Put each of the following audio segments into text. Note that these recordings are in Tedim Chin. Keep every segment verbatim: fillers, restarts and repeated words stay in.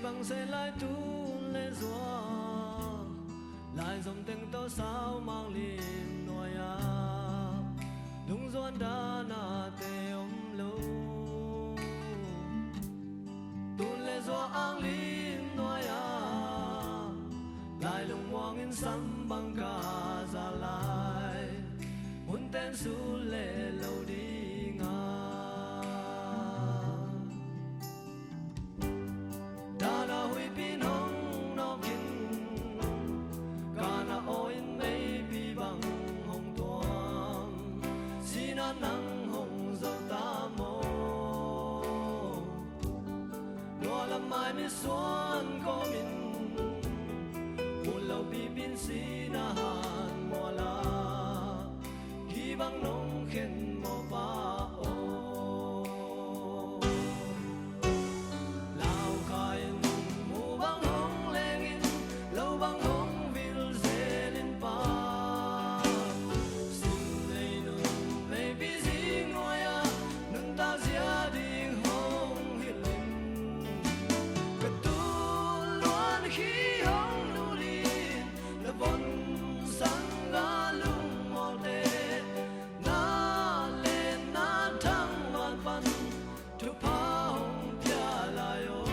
Bang se lai tun le zua, lai zom teng tawh sau mang lim nuai-ah, lungzuan danate om lo. Tun le zua ang lim nuai-ah, lai lungmuang in sam bang ka za lai, hun ten sul le lo ding a. Dana huipi in hong nawk in, Kana aw in meipi bang hong tuam, sina nang hong zo ta maw? Nualam mai misuan kawmin, mun lo pipi in sina han muala, hi bang nong khen maw pa aw? Lau kha in, mu bang hong leng in, lo bang hong vil zel in pa, sim lei nun meipi zing nuai-ah, nuntak zia ding hong hilh in. Ka tul luan khi hong nul in, na von sang galung mawlte, na len na thang van pan thupha hong pia lai aw.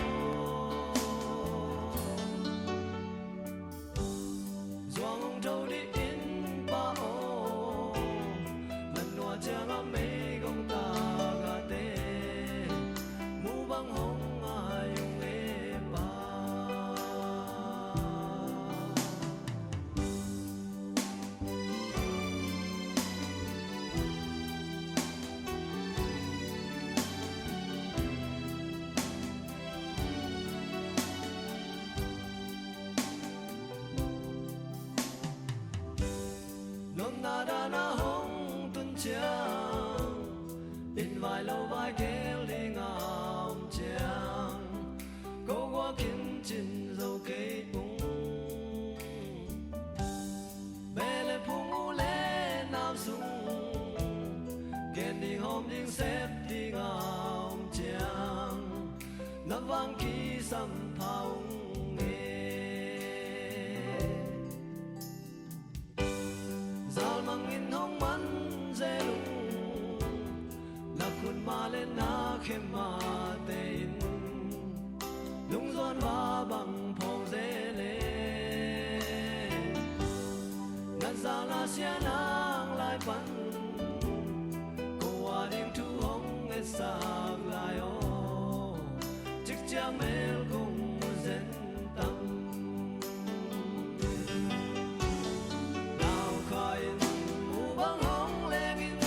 Zuang hong tho dih in pa aw, man nua ciang a meigong tagahte, mu bang hong ngai ung e pa. Nopna dana hong tun ciang, inn vai lo vai khel ding a om ciang, ko guak in cin zo kei ung. Beh le phung, u le nau sung, gen ding hawm ding sep ding a om ciang, na vang kisam pha ung e. Zalmang in hong man zel ung, na khutma le na khemmate in lungzuan va bang phawng zel e. Na zalna sia nang lai pan, ko a ding thu hong etsak lai aw, cikciang mel kong zen tam. Lau kha in, mu bang hong leng in,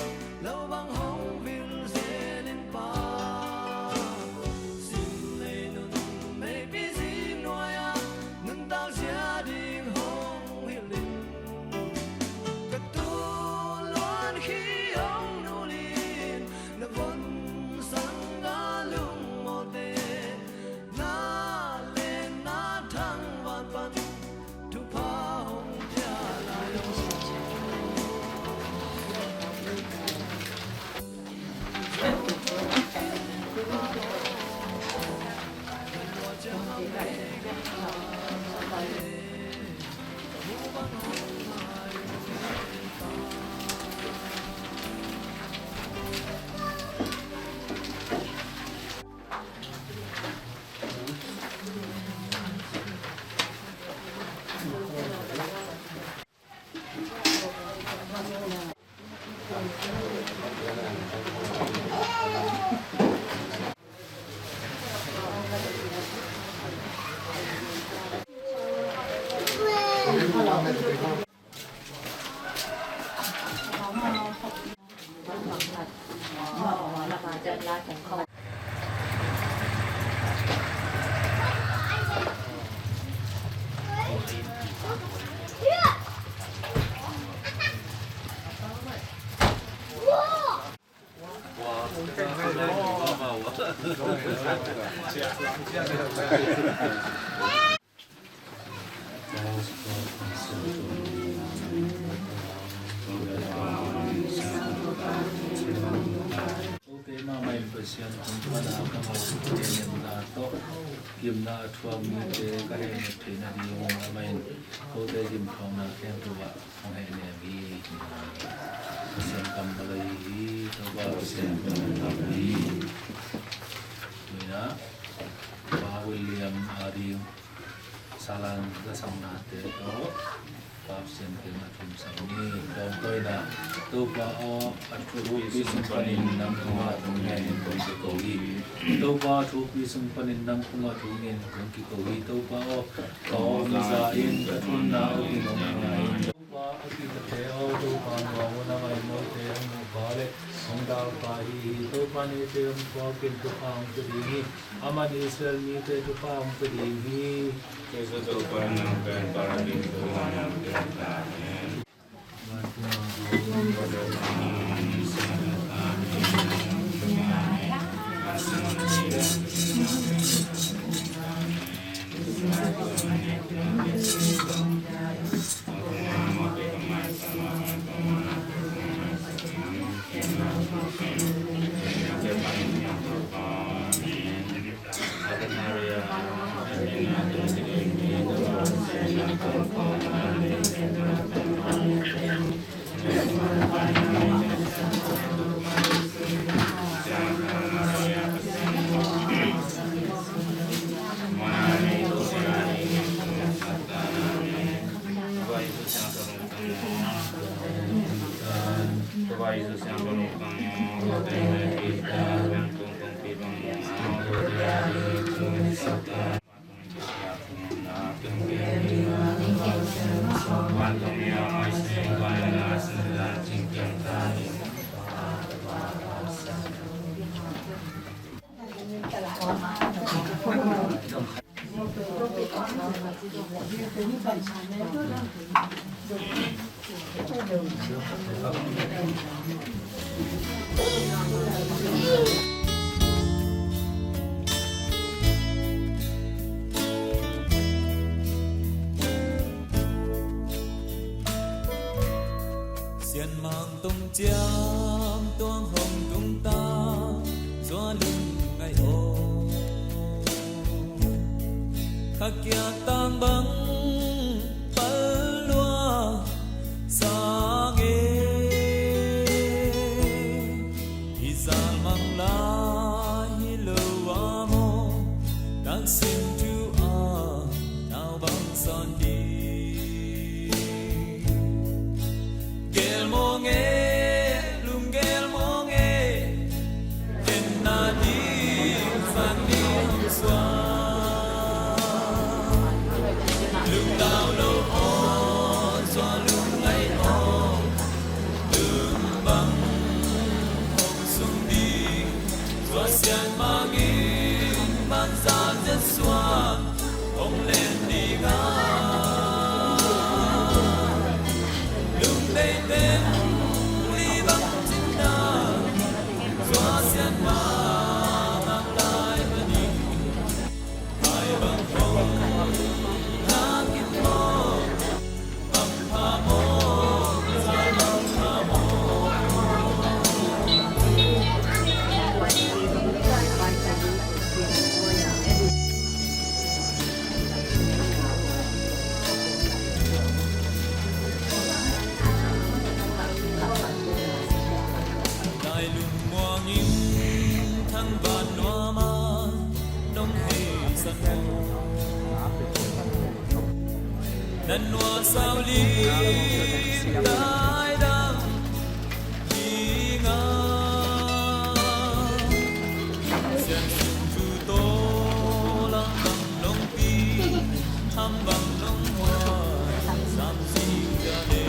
lo bang hong vil zel in pa, sim lei nun meipi zing nuai-ah, nuntak zia ding hong hilh in. Ka tul luan khi hong nul in, na von sang galung mawlte, na len na thang van pan thupha hong pia lai aw. Gimna a thuak mite ka hehnem theihna dingin amah in kote gimkhawmna khempeuh ah hong hehnem hi. Pasian kammal ahi hi. Topa Pasian kammal ahi hi. Tu-in ah Pa William a ding salan lasaknate tawh Pasian kiangah thumsak ni. Tawmtawina, Topa aw, a thupi sung panin nang tungah thu ngenin kong kiko hi. Topa a thupi sung panin nang tungah thu ngenin kong kiko hi. Topa aw, ka awngza in ka thunna uh ding hong ngai in. Topa a kihtate aw, Topa nuam un a maimote hong muhpa le hong dalpa hi hi. Topa in eite hong thuakin thupha hong pia ding hi. Amah in Israel mite thupha hong pia ding hi. Jesu Topa in nang pen Paradis ah nang pen ta hen. Sian Mang Tong Ciang tuang hong tung ta, Zua lungngaih aw. Kha kiat tang bang pal lua sang e. I zal mang lai hi lo a maw, taksim thu a nau bang sawn ding. Gel mawng e, lunggel mawng e, en na ding zan ding hong suak. Lungdau lo aw, Zua lungngaih aw, lung bang hong sung ding, Zua sian mangin banza zet suak hong len ding a. Lungdeih teng li bang cin na, Zua sian mangak lai mani. Ai bang hong hak in maw, bang pha maw, zai bang pha maw. Lai lungmuang in thangvan nuam a nong heisan aw. Nan nuasau lim daidang ding a, sian sung thu tawh lam bang nong pi, ham bang nong huai, sam sing ja le.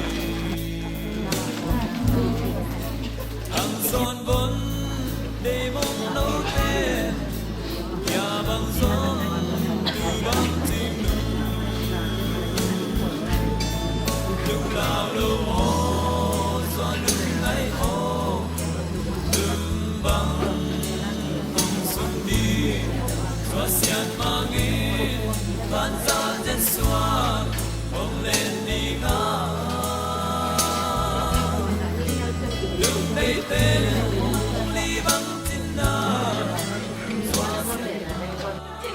Ang sawn von dei mong lo ten, ya bang zong tu bang cing nu. Lungdau lo aw, Zua lungngaih aw, lung bang hong sung ding, Zua sian mangin banza zet suak hong len ding a. Lungdeih teng li bang cin na, Zua sian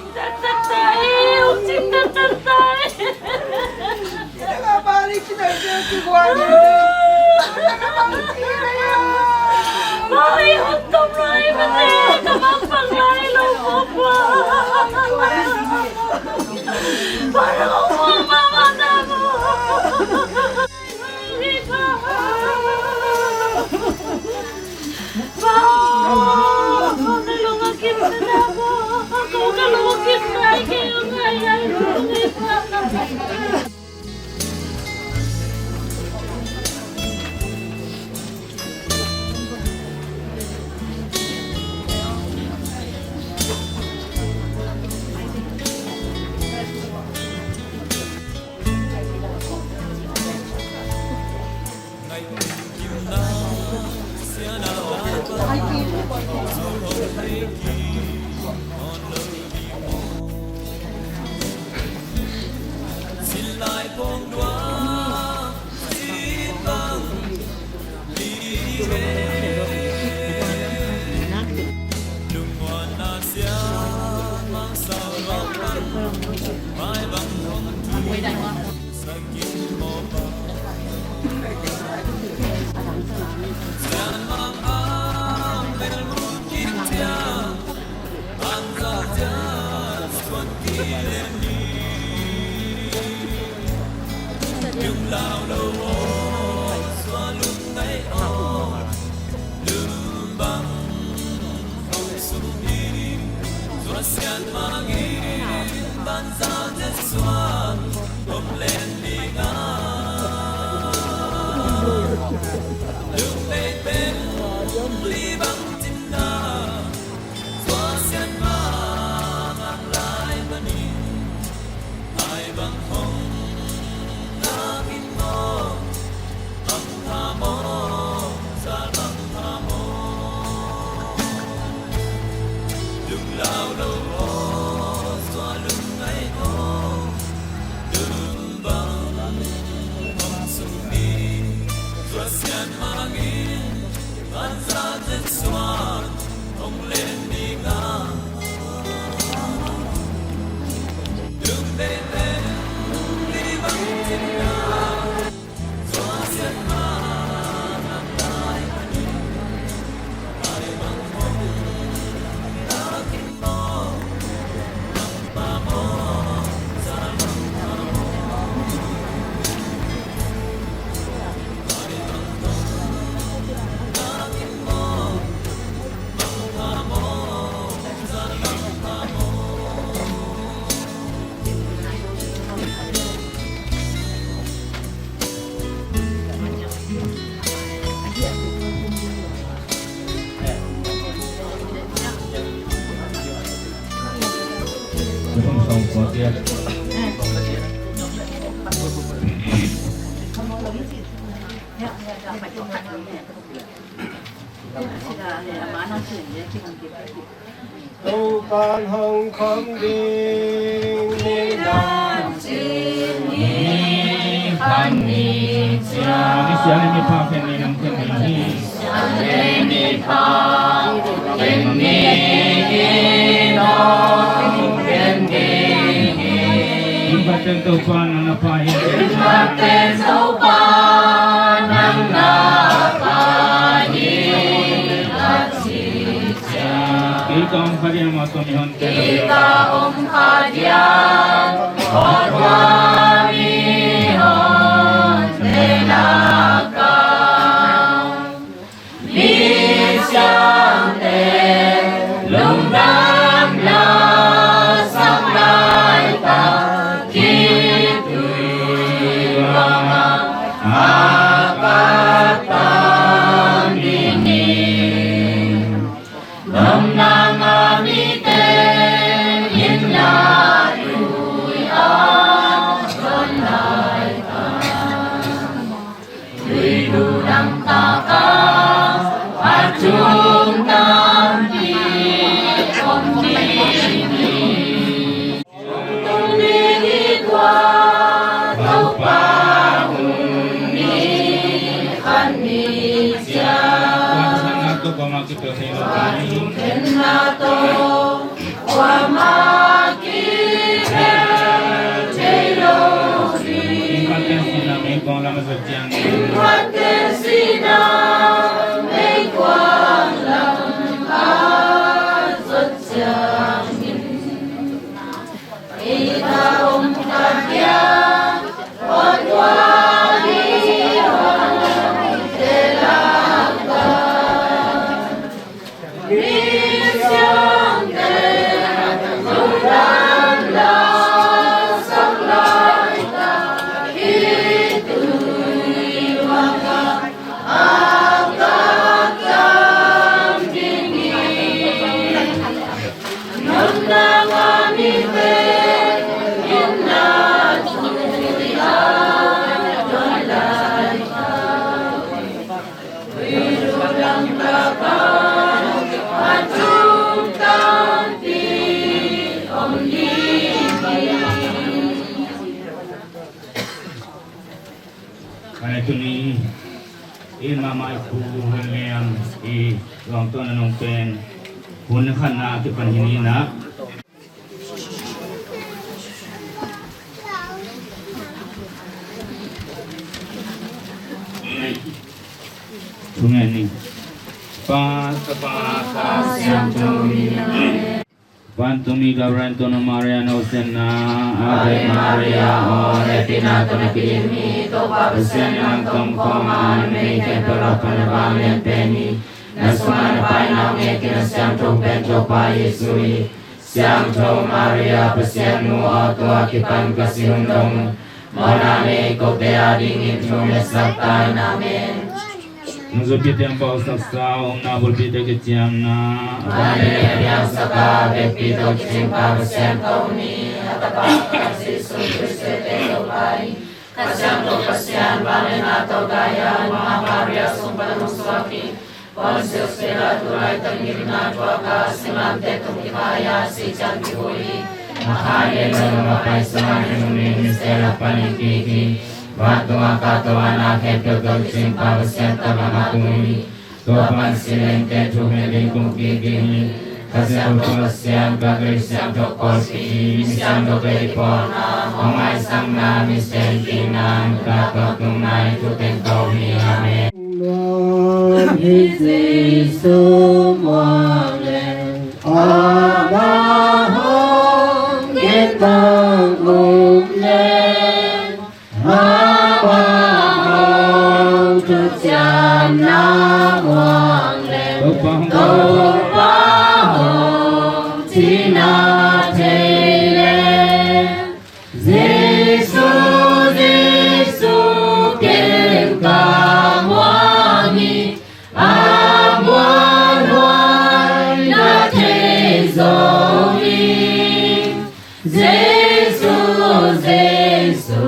Topa'n hong khom ding ni nan cin ni khan ni cia. Ni sia le ni pha khen ni nang khen ni hi. Sia le ni pha khen ni hi nong khen ni hi. Inn pha ten Topa nang na pha hi. Inn pha ten Topa nang na pha hi. Kei ka om kha diam a tua mihonte lakah. Kei ka om kha diam a tua mihonte lakah. Mi siangtho lungdam lasak laitak khitui ruangah a kap tam ding hi. Domna ngah mite in lai lui a Ai, tuni in mahmah i Pu Hun Lian i zuangtawn a nung pen hun khatna a kipan hi ni in ah. Thungen ni. Pa, Tapa, Kha Siangtho min. Amen. Vantungmi Gabriel tawh nang Maria na hong siangna, Ave Maria, aw hehpihna tawh na kidim hi, Topa Pasian in nang tungah khawmah a numei khempeuh lak pan na vanglian pen hi. Na sungah na Pa in a hong et Kha Siangtho pen Topa Jesu hi. Siangtho Maria, Pasian nu aw, tua kipan ka si hun dong mawhna nei kote adingin thu hong ngetsak ta in. Amen. Nungzuipite hong pausak sa, omna bulpite kiciamna. Vanglian a piangsak a, vekpi tawh kicing Pa Pasian ka um hi, a Tapa Jesu Khrist tungah Topa hi. Kha Siangtho Pasian, vanglian a tawh gai a, Maria sung pan hong suak hi. Pontius Pilat tu laitak gimna tuak a, singlamteh tung kipai a, sih ciang kihul hi. A kha lian lo a pai sungah na nungmi Misia lak panin kik hi. Vantung a kahto a na khempeuh tawh kicing Pa Pasian tungah amah kong hi. Tua pan si leng ken thu hong gen ding kong kik ding hi. Kha Siangtho Pasian, Catholic Siangtho Pawlpi, mi siangthote i pawlna, hong maisakna, mi sihna, nuntakna, tungnaih thu teng ko hi. Amen. Nuam hi Jesu muang leng, amah hong gen bang um leng, amah hong thuciamna muang leng, Topa hong, Topa hong cihna thei leng. Jesu, Jesu, ken ka muang hi, a muanhuai na thei zo hi. Jesu, Jesu,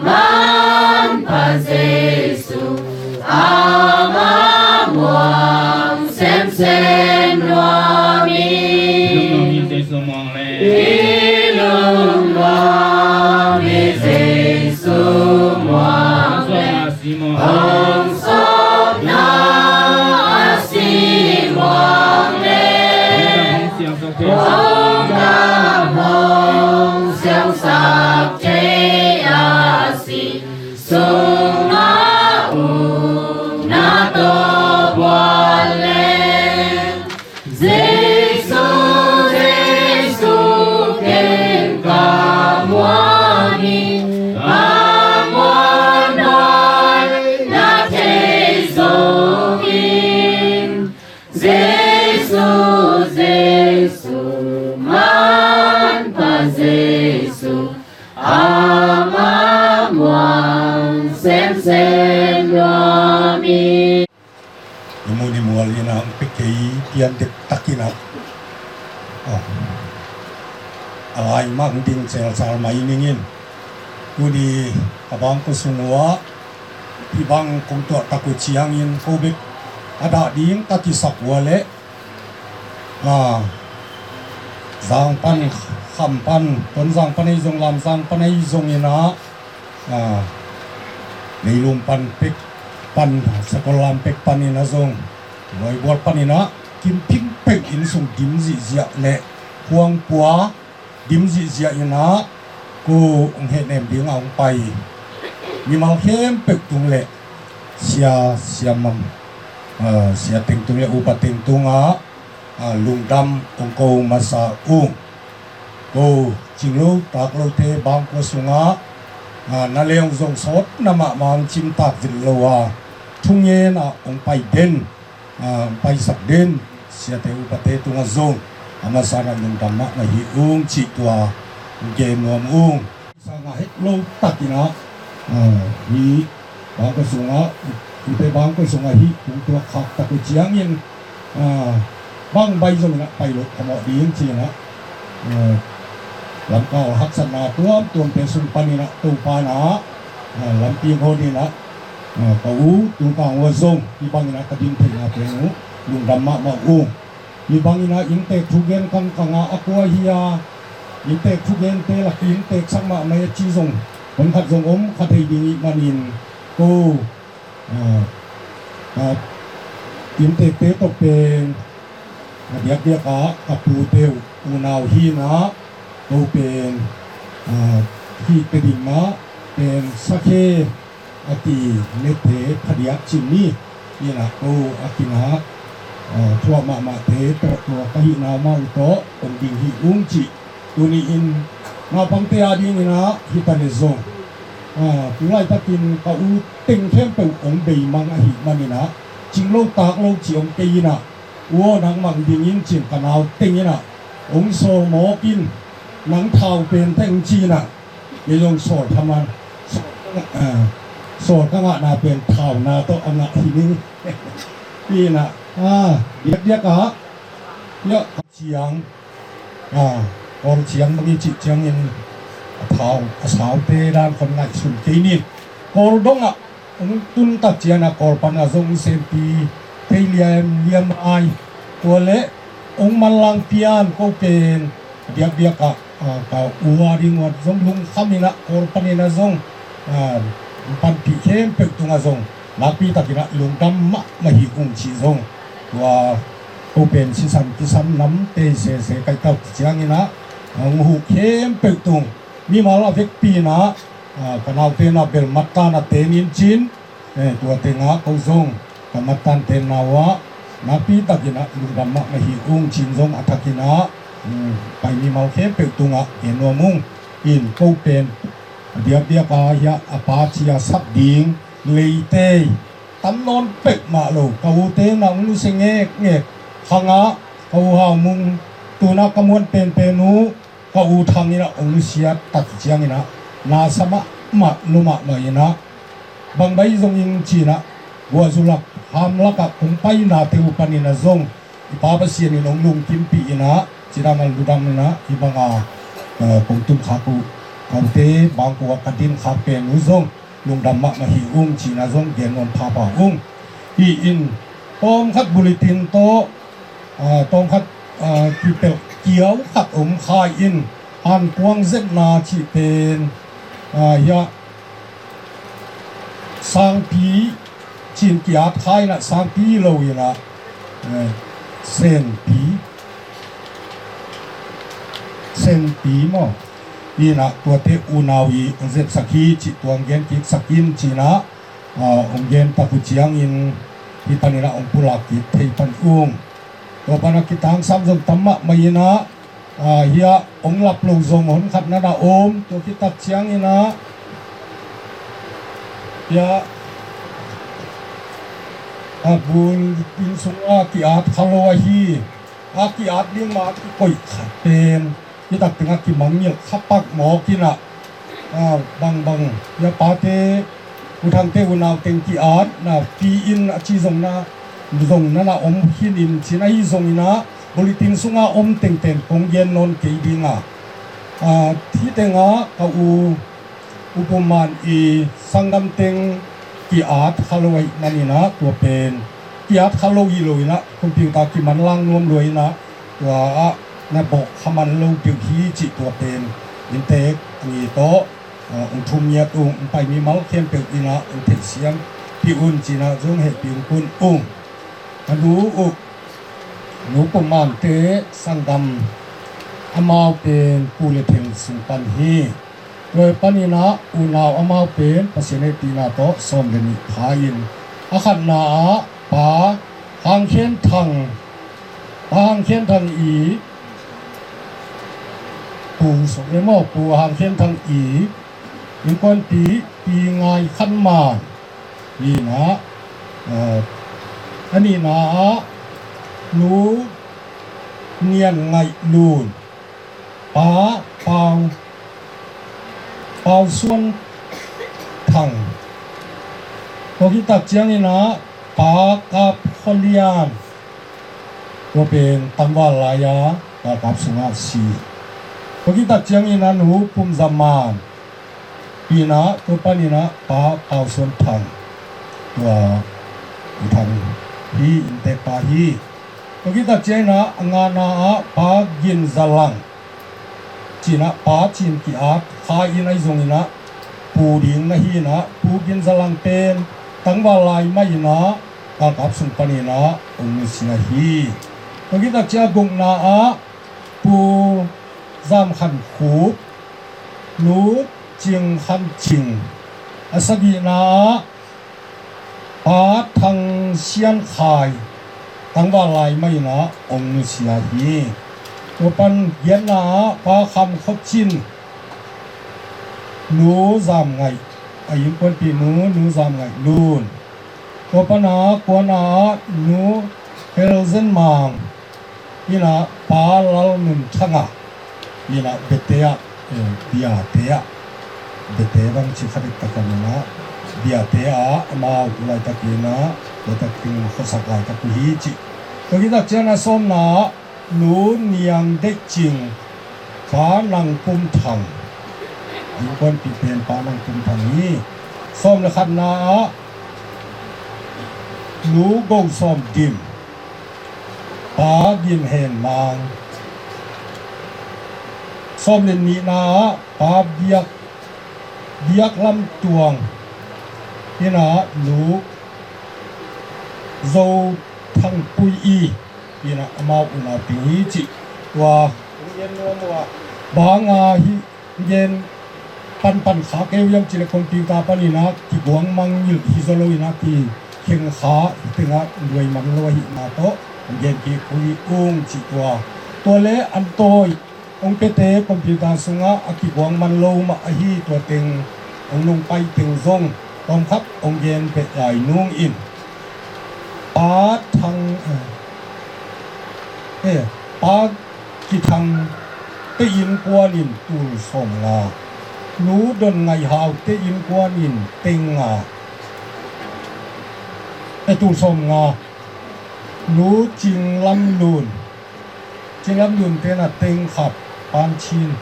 manpha Jesu, amah muang semsem nuam hi. Lungnuam hi Jesu muang leh. I lungnuam hi Jesu muang leh. Hong sawpna a si muang leh. Hong dam hong siangsak thei a si sungah upna tawh buan leng. Jesu, Jesu, ken ka muang hi, a muanhuai na thei zo hi. Jesu, Jesu, manpha Jesu, amah muang semsem nuam hi. I mun i mual in a hong pia kei pian dektak in a, oh, a lai mah hong ding celsal mai ning in. Tuni a bang ko sung uh ah hih bang kong tuah tak uh ciangin ko bek a dah ding ka kisak uh a leh, ah, Zang pan, Kham pan, Tonzang pan ahi zong, Lamzang pan ahi zongin ah, ah, Neilum pan pek pan, Sakollam pek panin ah zong, Lawibual panin ah Kimphing pek inn sung dim zihziah leh Khuangpua dim zihziah in ah ko hong hehnem ding a hong pai mimal khempeuh tung leh sia, siamam, ah, sia teng tung leh upa teng tungah, ah, lungdam kong ko masa uh. Ko Cinglo taklote bangkua sungah, ah, na leong zong sawt na mahmah hong cimtak zin lo a, thungen ah hong pai den, ah, hong paisak den siate upate tungah zong a masa in ah lungdam mahmah hi ung cih tua hong gen nuam ung. Sangah het lo takin ah, ah, hi bangkua sungah, hite bangkua sungah hi tung tua khak tak uh ciangin, ah, bang bai zong in ah pai lo khamawh ding ci-in ah, ah, lamkal haksatna tuamtuamte sung panin ah Topa in ah, ah, lampi hon in ah, ah, ka u Tung Kang uh ah zong hi bangin ah ka din theihna pen uh lungdam mahmah uh. Hi bangin ah inntek thugen kangkang ah a kua hi a, inntek thugente lak inntek sak mahmah a ci zong hon khat zong om kha thei ding ih manin ko, ah, ah, inntekte tawh pen a diakdiak ah ka pute uh unau hi in ah ko pen, ah, hih te ding mah pen sakhe a ki nete phadiak cin ni. Ina ko a kinak, ah, thuah mahmahte tawh tua ka hihna mah uh tawh hong ding hi ung cih tuni in naupangte a dingin ah hi ta le zong, ah, tu laitakin ka u teng khempeuh hong bei mang ahih manin ah cinglo taklo cih hong kei in ah u aw nang mang ding in cin ka nau teng in ah hong sawl mawk in nang thau pen teng ci in ah Kei zong sawl thaman, sawl ka ngah, ah, sawl ka ngahna pen thauna tawh a ngah hi ning. Ina, ah, diakdiak ah, ya, ciang, ah, Kawl ciang bang i cih ciangin a thau, a saute dan khon ngaihsun kei ni. Kawl dongah hong tun tak ciangin a Kawl pan a zong sempi thei liam liam ai. Tua leh hong manlang pian ko pen diakdiak ah, ah, ka u a ding uat zong lungkham in ah Kawl panin ah zong, ah, panpih khempeuh tungah zong nakpi takin ah lungdam mahmah hi ung cih zong tua ko pen sisan kisan namte sese kaih tak ciangin ah hong huh khempeuh tung mimal a vekpi in ah, ah, ka naute na bel mattan a ten in cin, eh, tua tengah ko zong ka mattan tenna uh ah nakpi takin ah lungdam mahmah hi ung cin zong a thakin ah, um, pai mimal khempeuh tungah gen nuam ung. In ko pen a diakdiak ah hiah a pa cia sap ding leitei tam nawn peuhmah lo ka ute na hong nusia ngekngek khangah ka u Hau Mung tunah ka muan penpen uh ka u Thang in ah hong nusiat tak ciangin ah na sa mahmah lua mahmah in ah bang bai zong in ci in ah guahzulak hamlak ah kong painate uh panin ah zong i Pa Pasian in hong lungkimpih in ah cidam a ludam in ah hi banga, eh, kong tumkhak uh ka ute bangkua ka dinkhak pen uh zong lungdam mahmah hi ung ci in ah zong gen nuam phapha ung. Hi in tawmkhat bulletin tawh, ah, tawmkhat, ah, kipelh kiau khat om kha in hankuang zetna cih pen, ah, hiah sangpi cin ki-at kha in ah sangpi lo in ah, eh, senpi, senpi maw? In ah tuate unau i hong zepsak hi cih tua hong gen kiksak in ci in ah, ah, hong gen tak uh ciangin hi panin ah hong pulak kik thei pan ung. Tua pan a kitangsam zong tam mahmah in ah, ah, hiah hong lap lo zong hon khat na na om tua khit tak ciangin ah hiah a bulletin sungah ki-at kha lo ahi a ki-at ding mah kikoih khat pen hi tak tengah kimangngilh kha pak mawk in ah, ah, bangbang hiah pate u Thangte unau teng ki-at na pi in a ci zong na zong na na om khin in cin ahi zongin ah bulletin sungah om teng pen kong gen nawn kei ding a, ah, hi tengah ka u U Pum Man i sanggam teng ki-at kha lo ahih manin ah tua pen ki-at kha lo hi lo in ah computer kimanlang nuam lua in ah tua ah na bawh kha man lo deuh hi cih tua pen inntek a ngi tawh, ah, hong thum ngiat ung, hong pai mimal khempeuh in ah hong theihsiam pih un ci in ah zong hehpih hong kun ung. A nu uh, Nu Pum Mante sanggam amau pen Pu Le Theng sung pan hi. Tua panin ah unau amau pen Pasian hehpihna tawh sawm le nih pha in a khatna ah Pa Hang Khen Thang, Pa Hang Khen Thang i Pu Suk le maw, Pu Hang Khen Thang i innkuanpih Pi Ngai Khan Man hi in ah, a nihna ah Nu Nian Ngaih Lun, Pa Pau, Pau Suan Thang. Tua khit tak ciangin ah Pa Kap Khua Lian, tua pen tangval lai-a galkap sungah si. Tua khit tak ciangin ah Nu Pum Za Man, pi in ah tua panin ah Pa Pau Suan Thang, tua Pu Thang hi, inntekpa hi. Tua khit tak ciangin ah a ngana ah Pa Gin Za Lang ci in ah Pa cin ki-at kha in, ahi zongin ah pu ding na hi in ah Pu Gin Za Lang pen tangval lai mah in ah galkap sung panin ah hong nusia hi. Tua khit tak ciang a gukna ah Pu Zam Khan Khup, Nu Cing Khan Cing. A sagihna ah Pa Thang Sian Khai, tangval lai mah in ah hong nusia hi. Tua pan giatna ah Pa Kham Khua Cin, Nu Zam Ngaih, a innkuanpih nu, Nu Zam Ngaih Lun. Tua pan a kuana ah Nu Hel Zen Mang in ah Pa Lal Nun Thang a, in ah Bete ah, eh, Biate ah, Bete bang ci kha dek tak a, in ah Biate ah amau tu laitakin ah, laitak ding khuasak laitak uh hi ci. Tua khit tak ciang a sawmna ah Nu Niang Deih Cing, Pa Nang Pum Thang. Innkuanpih pen Pa Nang Pum Thang hi. Sawm le khatna ah Nu Go Sawm Dim, Pa Gin Hen Mang. Sawm le nihna ah Pa Biak, Biak Lam Tuang in ah Nu Zo Thang Pui i, in ah amau unau teng hi ci. Tua bang a hi gen panpan kha kei uh hiam cih leh computer panin ah kiguang mangngilh hi zaw lo in ah kikheng kha teng ah nuai man lo ahihna tawh gen kik uh hi ung ci. Tua, tua le an tawi hong piate computer sungah a kiguang man lo mah ahi, tua teng hong nungpai teng zong tawmkhat hong gen peh lai nung in. Pa Thang, eh, Pa Ki Thang te innkuan in tul sawmnga, Nu Don Ngaih Hau te innkuan in teng nga, eh, tul sawmnga, Nu Cing Lam Lun, Cing Lam Lun ten ah teng khat, Pan Chin.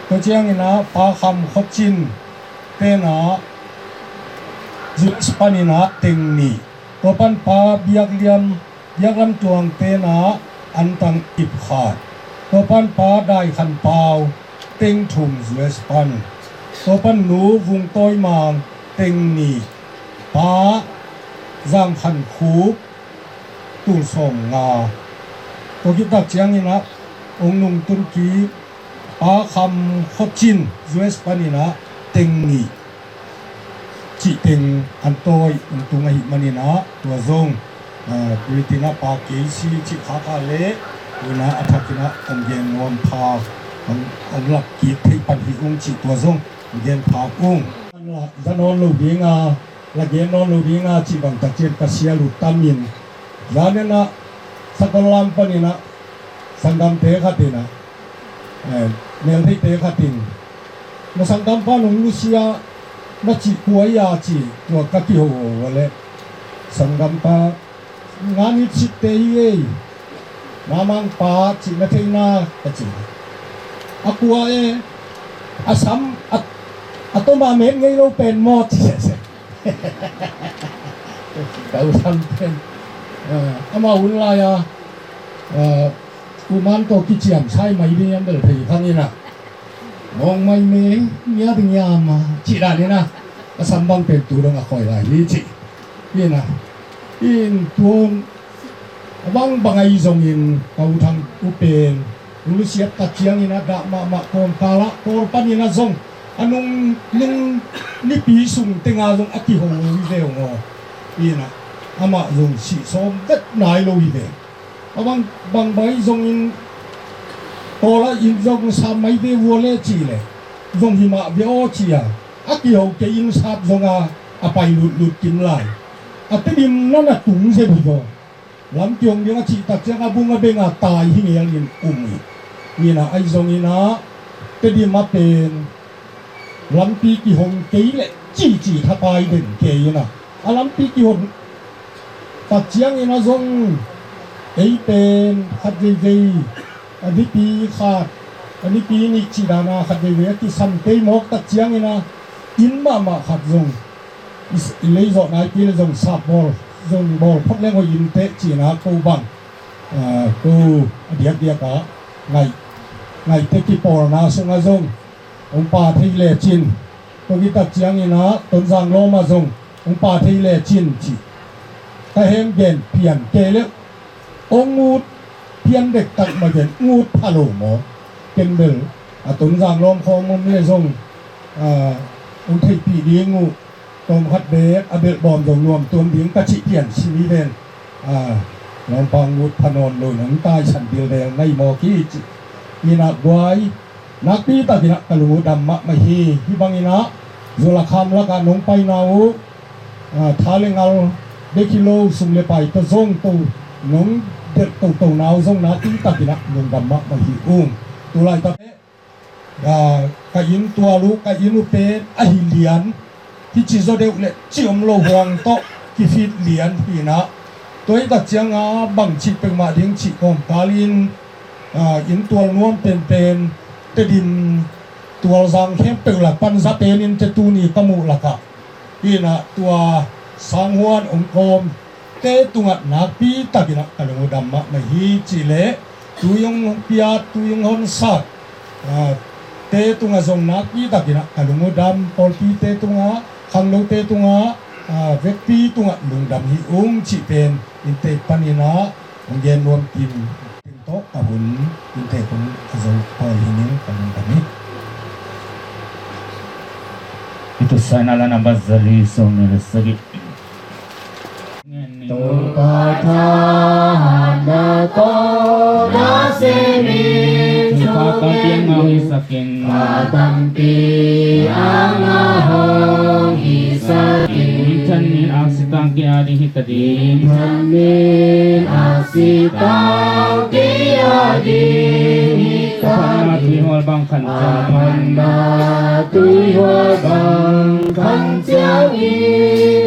Tua ciangin ah Pa Kham Khua Cin ten ah U S panin ah teng nih. Tua pan Pa Biak Liam, Biak Lam Tuang ten ah antang ip khat. Tua pan Pa Dai Khan Pau teng thum U S pan. Tua pan Nu Vung Tawi Mang teng nih. Pa Zam Khan Khup tul sawmnga. Tua khit tak ciangin ah hong nungtun kik Pa Kham Khua Cin U S panin ah teng nih cih teng an tawi hong tung ahih manin ah tua zong, ah, Britain ah Pa Kei Si cih khakha le, tu in ah a thakin ah hong gen nuam pha, hong, hong lak kik thei pan hi ung cih tua zong hong gen pha ung. Za nawn lo ding a, la gen nawn lo ding a cih bang tak ciang ka sial uh tam in, zan in ah Sakonlam panin ah sanggamte khat in ah, eh, meltheite khat in, "Na sanggampa nong nusia na cih kua hi a?" ci. Tua ka kiho uh a leh, "Sanggampa Ngan It Sit te hi ei, Namang pa cih na thei na," ka ci. "A kua e?" "A sam a, a tom a met ngei lo pen maw," ci sese. Ka u sam pen, ah, amah hun lai-a, ah, U Man tawh kiciamsa mai ding hiam bel thei khang in ah, mawng mai me ngiat ngiam a cih dan in ah, a sam bang pen tu dong a khawi lai hi ci. In ah, in tuan a bang bang ahi zongin ka U Thang U pen u lusiat tak ciangin a dah mahmah, kawmkal ah Kawl panin ah zong a nung, nung nipi sung teng ah zong a kiho hi ve ung aw. In ah, amah zong sih sawm vet nai lo hi ve. A bang, bang bang ahi zongin Pawl a inn zong sap mai ve vua le cih leh zong hi mah ve aw ci a, a kiho kei inn sap zong a, a pai lutlut kim lai. A Tedim na na tung zen hi zaw. Lam kihong ding a cih tak ciang a bung a beng a tai hi ngel in um hi. Ni na ahi zongin ah Tedim a pen lampi kihong kei leh cici thapai den kei in ah, a lampi kihong tak ciangin ah zong ei pen khat veivei, a nipi khat, a nipi nih cih dan a khat veivei a kisam kei mawk tak ciangin ah inn mahmah khat zong i, i lei zawh nai kei leh zong sap bawl, zong bawl phot leng hoih in teh ci-in ah ko bang, ah, ko a diakdiak ah ngaih, ngaihte kipawlna sungah zong hong pha thei lecin, ko kitak ciangin ah Tonzang lawm ah zong hong pha thei lecin ci. Ka hemgen pian kei leh hong ngut pian dektak mah gen ngut pha lo maw? Ken bel a Tonzang lawm khawng om leh zong, ah, hong theihpih ding uh, tawm khat beek a belh bawm zong nuam tuam ding ka cih pian si mi ven. Ah, lawmpa ngut pha nawn lo in hong taisan dildel nai maw ki ci. Inn ah guai nakpi takin ah ka lung uh dam mahmah hi. Hih bangin ah Zulakham lakah nong paina uh, ah, tha le ngal bek hi lo, sum le pai tawh zong to nong delh toto na uh zong nakpi takin ah lungdam mahmah hi ung. Tulaitak ah, ka inn tual uh, ka inn uh pen ahi lian, kici zaw deuh leh ci om lo huang tawh kifit lian hi in ah. Tua hi tak ciang a bangci peuhmah ding cih kawmkal in, ah, inn tual nuam penpen Tedim tualzang khempeuh lak pan za pen in teh tuni ka muh lakah hi in ah tua sanghuan hong kawmte tungah nakpi takin ah ka lung uh dam mahmah hi cih leh tui hong piat, tui hong honsak, ah, te tungah zong nakpi takin ah ka lung uh dam, pawlpite tungah, khangnote tungah, ah, vekpi tungah lungdam hi ung cih pen innte panin ah hong gen nuam kim. Tawh ka hun innte kong a zo pawi hi ning ka lungdam hi. I tu saina la nambat zali sawm nih le sagih. Topa thahatna tawh na sem in, thupha tampi a ngah hong hisak in, thupha tampi a ngah hong hisak in, minthanna in aksi tangkik a ding hi ta ding, minthanna in aksi tangkik a ding hi ta ding, a phatna tuihual bang khan ciang, a phatna tuihual bang khan ciangin,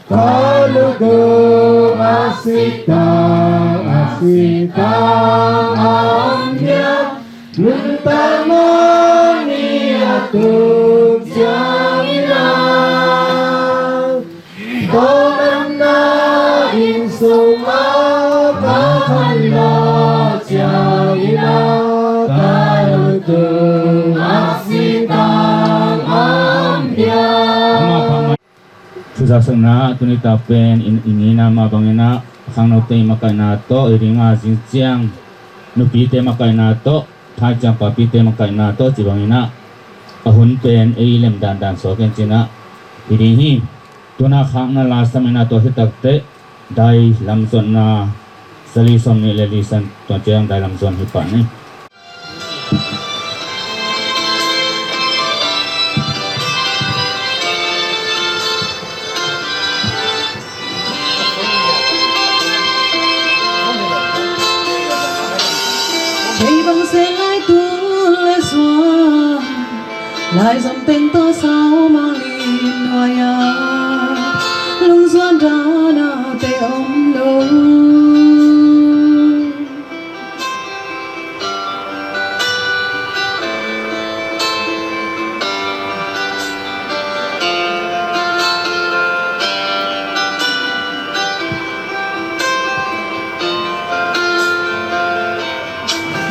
ka lungdam a sitang, a sitang a om hiam, lungtang mawh ni a tung ciangin ah, tawlngamna inn sungah ka khanlawh ciangin ah, ka lungdam a sitang a om hiam. Amah phamawh. Thu zaksakna tuni tak pen i, i ngeina mah bangin ah khangnote i makaihna tawh, i ringa zing ciang nupite makaihna tawh, thai ciang papite makaihna tawh ci bangin ah a hun pen ei lem dandan suak in ci-in ah hi ding hi. Tu-in ah khakna la sam in ah tua hi tak teh dai lam zuanna, zali sawm nih le li san tua ciang dai lam zuan hi pah ni. Thei bang se lai tu le suan, lai zom teng tawh sau mang in nuai a, lungzuan dan a te om lo.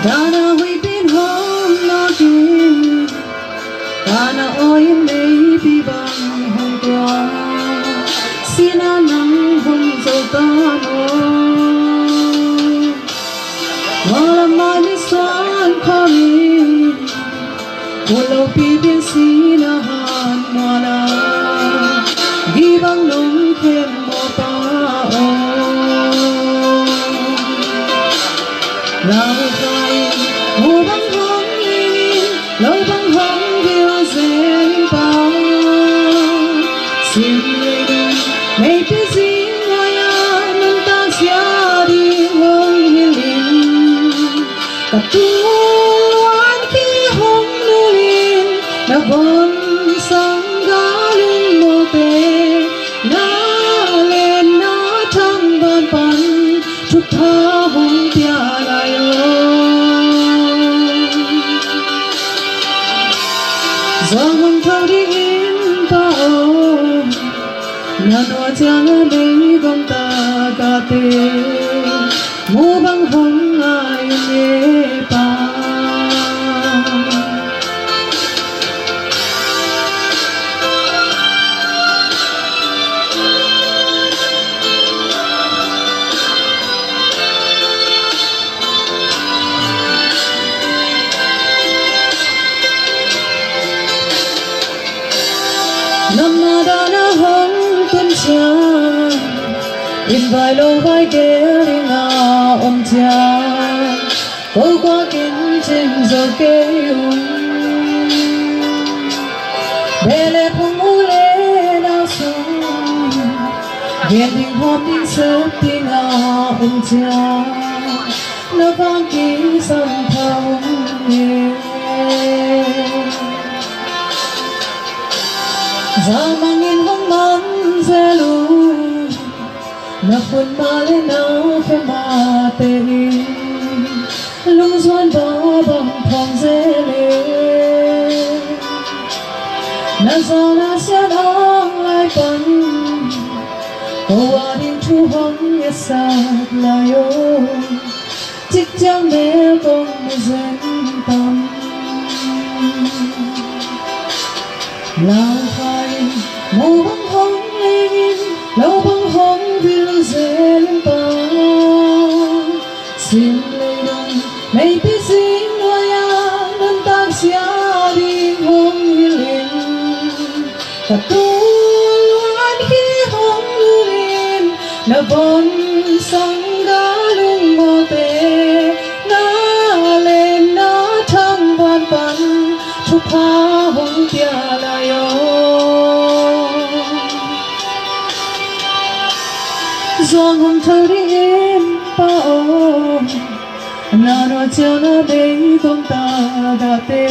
Dan a huihpi in hong nawk in, dan a awi in meiipi bang hong tuak, sihna nang hong zo ta maw? Tua lam ah misuan khawm in, ut lopi pen sihna han muan a, gih bang nong khem maw Pa aw? Lau khai Wan khi hong nulin na von sang galung mawte, na len na thang ban pan thupha hong pia lai aw. Zong hong tho dingin Pa aw, na nuai ciang a meigong tagahte mu bang hong ngai ung e Pa. Namna dan a hong tun ciang, inn vai lo vai gel ding a om ciang, ko guak in cing zo kei ung. Beh le phung, u le nau sung, gen ding hawm ding sep ding a om ciang, na vang kisam pha ung e. Zan mangin hong man zel uh, na khut ma le na fe mate in lungzuan ba bang phawng zel e. Na zan a sian ang lai pan ko a ding thu hong ngetsak lai aw. Cik ciang mel kong mu zen tam. Lau kha in mu bang hong leng in, lo bang hong vil zel in Pa. Sim leidong meipi zing nuai a nuntak sia ding hong hilh in. Ka tul wan khi hong nulin na von sang galung mawte, na len na thang ban pan thupha hong pia lai aw. Zong hong tho dingin Pa aw, na nuai ciang a meigong tagahte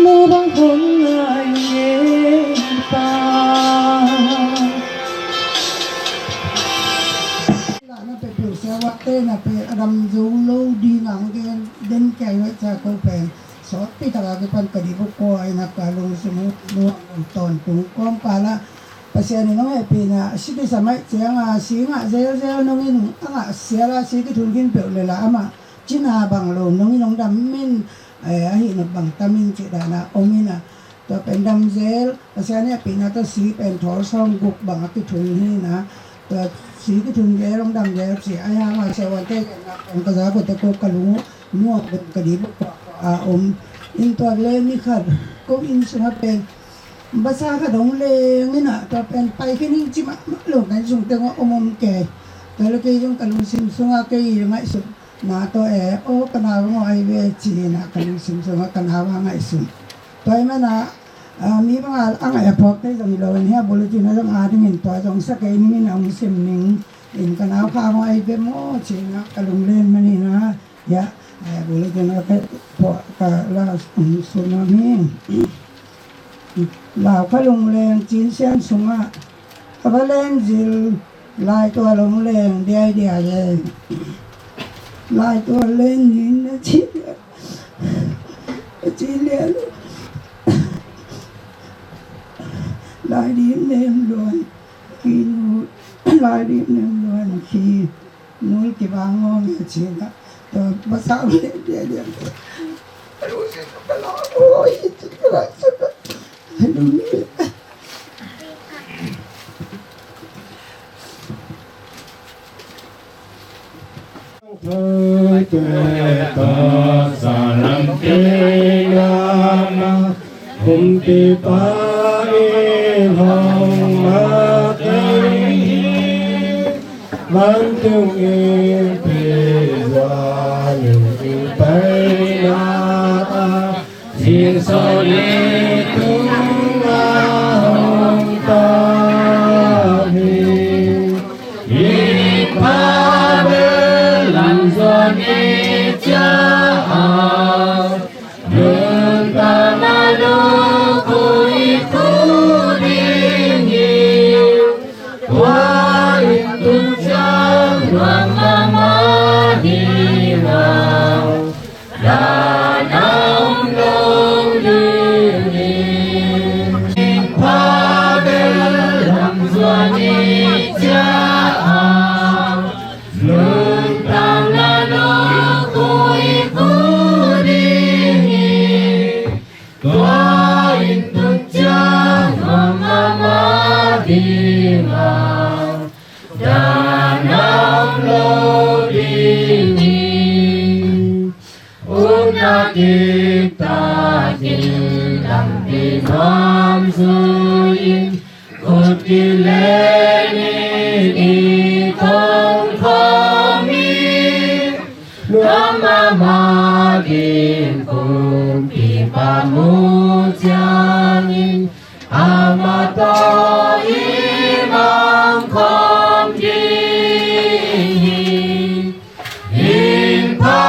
mu bang hong ngai ung e Pa. Lahna peuhpeuh siavuakte na pe a dam zo lo ding ang gen den kiai wai ca ko pen sawtpi taka kipan ka dih buk kua ina ka lungsim nuam tawntung kawmkal ah Pasian in hong hehpihna si kisam ahih cianga si ngah zelzel nungin a ngah siala si kithun khin peuh le la amah cina bang lo nungin hong dam min, eh, ahi nop bang tamin cih dana om ina. Tua pen damzel Pasian hehpihna tawh si pen thawl sawm guk bang a kithun hi ina. Tua si kithun zel hong damzel cih ahi hanga siavuante genna pen ka za kote ko ka lung uh nuam pen ka dih buk kua a om. In tua le ni khat ko inn sungah pen basa khat hong leng ina, tua pen pai khin hing ci mahmah lo kan sung tengah om om kei. Tua le kei zong ka lungsim sungah kei ngaihsut na tawh e, aw ka nau a ngawi ve ci-in ah ka lungsim sungah ka nau a ngaihsun. Tua ahih manin ah, mi bangah a ngaih a phawk thei zong hi lo in hia bulletin ah zong a dingin tua zong sa kei ning in a hong sim ning in ka nau kha a ngawi ve maw ci-in ah ka lunglen manin ah hia bulletin ah ka phawk ka la hong sun nuam hi. Lau kha lungleng cinsian sungah a va len zil. Laitual hong leng diaidiai e. Laitual len nin a ci lian, a ci lian. Lai dim nem luan ki nu, lai dim nem luan ki nul ki bang ngawng a ci na. Tua masa ule diaidiai. Alu si ka la oi ci ka la ci ka. Alu ni. Zingsoli tunga hong tang hi. I pa bel lam zuan i cia Utna kiptakin lampi nuam zui-in, ut kilenin i tongkhawm hi. Nuam mahmah ding kumpipa mu ciangin, amah tawh i mangkhawm ding hi. Inn pha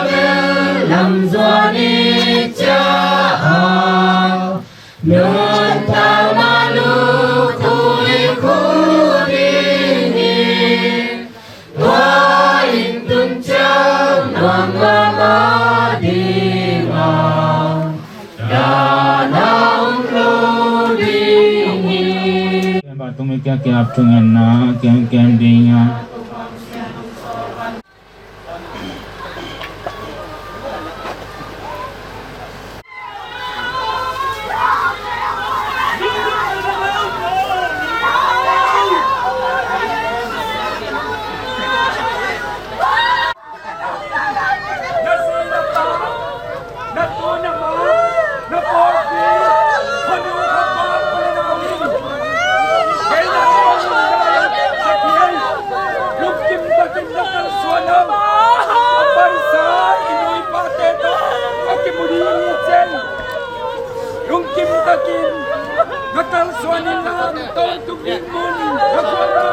bel lam zuan i ciah a, nuntakna lukhu i khu ding hi. Tua inn tun ciang nuam mahmah ding a, dahna om lo ding hi. Tua tung mi kia kia ap tung en na, kiam kiam ding a. Lungkim takin na kalsuan a, a paisa i nu i pate tawh a kimu ding hi ci-in. Lungkim takin na kalsuan in la, tawntung ding mun na guan a.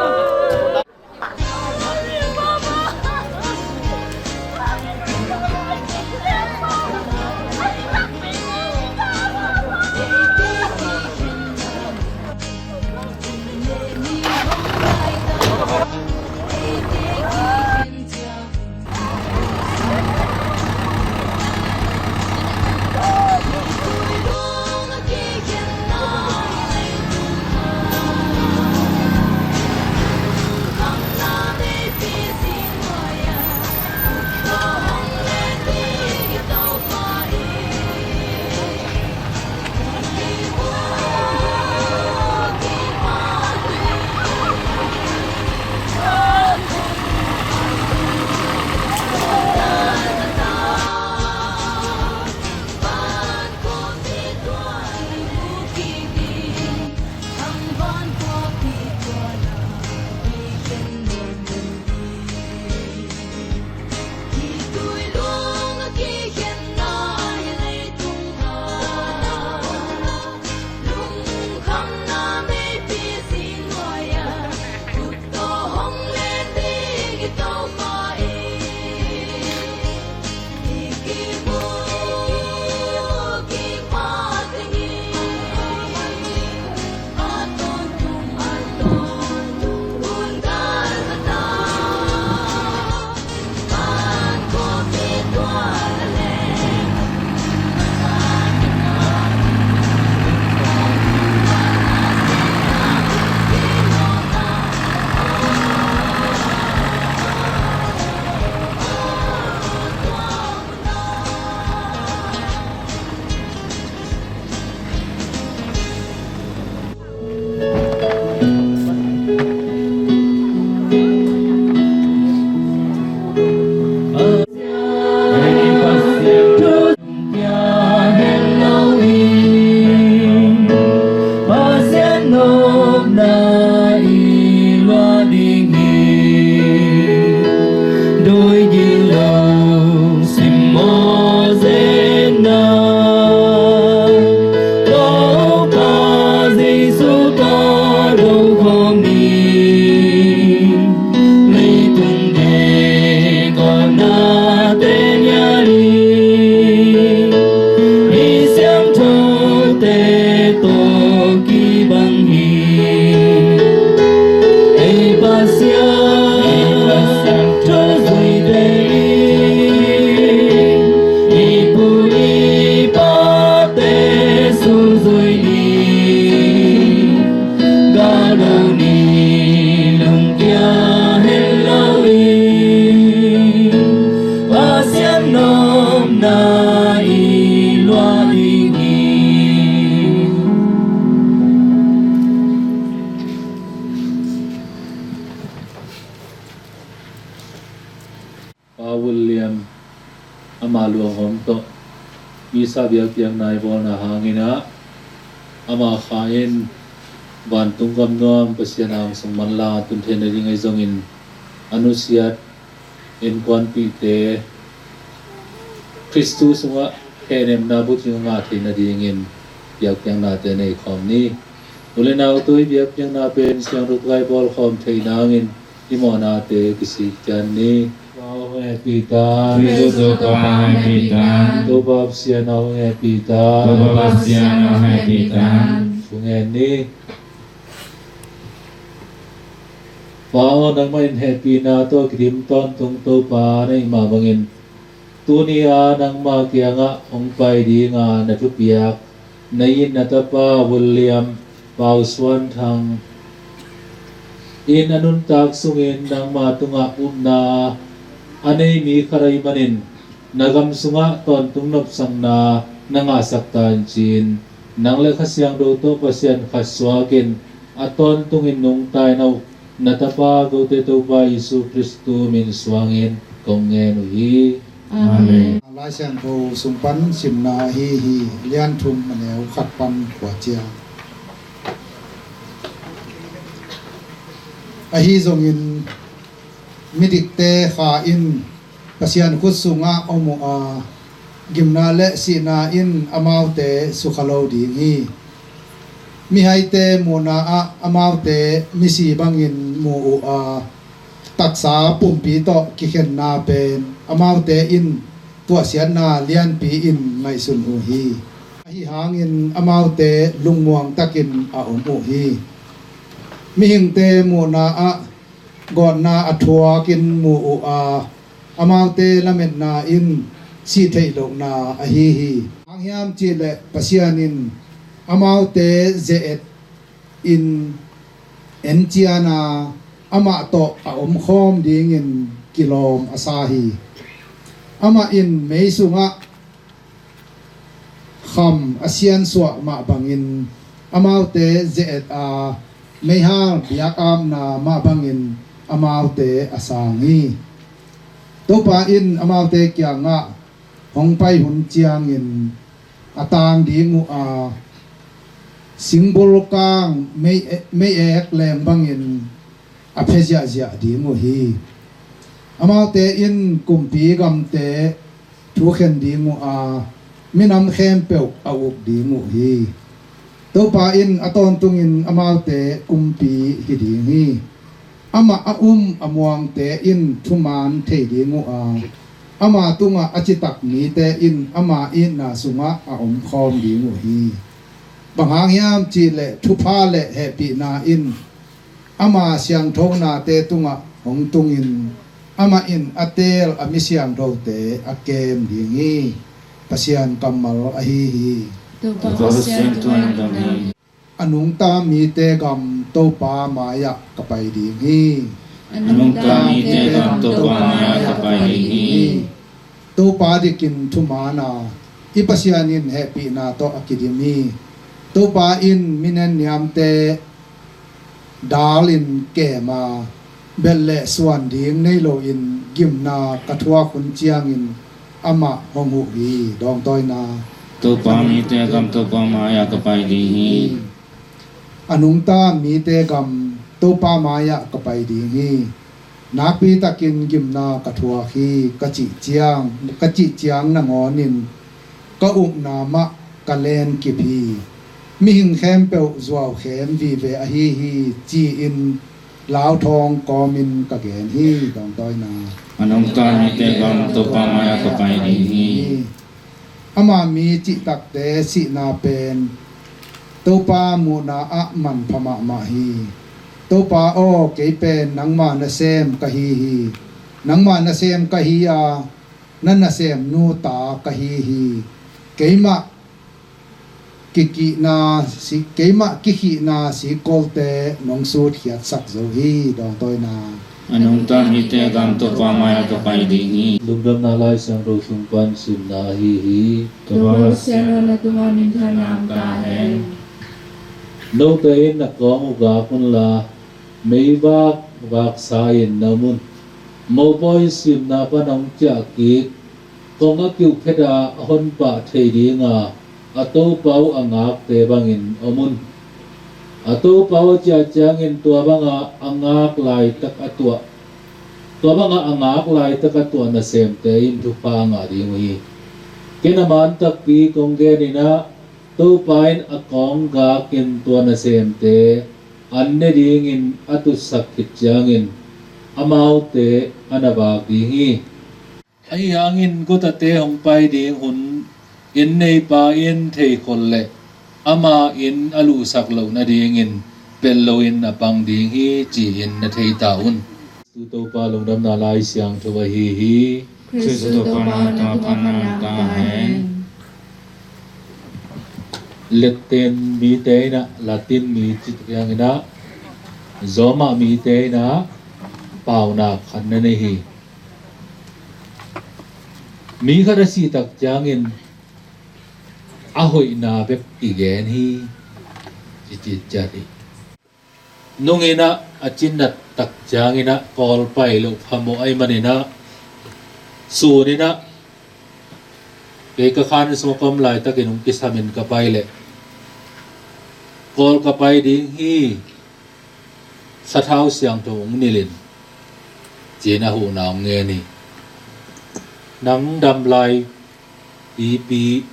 Luanghawm tawh misa biakpiakna i bawlna hangin ah, ama kha in vantung gam nuam Pasian angsung manlang a tun theih nading ahi zongin, a nusiat innkuanpihte Khristu sungah hehnemna bucing a ngah theih nadingin biakpiaknate nei khawm ni. U le nau, tu i biakpiakna pen siangtho tukai bawlkhawm theih nangin i mawhnate kisik ciat ni. Pa aw, hong hehpih ta. Khristu Topa hong hehpih ta. Topa Pasian aw, hong hehpih ta. Topa Pasian aw, hong hehpih ta. Hong hehpih ni. Pa aw, nangmah in hehpihna tawh kidim tawntung Topa na hih mah bangin, tuni-a nangmah kiangah hong pai dinga na thupiak na it na tapa William Pau Suan Thang in a nuntak sungin nangmah tungah upna a nei mi khat ahih manin, na gam sungah tawntung nopsakna na ngahsak ta in ci-in, nang le Kha Siangtho tawh Pasian khat suakin a tawntungin nungta in a uk na tapa kote Topa Jesu Khristu min suangin kong ngen uh hi. Amen. Lai Siangtho sung pan simna ahi hi. Lian thum, a neu khat pan kua ciang. Ahi zongin midikte kha in Pasian khut sungah om uh a, gimna le sihna in amaute sukha lo ding hi. Mihaite muhna ah amaute misi bangin mu uh a, taksa pumpi tawh kikhenna pen amaute in tuahsiatna lianpi in ngaihsun uh hi. Ahi hangin amaute lungmuang takin a om uh hi. Mihingte muhna ah gawtna a thuakin mu uh a, amaute lametna in sih theih lohna ahi hi. Bang hang hiam cihleh Pasian in amaute ze-et in encian a, amah tawh a omkhawm dingin kilawm a sa hi. Amah in mei sungah kham a siansuah mah bangin amaute ze-et a, meihal biakapna mah bangin amaute a sang hi. Topa in amaute kiangah hong pai hun ciangin a tang ding uh a, singbulkang mei, mei-ek leng bangin a phia ziahziah ding uh hi. Amaute in kumpi gamte thukhen ding uh a, minam khempeuh a uk ding uh hi. Topa in a tawntungin amaute kumpi hi ding hi. Amah a um a muangte in thuman thei ding uh a, ama tungah a citak mite in ama itna sungah a omkhawm ding uh hi. Bang hang hiam cihleh thupha le hehpihna in ama siangthonate tungah hong tungin, amah in a teel a mi siangthote a kem ding hi. Pasian kammal ahi hi. Topa Pasian tungah dam hi. A nungta mite gam Topa mai-ah ka pai ding hi. A nungta mite gam Topa mai-ah ka pai ding hi. Topa dikin thuman a, i Pasian in hehpihna tawh a kidim hi. Topa in mi nenniamte dal in kem a, belh le suan ding nei loin gimna ka thuak hun ciangin amah hong huh hi. Dawngtawina. Topa mite gam Topa mai-ah ka pai ding hi. A nungta mite gam Topa mai-ah ka pai ding hi. Nakpi takin gimna ka thuak hi, ka cih ciang, ka cih ciang nangawnin ka upna mah ka lenkip hi. Mihing khempeuh zuaukhem vive ahi hi, ci-in lauthawng kawmin ka gen hi. Dawngtawina. A nungta mite gam Topa mai-ah ka pai ding hi. Ama mi cihtakte sihna pen Topa muhna ah manpha mahmah hi. Topa aw, kei pen nangma nasem ka hi hi. Nangma nasem ka hi a, na nasemnu ta ka hi hi. Keimah kikihna si, keimah kikhihna sikolte nong sutkhiatsak zo hi. Dawngtawina. A nungta mite gam Topa mai-ah ka pai ding hi. Lungdamna Lai Siangtho sung pan simna ahi hi. Topa Pasian aw, na tungah minthanna om ta hen. Note in na kawng uh gak unla, meivak vaksa in na om un. Mopawi simna pan hong ciah kik Kong a kiuh phet a a honpah thei dinga a topa uh a ngakte bangin om un. A topa uh a ciah ciangin tua banga a ngak laitak a tuah, tua banga a ngak laitak a tuah nasemte in thupha a ngah ding uh hi. Ken a man takpi kong genin ah, topa in a kong gakin tua nasemte an ne dingin a tutsak khit ciangin amaute a na vak ding hi. Ahi hangin gutate hong pai ding hun inn neipa in theikhol leh ama inn a luhsak loh nadingin pel loin a pang ding hi, ci-in na thei ta un. Khrist Topa lungdamna Lai Siangtho ahi hi. Khrist Topa na tua pan na ta hen. Latin mite in ah, Latin mi cih ciangin ah, Roma mite in ah paunak khat na nei hi. Mi khat a sih tak ciangin a hoihna bek kigen hi, ci cih ciat hi. Nungin ah a cinat tak ciangin ah Kawl pai loh phamawh ahih manin ah, sunin ah kei ka khan sung a ka om laitakin hong kisamin ka pai leh Kawl ka pai ding hi, sathau siangtho hong nilh in, ci-in a huhna hong ngen hi. Nang dam lai pipi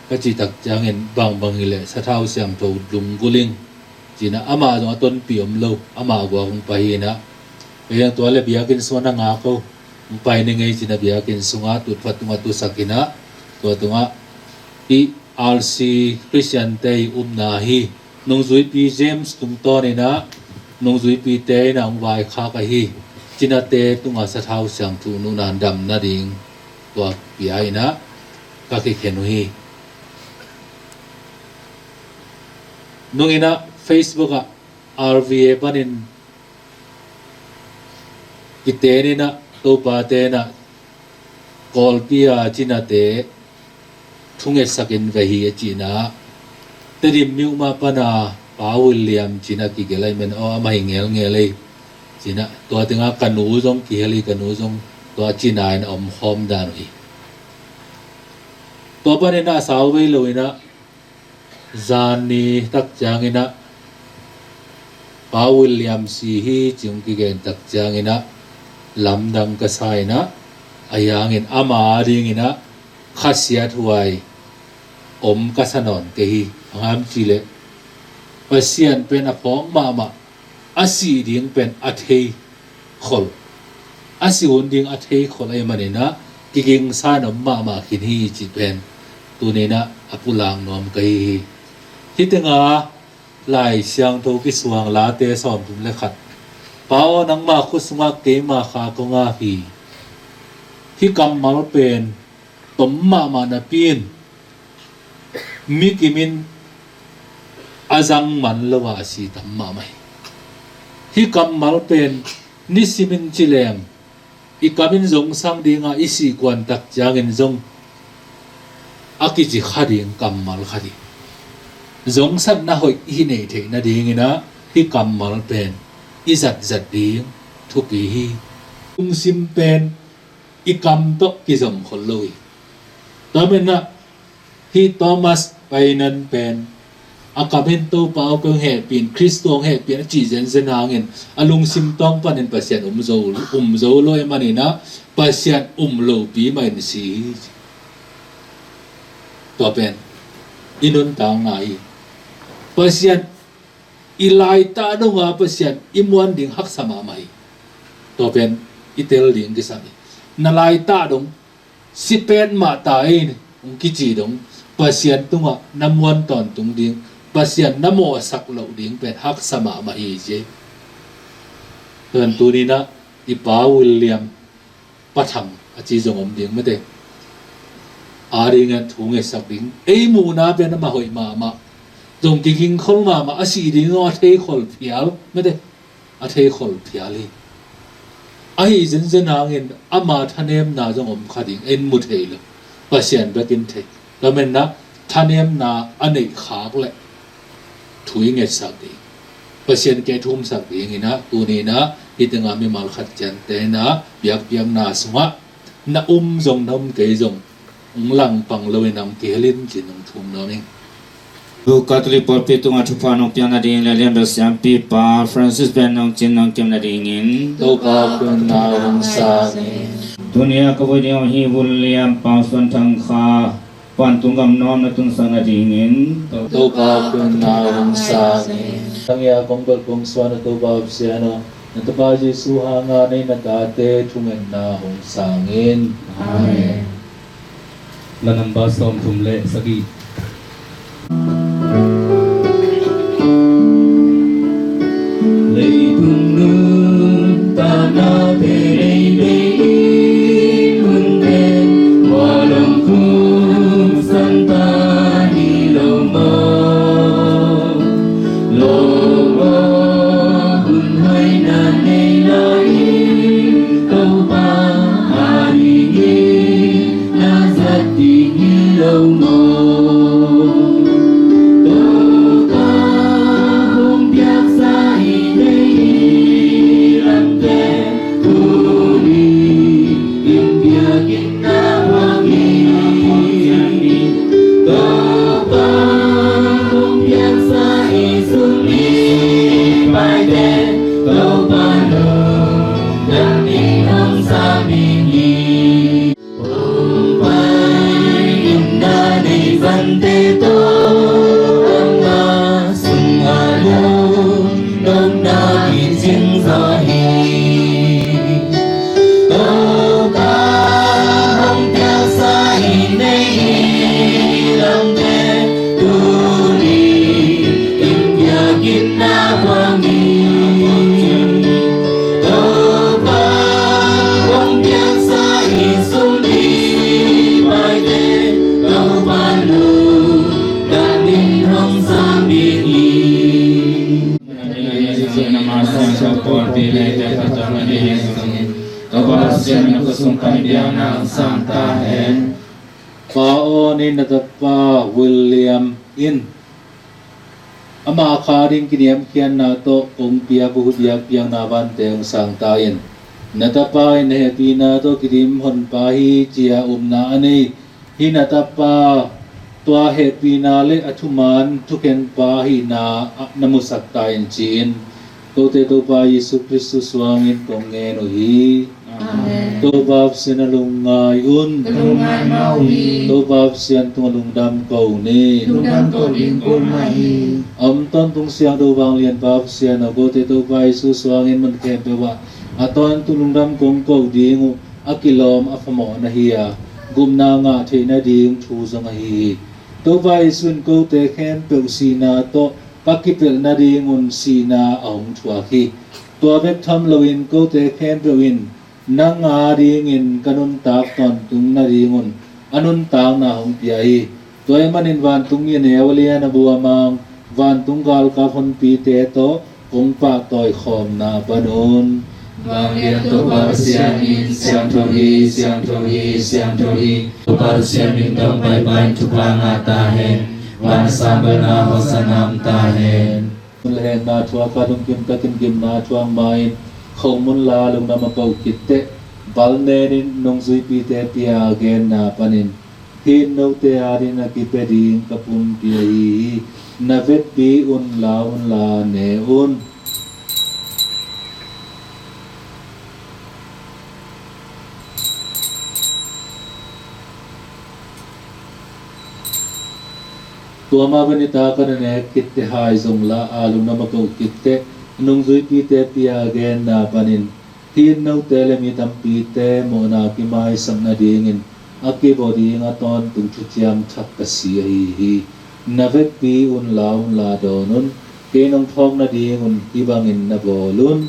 ka cih tak ciangin, bangbang hileh sathau siangtho lunggulh ing, ci-in ah amah zong a tonpih om lo, amah guak hong pai hi in ah, kei zong tua leh biakinn sungah na ngak o, hong pai ni ngei, ci-in ah biakinn sungah tutphah tungah tusak in ah, tua tungah hih R C Christian-te ii upna hi. Nungzuipi James tungtawnin ah nungzuipite in ah hong vaikhak ahi. Cinate tungah sathau siangtho nunah dam nading tua pia in ah ka kikhen uh hi. Nungin ah Facebook ah R V A panin kitenin ah, topate in ah Kawlpi a cinate thungetsakin ve hi a cihna, Tedim Myanmar pana Pa William ci-in ah kigelh ahih manin, aw, amah hi ngelngel ei, ci-in ah tua tengah ka nu zong kihel hi, ka nu zong tua cina in a omkhawm dan uh hi. Tua panin ah a sau vei lo in ah, zan ni tak ciangin ah Pa William si hi ci-in hong kigen tak ciangin ah lamdang ka sa in ah, ahi hangin ama adingin ah khasiathuai om ka sa nawn kei hi. Bang hang hiam cih leh Pasian pen a phawk mahmah, a sih ding pen a thei khol, a sih hun ding a thei khol ahih manin ah kigingsa in om mahmah khin hi cih pen tuni in ah a pulak nuam ka hi hi. Hih tengah Lai Siangtho kisuang Late sawmthum le khat, Pa aw, nangma khut sungah keima kha kong ap hi. Hih kammal pen tom mahmah napi in mi kim in a zang man lo a a si tam mahmah hi. Hih kammal pen nisimin ci leng i kam in zongsang ding a, i sih kuan tak ciangin zong a kici kha ding kammal khat hi. Zongsatna hoih i neih theih nadingin ah hih kammal pen i zatzat ding thupi hi. Lungsim pen i kam tawh kizom khol lo hi. Tua manin ah hih Thomas Painan pen a kam in Topa aw, kong hehpih in, Khristo hong hehpih in a cih zenzen hangin a lungsim tawng panin Pasian um zo, um zo lo ahih manin ah Pasian um lopi mah in si hi. Tua pen i nuntakna hi. Pasian i laitah dong a Pasian i muan ding haksa mahmah hi. Tua pen i tel ding kisam hi. Na laitah dong si pet mah ta ei, hong kici dong, Pasian tungah na muan tawntung ding, Pasian na mawhsak loh ding pen haksa mahmah hi ci. Tua pen tuni in ah i Pa William Pa Thang a ci zong om ding mate. A dingin thu ngetsak ding, ei muhna pen amah hoih mahmah, zong kiging khol mahmah, a sih ding zong a thei khol phial mate. A thei khol phial hi. Ahi zenzen hangin ama thanemna zong om kha ding, ei mu thei lo, Pasian bek in thei. Tua manin ah thanemna a neih khak leh thu i ngetsak ding, Pasian kiang i thumsak dingin ah tuni in ah hih tengah mimal khat ciangte in ah biakpiakna sungah Na um zong na um kei zong, hong langpang loin hong kihel in ci-in hong thum nuam ing. Tu Catholic pawlpi tungah thupha nong piakna ding le lianbel siampipa Francis Beng nong cin nong kemna dingin Topa kunna hong sang in. Tuni-a ka vui ding uh hi William Pau Suan Thang kha vantung gam nuam na tunsak nadingin Topa kunna hong sang in. Tangia kong bel kong suan a Topa Pasian aw, na Tapa Jesu hanga nei na tate thungetna hong sang in. Amen. La namba sawmthum le sagih. Leitung nuntakna te nei nei i munte, ua lom khum santa hi lo maw? Lo maw, hun hoihna nei lai i, Topa ading i na zat ding hi lo maw? Topa hong piaksa i nei i lamte, tuni in biakinn na buang hi. Topa hong piaksa i sum i paite, Topa lungdam in hong sam ding hi. Hong pai in na nei vante tawh, amah sungah lungdamna kicing zaw hi. Topa hong piaksa i nei i lamte, tuni in biakinn na buang hi. Topa hong piaksa i sum i paite, Topa lungdam in hong sam ding hi. Topa Pasian in na khut sung pan i biakna hong sang ta hen. Pa aw, na tapa William in ama kha ding kiniamkhiatna tawh kong piak uh biakpiakna vante hong sang ta in. Na tapa in na hehpihna tawh kidim honpa hi ci-a upna a nei hih na tapa, tua hehpihna le a thuman thukhenpa ahihna na musak ta in ci-in kote Topa Jesu Khristu suangin kong ngen uh hi. Amen. Topa Pasian a lungngai un. Ka lungngai mah uh hi. Topa Pasian tungah lungdam ko ni. Lungdam ko ding kul mah hi. A om tawntung siangtho vanglianpa Pasian aw, kote Topa Jesu suangin mun khempeuh ah a tawntung lungdam kong ko ding uh a kilawm a phamawh na hi a, gupna ngah theih nading thu zong ahi hi. Topa Jesu in kote khempeuh sihna tawh ka kipelh nadingun sihna a hong thuak hi. Tua bek tham loin kote khempeuh in nang adingin ka nuntak tawntung nadingun a nuntakna hong pia hi. Tua ahih manin vantung mi a neu a lian a buamang, vantung galkap honpite tawh kong pahtawi khawmna pan un. Vanglian Topa Pasian in, siangtho hi, siangtho hi, siangtho hi. Topa Pasian min tawh paipai in thupha ngah ta hen. Van a sang bel na hosana om ta hen. Lehna thuak a lungkim takin gimna thuak ma-in khomun la lungdam a ko kitteh, bal nenin nungzuipite pia a genna panin, hih note adingin a kipia ding ka pumpi ahi hi. Na vekpi un, la un la ne un. Tua mah bangin i tak a na nek kitte hai zong la a lungdam a ko kitte, nungzuipite pia a genna panin, hih note le mi tampite mawhna kimaisak nadingin a kibaw ding a tawntung thuciam thak ka si ahi hi. Na vekpi un, la un la dawn un. Kei nong phawk nadingun hih bangin na bawl un.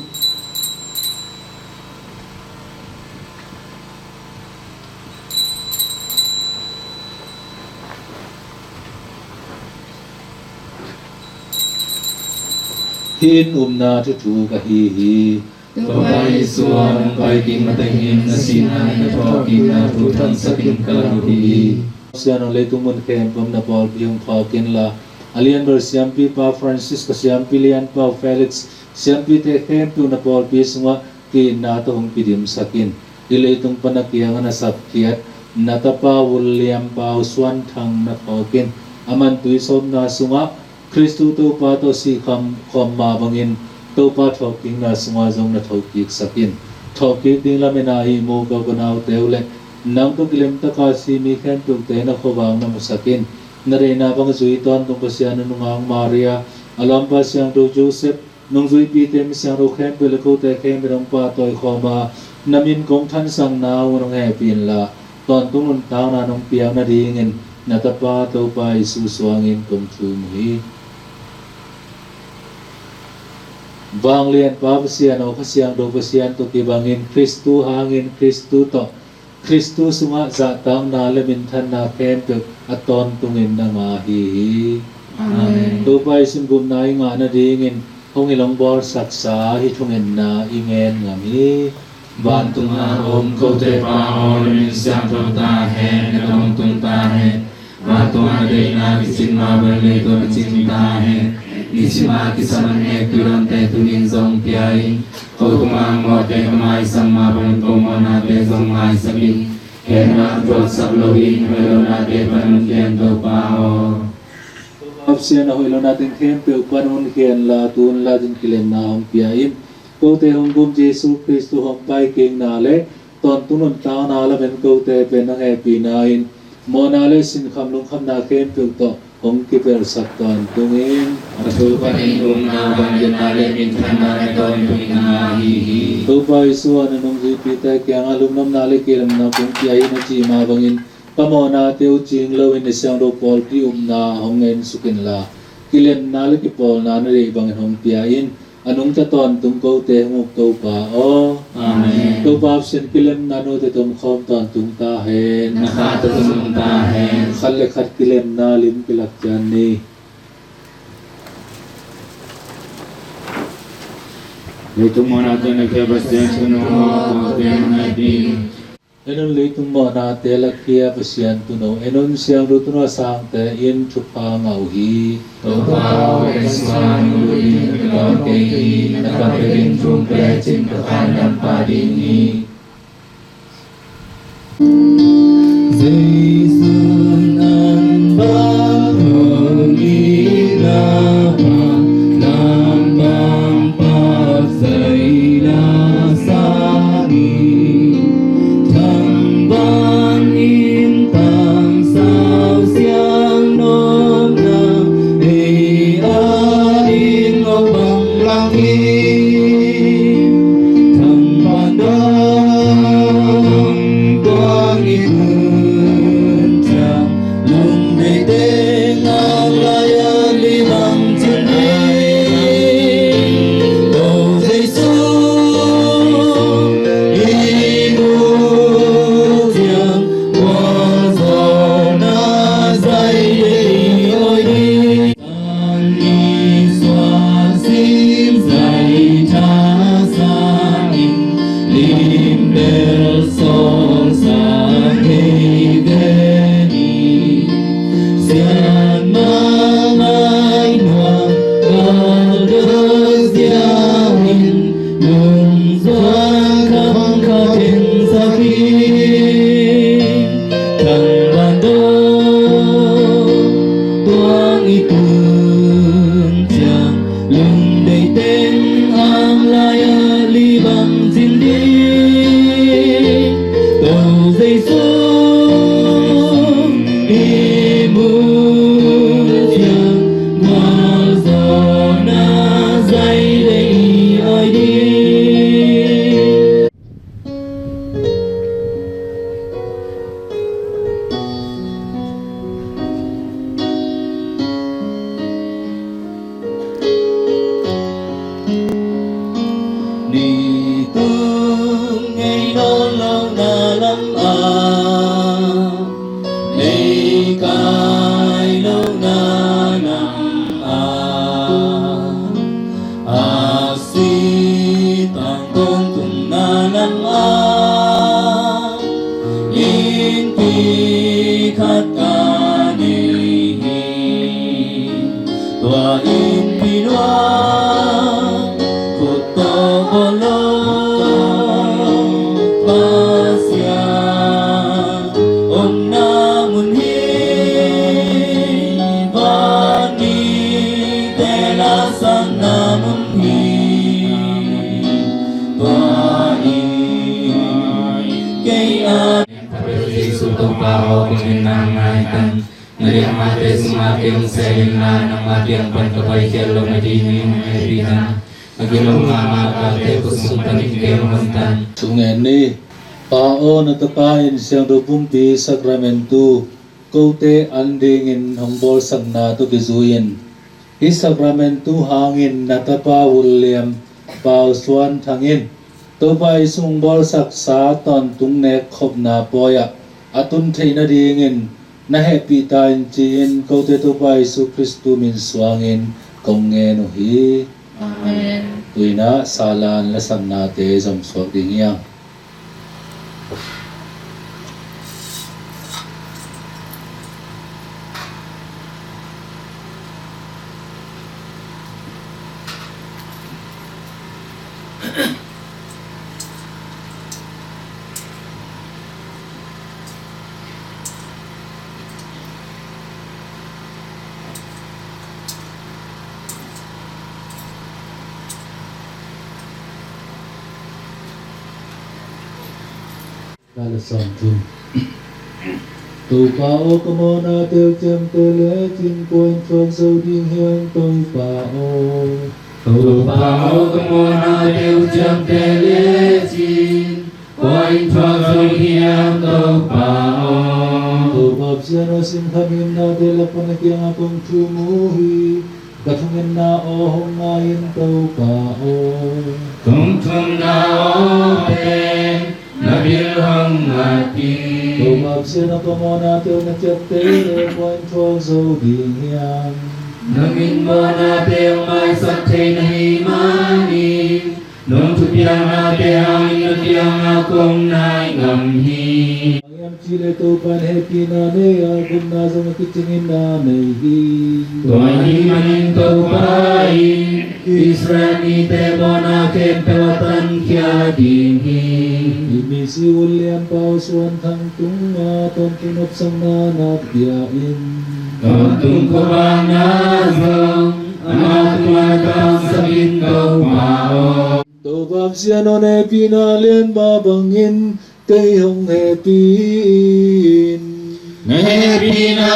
Hih in upna thuthuk ahi hi. Topa Jesu aw, nong pai kik matengin na sihna le na thawhkikna thu thangsakin ka lak uh hi. Sian aw, leitung mun khempeuh na pawlpi hong phawk inla, a lianbel siampipa Francis, ka siampi lianpa uh Felix, siampite khempeuh na pawlpi sungah ki-itna tawh hong kidimsak in. Hih leitung pan a kiang a na sapkhiat na tapa William Pau Suan Thang na phawk in, aman tui sawmna sungah Khristu Topa tawh sih kham khawm mah bangin Topa thawhkikna sungah zong na thokiksak in, thawhkik ding lamen a ihmu ka unaute uh le nang tawh kilem taka si mi khempeuhte na khuavak na musak in, na deihna bang zui tawntung Pasian a nungak Maria, a lawmpa Siangtho Joseph, nungzuipite, mi siangtho khempeuh le kote khempeuh in hong pahtawi khawm a, na min kong thansakna uh hong hehpih inla, tawntung nuntakna nong piak nadingin na tapa Topa Jesu suangin kong thum uh hi. Vanglianpa Pasian aw, Kha Siangtho Pasian tawh kibangin, Khristu hangin, Khristu tawh, Khristu sungah zahtakna le minthanna khempeuh a tawntungin na ngah ahi hi. Amen. Topa i sungah gupna i ngah nadingin hong hilh hong bawlsaksa hih thungetna i ngen ngam hi. Vantungah om kote Pa aw, na min siangtho ta hen, na gam hong tung ta hen. Vantungah na deihna kicing mah bangin leitungah kicing ta hen. Nisim a kisam annek tuidawnte tuni-in zong pia in. Ko tungah mawhte ka maisak mah bangin ko mawhnate zong maisak in. Hehna tuaksak loin hoih lonate pan hong khia in Topa aw. Topa Pasian aw, hoih lona teng khempeuh pan hong khia inla, tu-in la ding kilemna hong pia in. Kote hong gum Jesu Khristu hong paikikna le tawntung nuntakna lamen kote pen nang hehpihna in mawhna le sinkham lungkhamna khempeuh tawh hong kipelhsak tawntung in. A thu panin umna, vangliatna le minthanna na tawntungin na ngah ahi hi. Topa Jesu aw, na nungzuipite kiangah lungdamna le kilemna kong pia hi na cih mah bangin ka mawhnate uh cing loin na siangtho pawlpi upna hong ensuk inla, kilemna le kipawlna na deih bangin hong pia in. A nungta tawntung kote hong uk Topa aw. Amen. Topa Pasian, kilemna note tawh om khawm tawntung ta hen. Na kha tawh zong om ta hen. Khat le khat kilemna lim kilak ciat ni. Leitung mawhna tawh na khia Pasian Tuuno, kote hong hehpih in. En un, leitung mawhnate lakhia Pasian Tuuno, en un, Siangtho Tuuno, a sangte in thupha ngah uh hi. Topa aw, ken sungah nong lut ding ka lawm kei hi, na kam bekin thu hong pia lecin ka kha in dam pah ding hi. Jesu in an bang hong itna pan, lam bang pak zaina sangin, thangban in tangsau siang nopna, ei adingin hong bang lang hi. Thangban dong tuang i tun ciang, lungdeih teng ang lai-ah lih bang cin ding. Ko Jesu i muh ciang, gualzawhna zaidei i awi ding. Tan i suan sim zai tha sangin, lim bel sawl sang ngei ve ni. Sian mah ngai nuam, gal dal ziau in, lungzuan khang kha teng sak hi. Thangban dong tuang i tun ciang, lungdeih teng ang lai-ah lih bang cin ding. Ko Jesu i muh ciang, gualzawhna zaidei i awi ding. Ni tung ngei nawn lohna lam ah, nei kai lohna lam ah, a si tang tawntungna lam ah, innpi khat ka nei hi. Tua innpi nuai khut tawh bawl lo, Pa Aw, kong ngen nangmah hi tan. Na liangmate sungah kei hong sem inla, nangmah kiang pan ka paikhiat loh nadingin hong hehpihna a kilawm mahmah tate khut sung panin kei hong hon tan. Thungen ni. Pa aw, na Tapa in siangtho pumpi sakramentu kote an dingin hong bawlsakna tawh kizui-in hih sakramentu hangin na Tapa Vulliam Pau Suan Thang in Topa Jesu hong bawlsaksa tawntung nek khopna pawi-ah a tun theih nadingin na hehpih ta in ci-in kote Topa Jesu Khristu min suangin kong ngen uh hi. Amen. Tuinah salan lasaknate zomsuak ding hi hang. Ka la sawm thum. Topa aw, ka mawhnate uh ciamteh lecin kua in thuak zo ding hiam, Topa aw? Topa aw, ka mawhnate uh ciamteh lecin kua in thuak zo ding hiam, Topa aw? Topa Pasian aw, simkhat nginnate lak pan na kiangah kong thum uh hi. Ka thungetna aw hong ngai in, Topa aw. Kong thumna aw pen na bil hong ngat hi. Topa Pasian aw, ka mawhnate uh na ciapteh leh kua in thuak zo ding hiam? Na min mawhnate hong maisak thei na hih manin nong thupiaknate hangin na kiangah kong nai ngam hi. Bang hang hiam cih leh Topa in hehpihna nei a, gupna zong a kicingin na nei hi. Tua ahih manin Topa in Israel mite mawhna khempeuh a tankhia ding hi. Hih misi Vulliam Pau Suan Thang tungah tawntung nopsakna na pia in. Tawntung khuavakna zong ama tungah na tangsak in, Topa aw. Topa Pasian aw, na hehpihna lian mah bangin kei hong hehpih in. Na hehpihna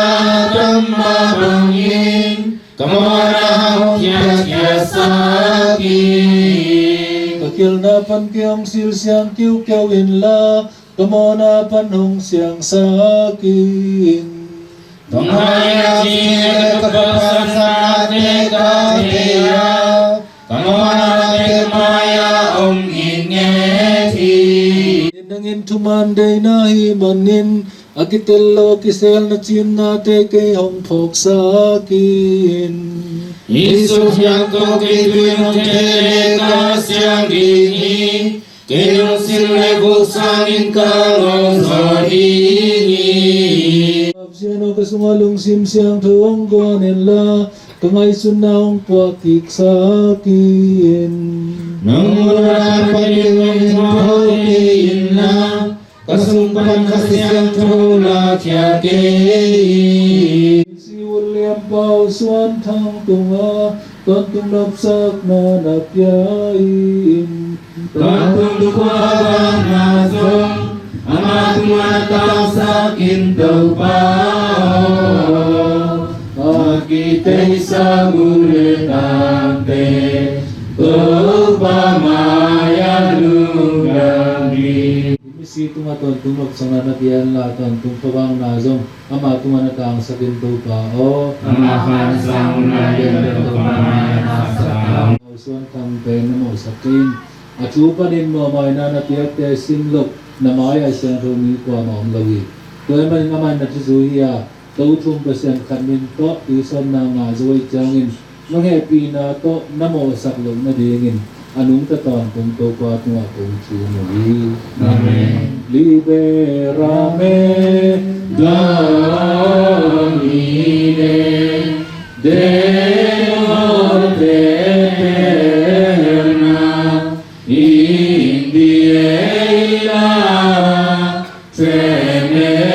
tam mah bangin ka mawhna hong khiatkhiatsak in. Ka khialhna pan kei hong silsiang kiukiau inla, ka mawhna pan hong siangsak in. Bang hang hiam cih leh ka phatsaknate ka thei a, ka mawhnate ka mai-ah om ngitnget hi. Nangin thuman deihna hih manin a kitel lo a kisel na cinnate kei hong phawksak in. Hih suk hiam ko kei tui nong kei leh ka siang ding hi. Kei hong sil leh vuk sangin ka ngawng zaw ding hi. Pasian aw, ka sungah lungsim siangtho hong guan inla, ka ngaihsutna hong puak kiksak in. Nong muhna panin hong tho kei inla, ka sung pan Kha Siangtho lakhia kei in. Misi Vulliam Pau Suan Thang tungah tawntung nopsakna na pia in. Tawntung khuavakna zong ama tungah na tangsak in, Topa aw. A kiteisa guu le taamte Topa mai-ah lungdam hi. Misi tungah tawntung nopsakna na pia inla, tawntung khuavakna zong ama tungah na tangsak in, Topa aw. Ama khan sang hun lai lian pen Topa mai-ah na tangsak in. Pau Suan Thang pen na mawhsak in. A thu panin mawhmaina na piakte sim loh na mai-ah siangtho mi kuamah om lo hi. Tua ahih manin amah in na thuzui hi a, Tothum Pasian khat min tawh tuisawpna ngah zo ahih ciangin nong hehpihna tawh na mawhsak loh nadingin a nungta tawntung Topa tungah kong thum uh hi. Amen. Libera me Domine, Deo eterna, in die eila tremenda,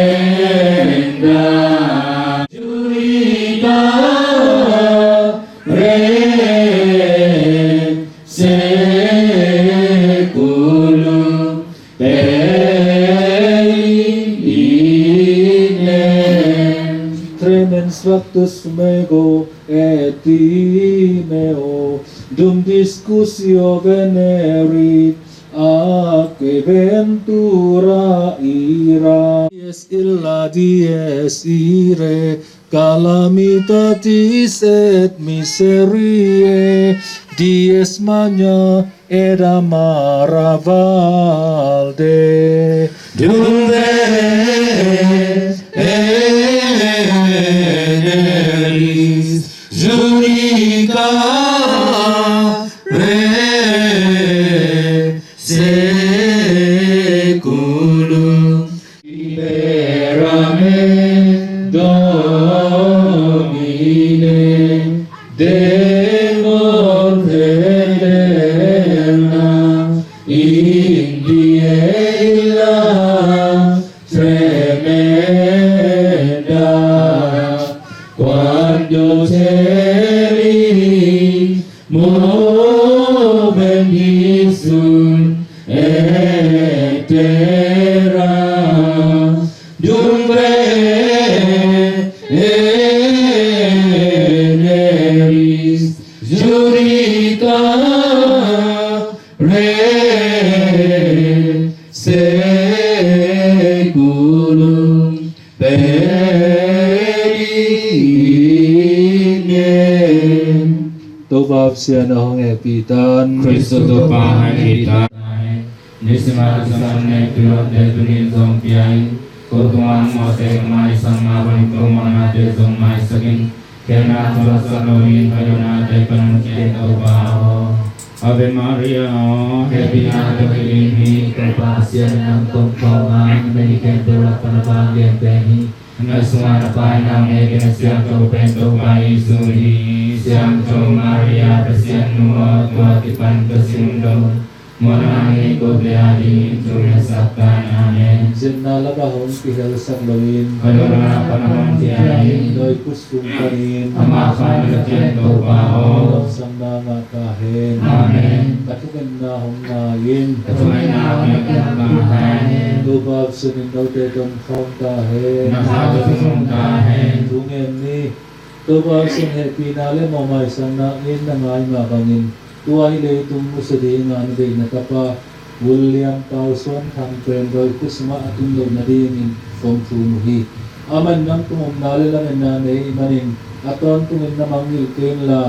judica re seculum. Amen. Tremens factus mego et timeo, dum discussio venerit, atque ventura ira. Dies illa, dies irae, calamitatis et miseriae, dies magna et amara valde. Dum veneris judicare saeculum. Libera me, Domine, de morte aeterna, in die illa tremenda, quando caeli movent, hisunt et terra. Dum veneris judicare saeculum perime. Topa Pasian, a hong hehpih tan. Khristu Topa hong hehpih tan. Nisim a kisam nei pilawmte tuni-in zong pia in. Ko tungah mawhte ka maisak mah bangin ko mawhnate zong maisak in. Khelhna thuaksak loin ka dawnate pan hong khih in, Topa aw. Ave Maria aw, hehpihna tawh kidim hi, Topa Pasian in nang tungah, na min khempeuh lakah na vanglian pen hi. Na sungah na Pa in nang ngei, na siangtho pen Topa Jesu hi. Siangtho Maria, Pasian nu aw, tua kipan ka simdong muanna ngei ko te a dingin thu hong saktan. Amen. Zetna lakah hong kihelsak loin, ka dawnna pan hong khia in. Dawi khutsung panin, amah khan ka khia in, Topa aw. Lawpsangna ngah ta hen. Amen. Ka thungetna hong nai in. Ka thungetna hong nai in. Topa Pasian in note tawh om khawm ta hen. Na kha tawh zong om ta hen. Thungen ni. Topa Pasian hehpihna le mawhmaisakna in na ngai mah bangin, tua hi leitung nusia dingin na deih na tapa William Pau Suan Thang pen dawi khutsungah a tun loh nadingin kong thum uh hi. Amah in nang tung omna le lametna nei ahih manin, a tawntungin na mangngilh kei inla,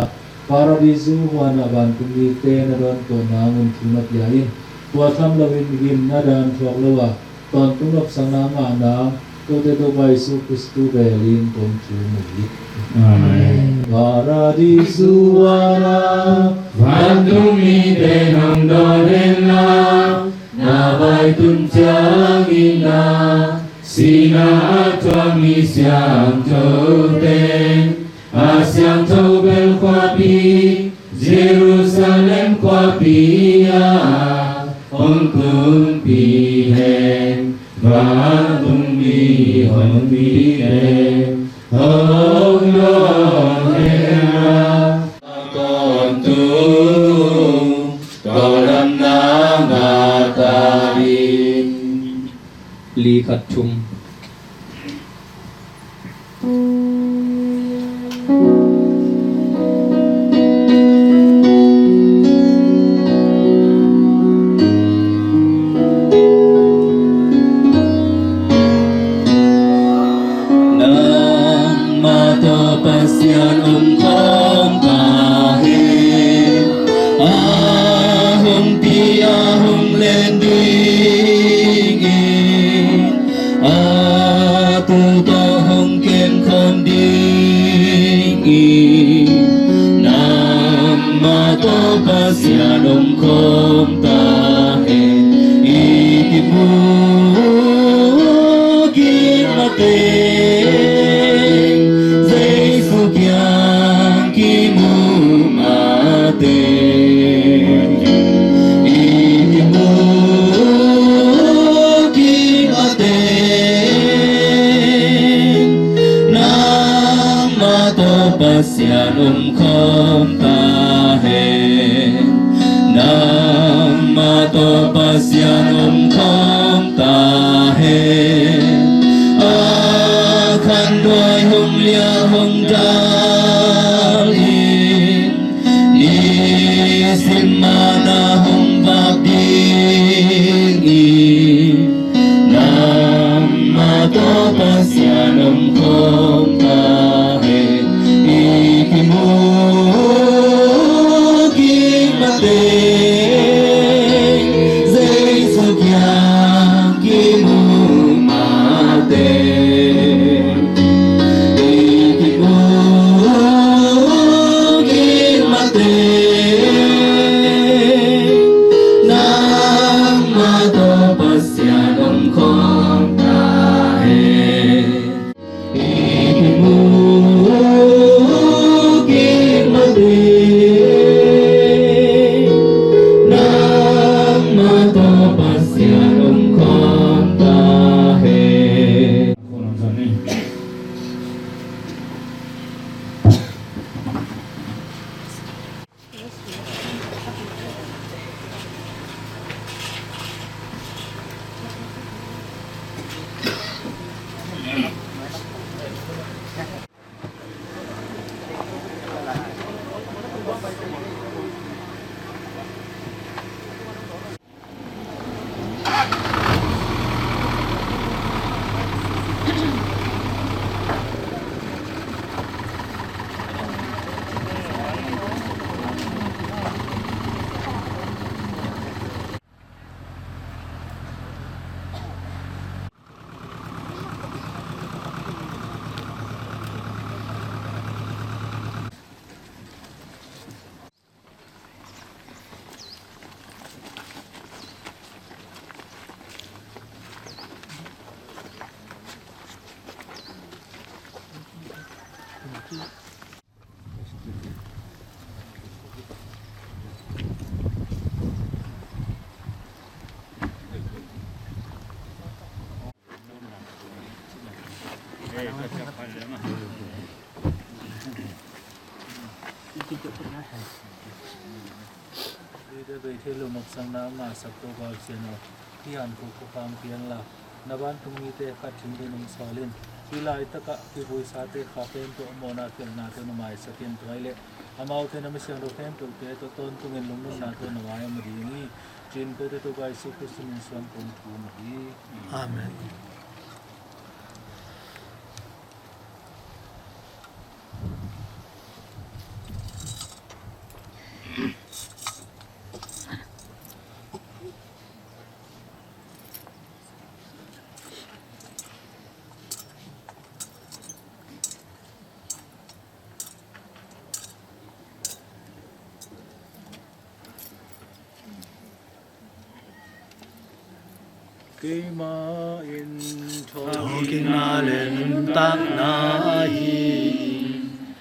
Paradisu huanah vantung mite na dawntuah na'ngun thu na pia in. Tua tham loin gimna dan thuak lo a, tawntung lawpsangna ngah na'ng, kote Topa Jesu Khristu velin kong thum uh hi. Amen. Paradisu huanah vantung mite nong dawn henla, na vai tun ciangin ah, sihna a thuak mi siangthote, a siangtho bel khuapi Jerusalem khuapi ah hong kumpih hen. Vantung mi honpite hong dawn hen la, tawntung tawldamna ngah ta in. Li khat thum. Nangmah tawh Pasian om khawm ta hen. A hong pi, a hong len dingin, a thu tawh hong kem khawm dingin, nangmah tawh Pasian om khawm ta hen. I kimu gim a teng, Jesu kiang kimu mah teng, i kimu gim a teng, nangmah tawh Pasian om khawm ta hen. Nangmah tawh Pasian om khawm ta hen. A khan Dawi hong liah hong dal in, nisim mana hong vak ding in, nangmah tawh Pasian om khawm ta hen. I kimuh kik mateng, Jesu kiang kimuh mateng, i kimuh kik mateng, nangmah tawh Pasian om khawm ta hen. I kimuh kik mateng, nangmah tawh Pasian om khawm ta hen. Hih Betel lo maksakna a ngahsak Topa Pasian aw, hih han khuk khuakhang pian la, na vantung mite khat hing dingin hong sawl in. Hih laitakah kivuisate kha khempeuh a mawhna khialhnate na maisak in. Tua ahih leh amaute na misiangtho khempeuhte tawh tawntungin lungnopna tawh na mai om ding hi. Cin kote Topa Jesu Khrist min suang kong thum hi. Amen. Keimah in thawhkikna le nuntakna hi.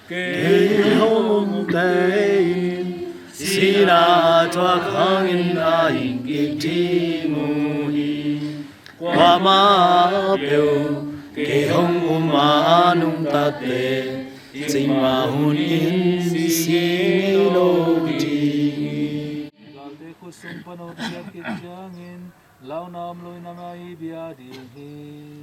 Kei hong umte in sihna thuak hangin a hing kik ding uh hi. Kuamah peuh kei hong um a nungtate, cikmah hunin si ngei lo ding hi. Galte khut sung pan hong siat khit ciangin launa om loin amah i bia ding hi.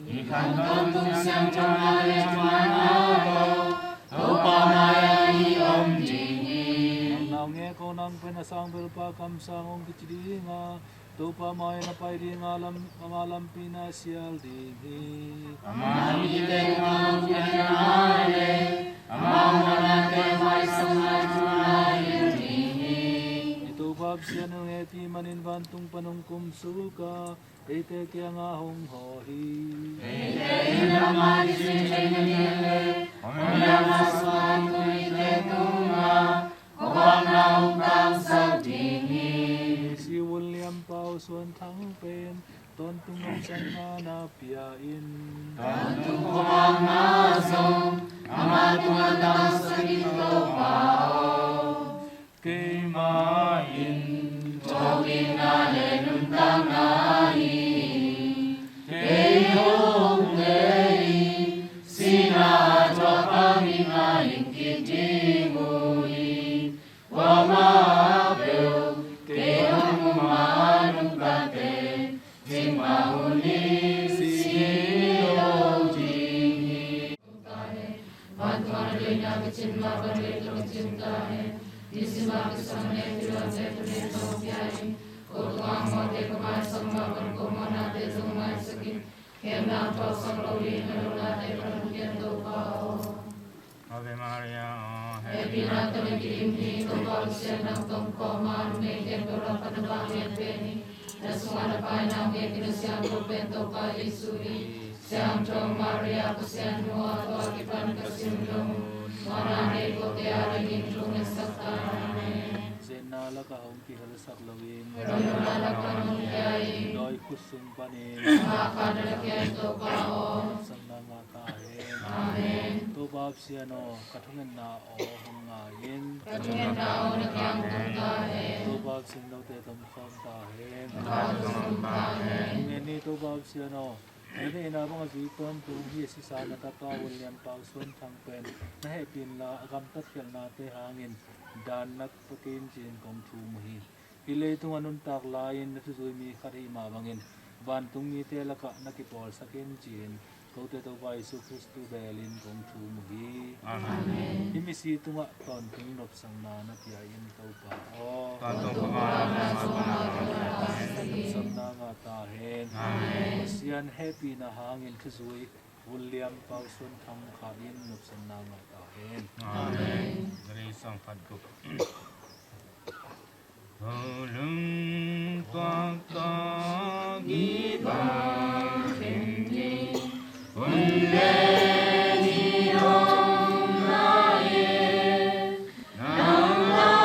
I khan tawntung siangthona le thumanna tawh Topa mai-ah i om ding hi. Nang naungek aw, nang pen a sangbelpa kamsang hong kici ding a, Topa mai-ah na pai ding a, lam, ama lampi na sial ding hi. Amah mite tungah hong pianna le amah mawhnate maisak nai thu na hi ding hi. I Topa Pasian in hong hehpih manin vantung pan hong kumsuk a, eite kiangah hong hawh hi. Eite in amah i zui theih nading le hong liamsak vantung mite tungah khuavakna hong tangsak ding hi. Siun Lianpa aw, suan thang pen tawntung nopsakna na pia in. Tawntung khuavakna zong amah tungah tangsak in, Topa aw. Keimah in thawhkikna le nuntakna hi. Kei hong umte in sihna thuak hangin a hing kik ding uh hi. Kuamah peuh kei hong um a nungtate, cikmah hunin si ngei lo ding hi. Vantung a na deihna kicin mah bang leitung ah cin ta hen. Nisim a kisam neu thudon neu thudon tawh pia in. Ko tungah mawhte ka maisak mah bang ko mawhnate zong maisak in. Khemna tawh sak lo ding a lonate ka lungkiat Topa aw. Ave Maria, aw. Hehpihna tawh na kidim hi, Topa Pasian nang tawh kong kawm a, numei khempeuh lakah na vanglian pen hi. Na sungah na paina hong nget i na siangtho pen Topa Jesu hi. Siangtho Maria, Pasian nu aw, tua kipan ka simdong uh, mawhna nei kote adingin thungetsak ta hen. Zetna lakah hong kihelsak loin, dawi khut sung panin, nopsakna ngah ta hen. Amen. Topa Pasian aw, ka thungetna aw hong ngai in. Ka thungetna aw na kiang tung ta hen. Topa Pasian note tomkhawm ta hen. Ka tung ta hen. Thungen ni Topa Pasian aw, na neihna bang a zui tawntung hi a sisa na tapa William Pau Suan Thang pen na hehpih inla, a gamtat khialhnate hangin dan na pia kei in ci-in kong thum uh hi. Hih leitung a nuntak lai-in na thuzui mi khat ahih mah bangin, vantung mite lakah na kipawlsak in ci-in kote Topa Jesu Khristu belin kong thum uh hi. Amen. Hih misi tungah tawntung nopsakna na pia in Topa aw. Tawntung Topa aw, nopsakna ngah ta hen. Amen. Pasian hehpihna hangin thuzui William Pau Suan Thang kha in nopsakna ngah ta hen. Amen. Amen. Lungtuak tawh givak khin ni, hun le ni hong lai e, nang la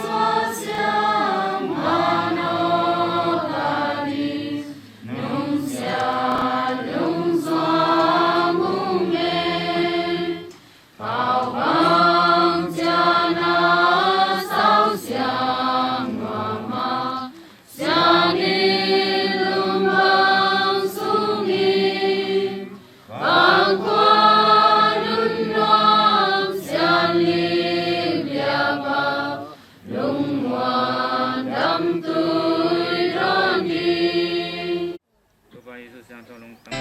suah siang manawh ka ding, nungsiat lungzuang hong ngen. Pau bang ciang a sau siang nuam a, siang in lung bang sung in, bang kua nun nuam siang lik liak a, lungmuan damtui dawn ding. Topa Jesu siangtho lungtang.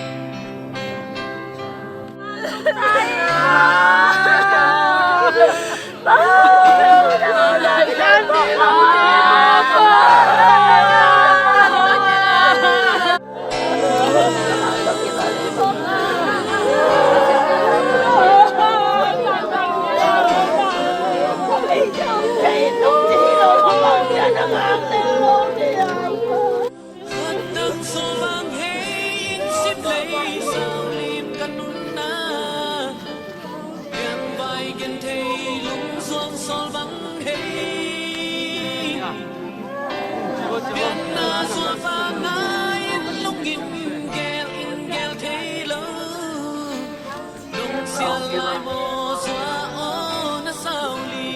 Khuat dang sual bang hei, inn sim lei sau lim ka nunna. Pianvai genthei lungzuang sual bang hei. Pianna sual bang a inn lungin gel in gel thei lo. Lungsial lai maw, suah aw na sau li.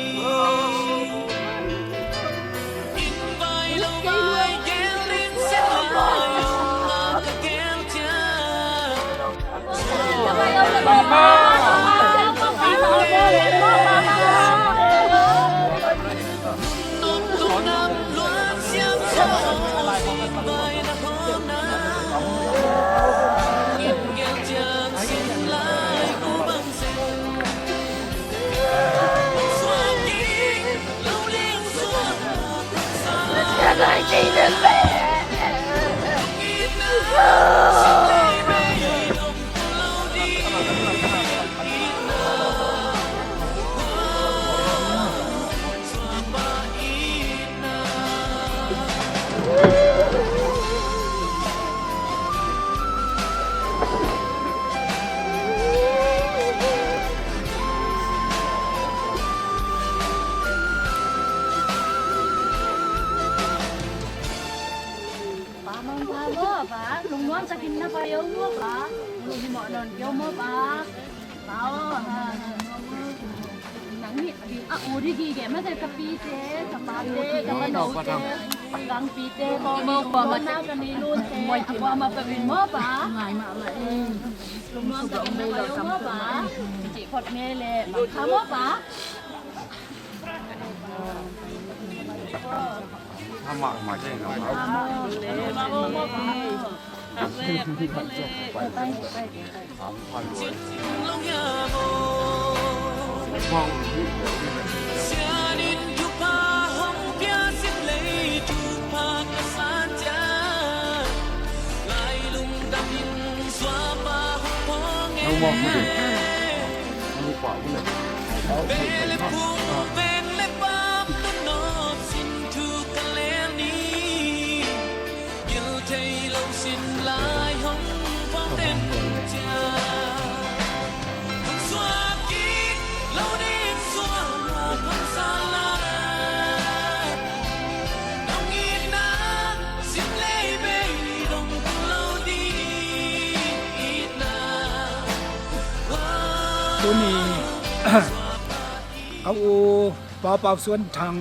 Inn vai lo vai gel in, siat lai lungah ka gel ciat. Pa, mangpha maw, pa? Lungnuam takin na pai o maw, pa? Lungnuam nawn kei o maw, pa? Pa aw, ha. Nang nih a u ding gige mah, ka pite, ka pate, ka manote, ka gangpite, ka mi lungnuamna ka nei lunte, a kuamah peuh in maw, pa? Lungnuam takin na pai o maw, pa? Cih phot ngei leh, mangpha maw, pa? Sianin thupha hong pia, sim lei thupha ka san ciat. Lai lungdam in suapa hong pawng e. Veng le phung, veng le pam, nunawp sin thu ka lel ni. Gil thei lo sin lai hong pawng den ciat. Hong suak kik lo ding suak hong sa lai. Hong itna sim lei bei dong kul lo ding itna. Tuni a u Pa Pau Suan Thang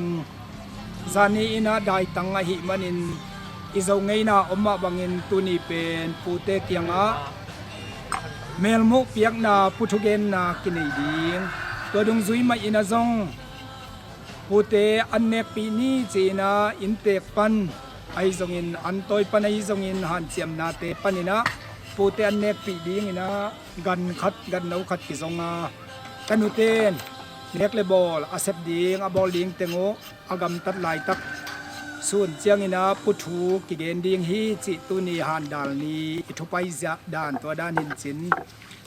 zani in ah daitang ahih manin i Zo ngeina om mah bangin tuni pen pute kiangah melmuh piakna puthugenna kinei ding. Tua dungzui mah in ah zong pute an nekpih ni ci-in ah inntek pan ahi zongin, an tawi pan ahi zongin hanciamnate panin ah pute an nekpih dingin ah gan khat gan no khat kizong a, ka nute in nek le bawl a sep ding, a bawl ding teng uh a gamtat laitak sun ciangin ah puthu kigen ding hi cih tuni handal ni i thupai ziah dan tua dan hi in cin.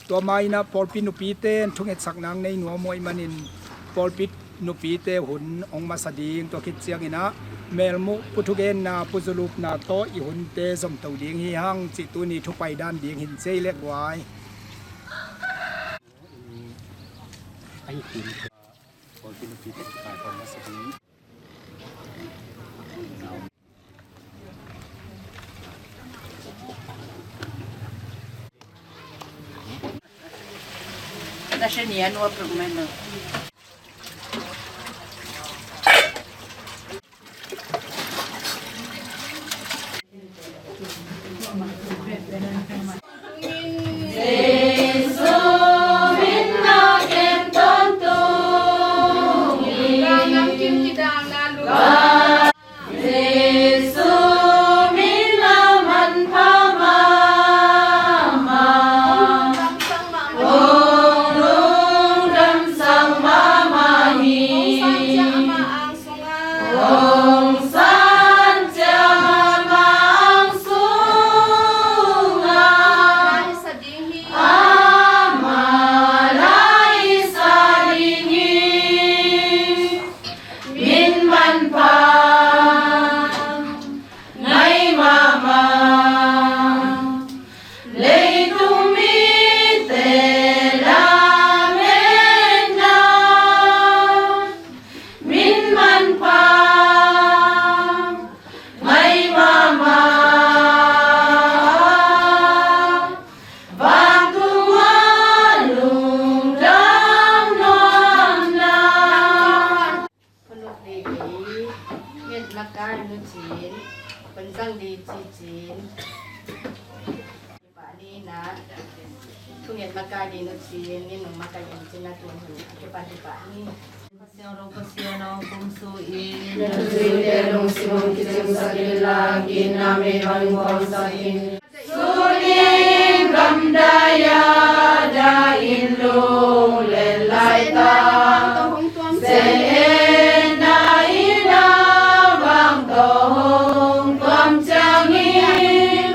Tua ma-in ah pawlpi nupite in thungetsak nang nei nuam uh ahih manin pawlpi nupite hun hong masa ding, tua khit ciangin ah melmuh puthugenna puzulupna tawh i hunte zomto ding hi hang cih tuni thupai dan ding hi in cei lek guai. Jesu min a manpha mahmah, hong lungdamsak mahmah hi. Hong san ciang amah ang sungah, amah laisa ding hi. Min manpha ngai mahmah, leitung mite lametna. Min manpha ngai mahmah, vantung ah lungdam nuamna. Khonuk le kei ngetna kai nu cin, khon zang di ci cin. Pah ni na, thungetna kai di nu cin, ni nung makai in cin na tun hun a kipah di pah ni. Pasian aw, Pasian aw, kum su in. Na thusuite lungsim hong kicingsak inla, gitna mei bang hong phuangsak in. Sunin gamdai a dahin lunglen laitak, ze-etna in a vang tawh hong tuam ciangin,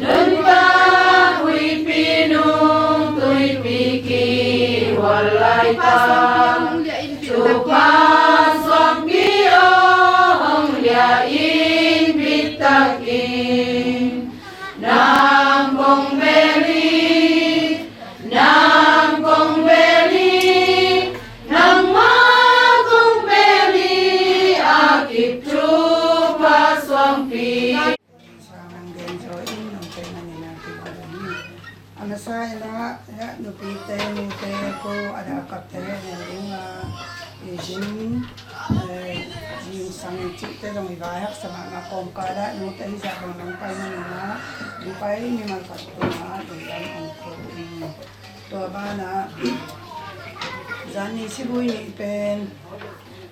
nuntak huihpi nungtuipi kihhual laitak, thupha suangpi aw hong liah in bitak in. Nang kong bel hi, nang kong bel hi, nangmah kong bel hi, a kip thupha suangpi. Sa nang den zaw in nong tei nang in a kip a dong hi. A masa in a, nupite, nute, ko a dakapte, nang ding a, i zin, eh, zingsang i cihte zong i vai haksa mahmah kawmkal ah note hizah bang nong pai manin ah, nong pai mimal khat tungah lungdam hong ko ing. Tua banah zan ni sibui nih pen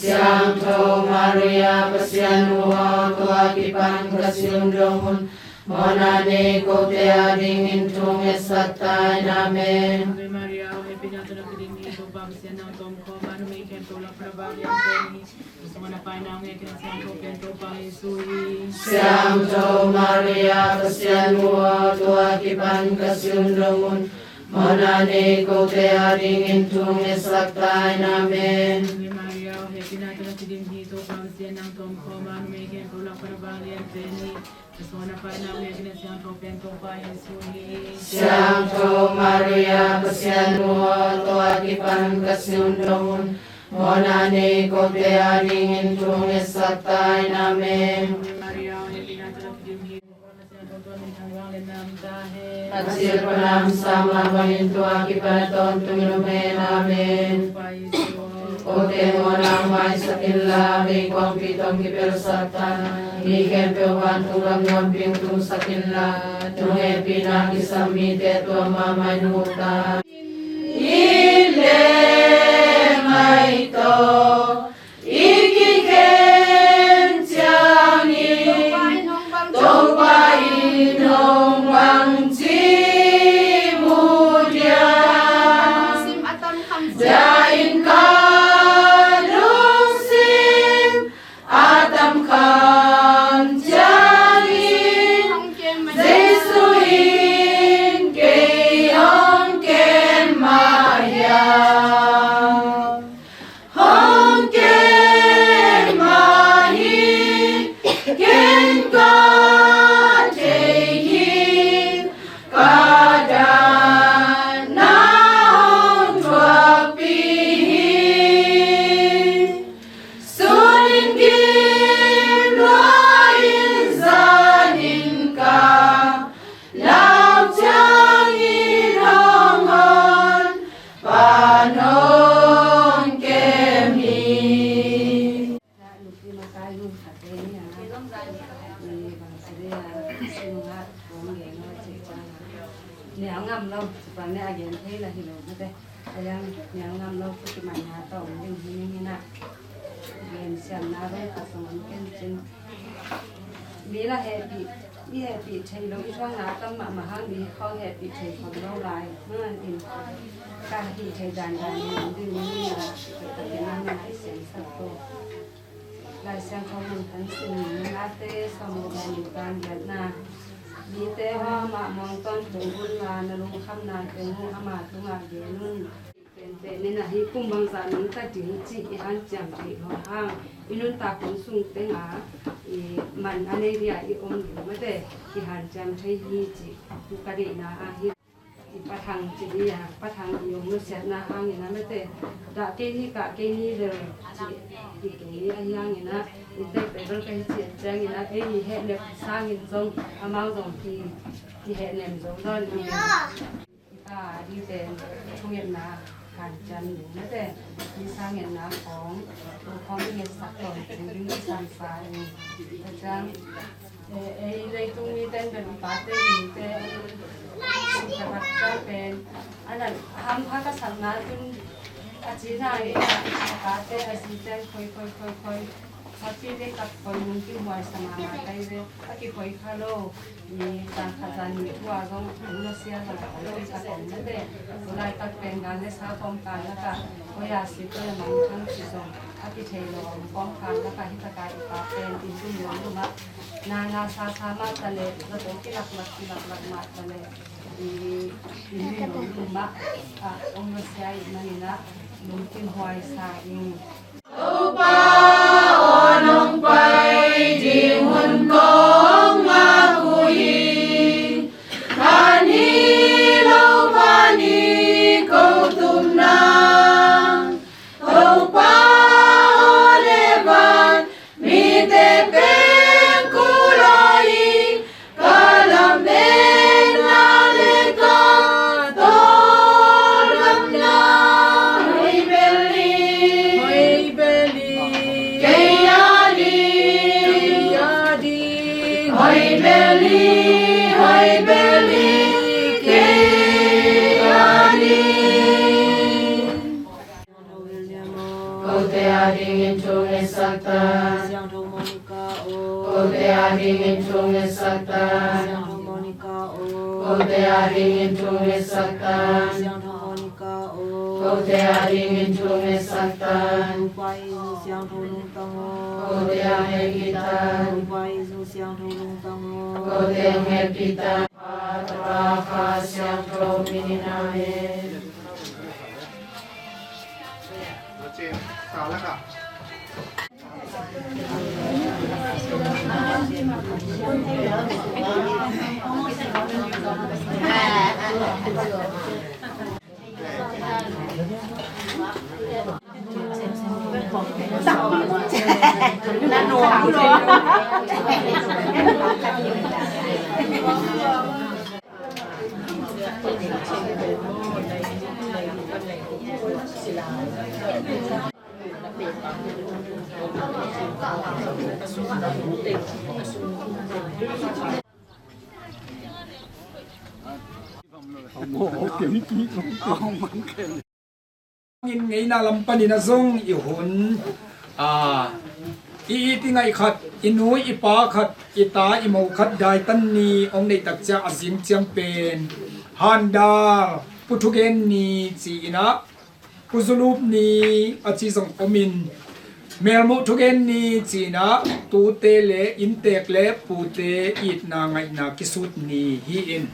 Siangtho Maria Pasian nu aw, tua kipan ka sundong un, mawhna nei kote adingin thungetsak ta in. Amen. Ave Maria, aw hehpihna tawh na kiding hi, Topa Pasian nang tawh om khawm a, numei khempeuh lampang a vang lian pen hi. Siangtho Maria Pasian nu aw, tua kipan ka sundong un, mawhna nei kote adingin thungetsak ta in. Amen. Siangtho Maria Pasian nu aw, tua kipan ka sundong un, mawhna nei kote adingin thungetsak ta in. Amen. A cil panin a omsa mah bangin tua kipan a tawntungin om hen. Amen. Kote mawhna hong maisak inla, meikuangpih tawh hong kipelsak ta, mi khempeuh vantung gam nuampi hong tungsak inla, nong hehpihna kisam mite tuam mahmah in hong uk ta. Inn le ngai tawh i kikhen ciangin Topa in hong bangci mu diam? Tua in ka lungsim a tam kham ciangin Jesu in kei hong kem mah hiam? Hong kem mah hi, ken ka thei hi, ka dahna hong thuakpih hi. Sun in kim lua in zan in ka lau ciangin hong hon pan hong kem hi. Nial ngam lo, ci pan ne a gen thei la hi lo mate. A liang nial ngam lo, pu ki man na tawh om ding hi ning hi na. Gen siamna lo ka song om ken cin. Mi la hehpih, i hehpih thei lo, i thuakna a tam mahmah hang mi khawng hehpih thei khawm lo lai. Hang in ka hih thei dandan in om ding hi ning hi na. Ka ken a man a i siamsak ko. Lai Siangtho mun khat sim ni, Late sawmguk le nih, tang giatna. Mite hua mah muang tawntung unla, na lungkhamna teng uh ama tungah gen un. Penpen in ahi, kum bangzah nungta ding cih i hanciam theih lo hang, i nuntak hun sung tengah i man a nei dia i om ding mate, i hanciam thei hi cih ka deihna ahi. I pathang ci dih a, pathang i hong nusiatna hangin a mate, dah kei ni, kah kei ni vel ci i kei ni ahi hangin a, i tek pen vel kei ci a ciangin a, ei i hehnem sangin zong amau zong ki, kihehnem zo nawn i, i pa dih pen thungetna hanciam ding mate, i sangetna khawng, khawng i ngetsak tawntung ding i sansa in. A ciang, eh, ei leitung mite in bel i pate i mite in sukha khat ciang pen, a nan hampha ka sakna tun a cina i a pate a zite in khoi khoi khoi khoi, a pi le kak khoi, nung kihhuai sa mahmah kai ve, a kikhoi kha lo. I tangkhat zan nih thu a zong hong nusia zong a lo i ka kong mate. Tulaitak pen gan le sa kawmkal lakah, koi a si koi a mangthang cih zong a kithei lo a om kawmkal lakah, hi takah i pa pen i tum lo lo mah, na na sa sa mah ta leh, zato kilaklak kilaklak mah ta leh, i, i tum lo lo mah, a, hong nusia i manin ah, lungkim huai sa ing. Topa aw, nong pai ding hun kong ngak uh hi. Khan hi lo, khan hi ko tupna. Topa aw le van mite pen kul aw hi. Ka lametna le ka tawldamna hoih bel hi. Hoih bel hi. Kei a ding. Kei a ding. Hoih bel hi. Hoih bel hi. Kei a ding. Kote adingin thu ngetsak ta. Siangtho Monica aw. Kote adingin thu ngetsak ta. Siangtho Monica aw. Kote adingin thu ngetsak ta. Siangtho Monica aw. Kote adingin thu ngetsak ta. Topa Jesu siangtho lungtang aw. Kote a hong hehpih ta. Topa Jesu siangtho lungtang aw. Kote a hong hehpih ta. Pa, Tapa, Kha Siangtho min in, amen. In ngeina lam panin a zong i hun, a, i it i ngaih khat, i nu i pa khat, i ta i mo khat daitan ni hong neih tak ciang a zing ciang pen Handal Pu Thugen ni ci-in ah, Pu Zulup ni a ci zong om in, Melmuh Thugen ni ci-in ah tute le inntek le pute itna ngaihna kisut ni hi in,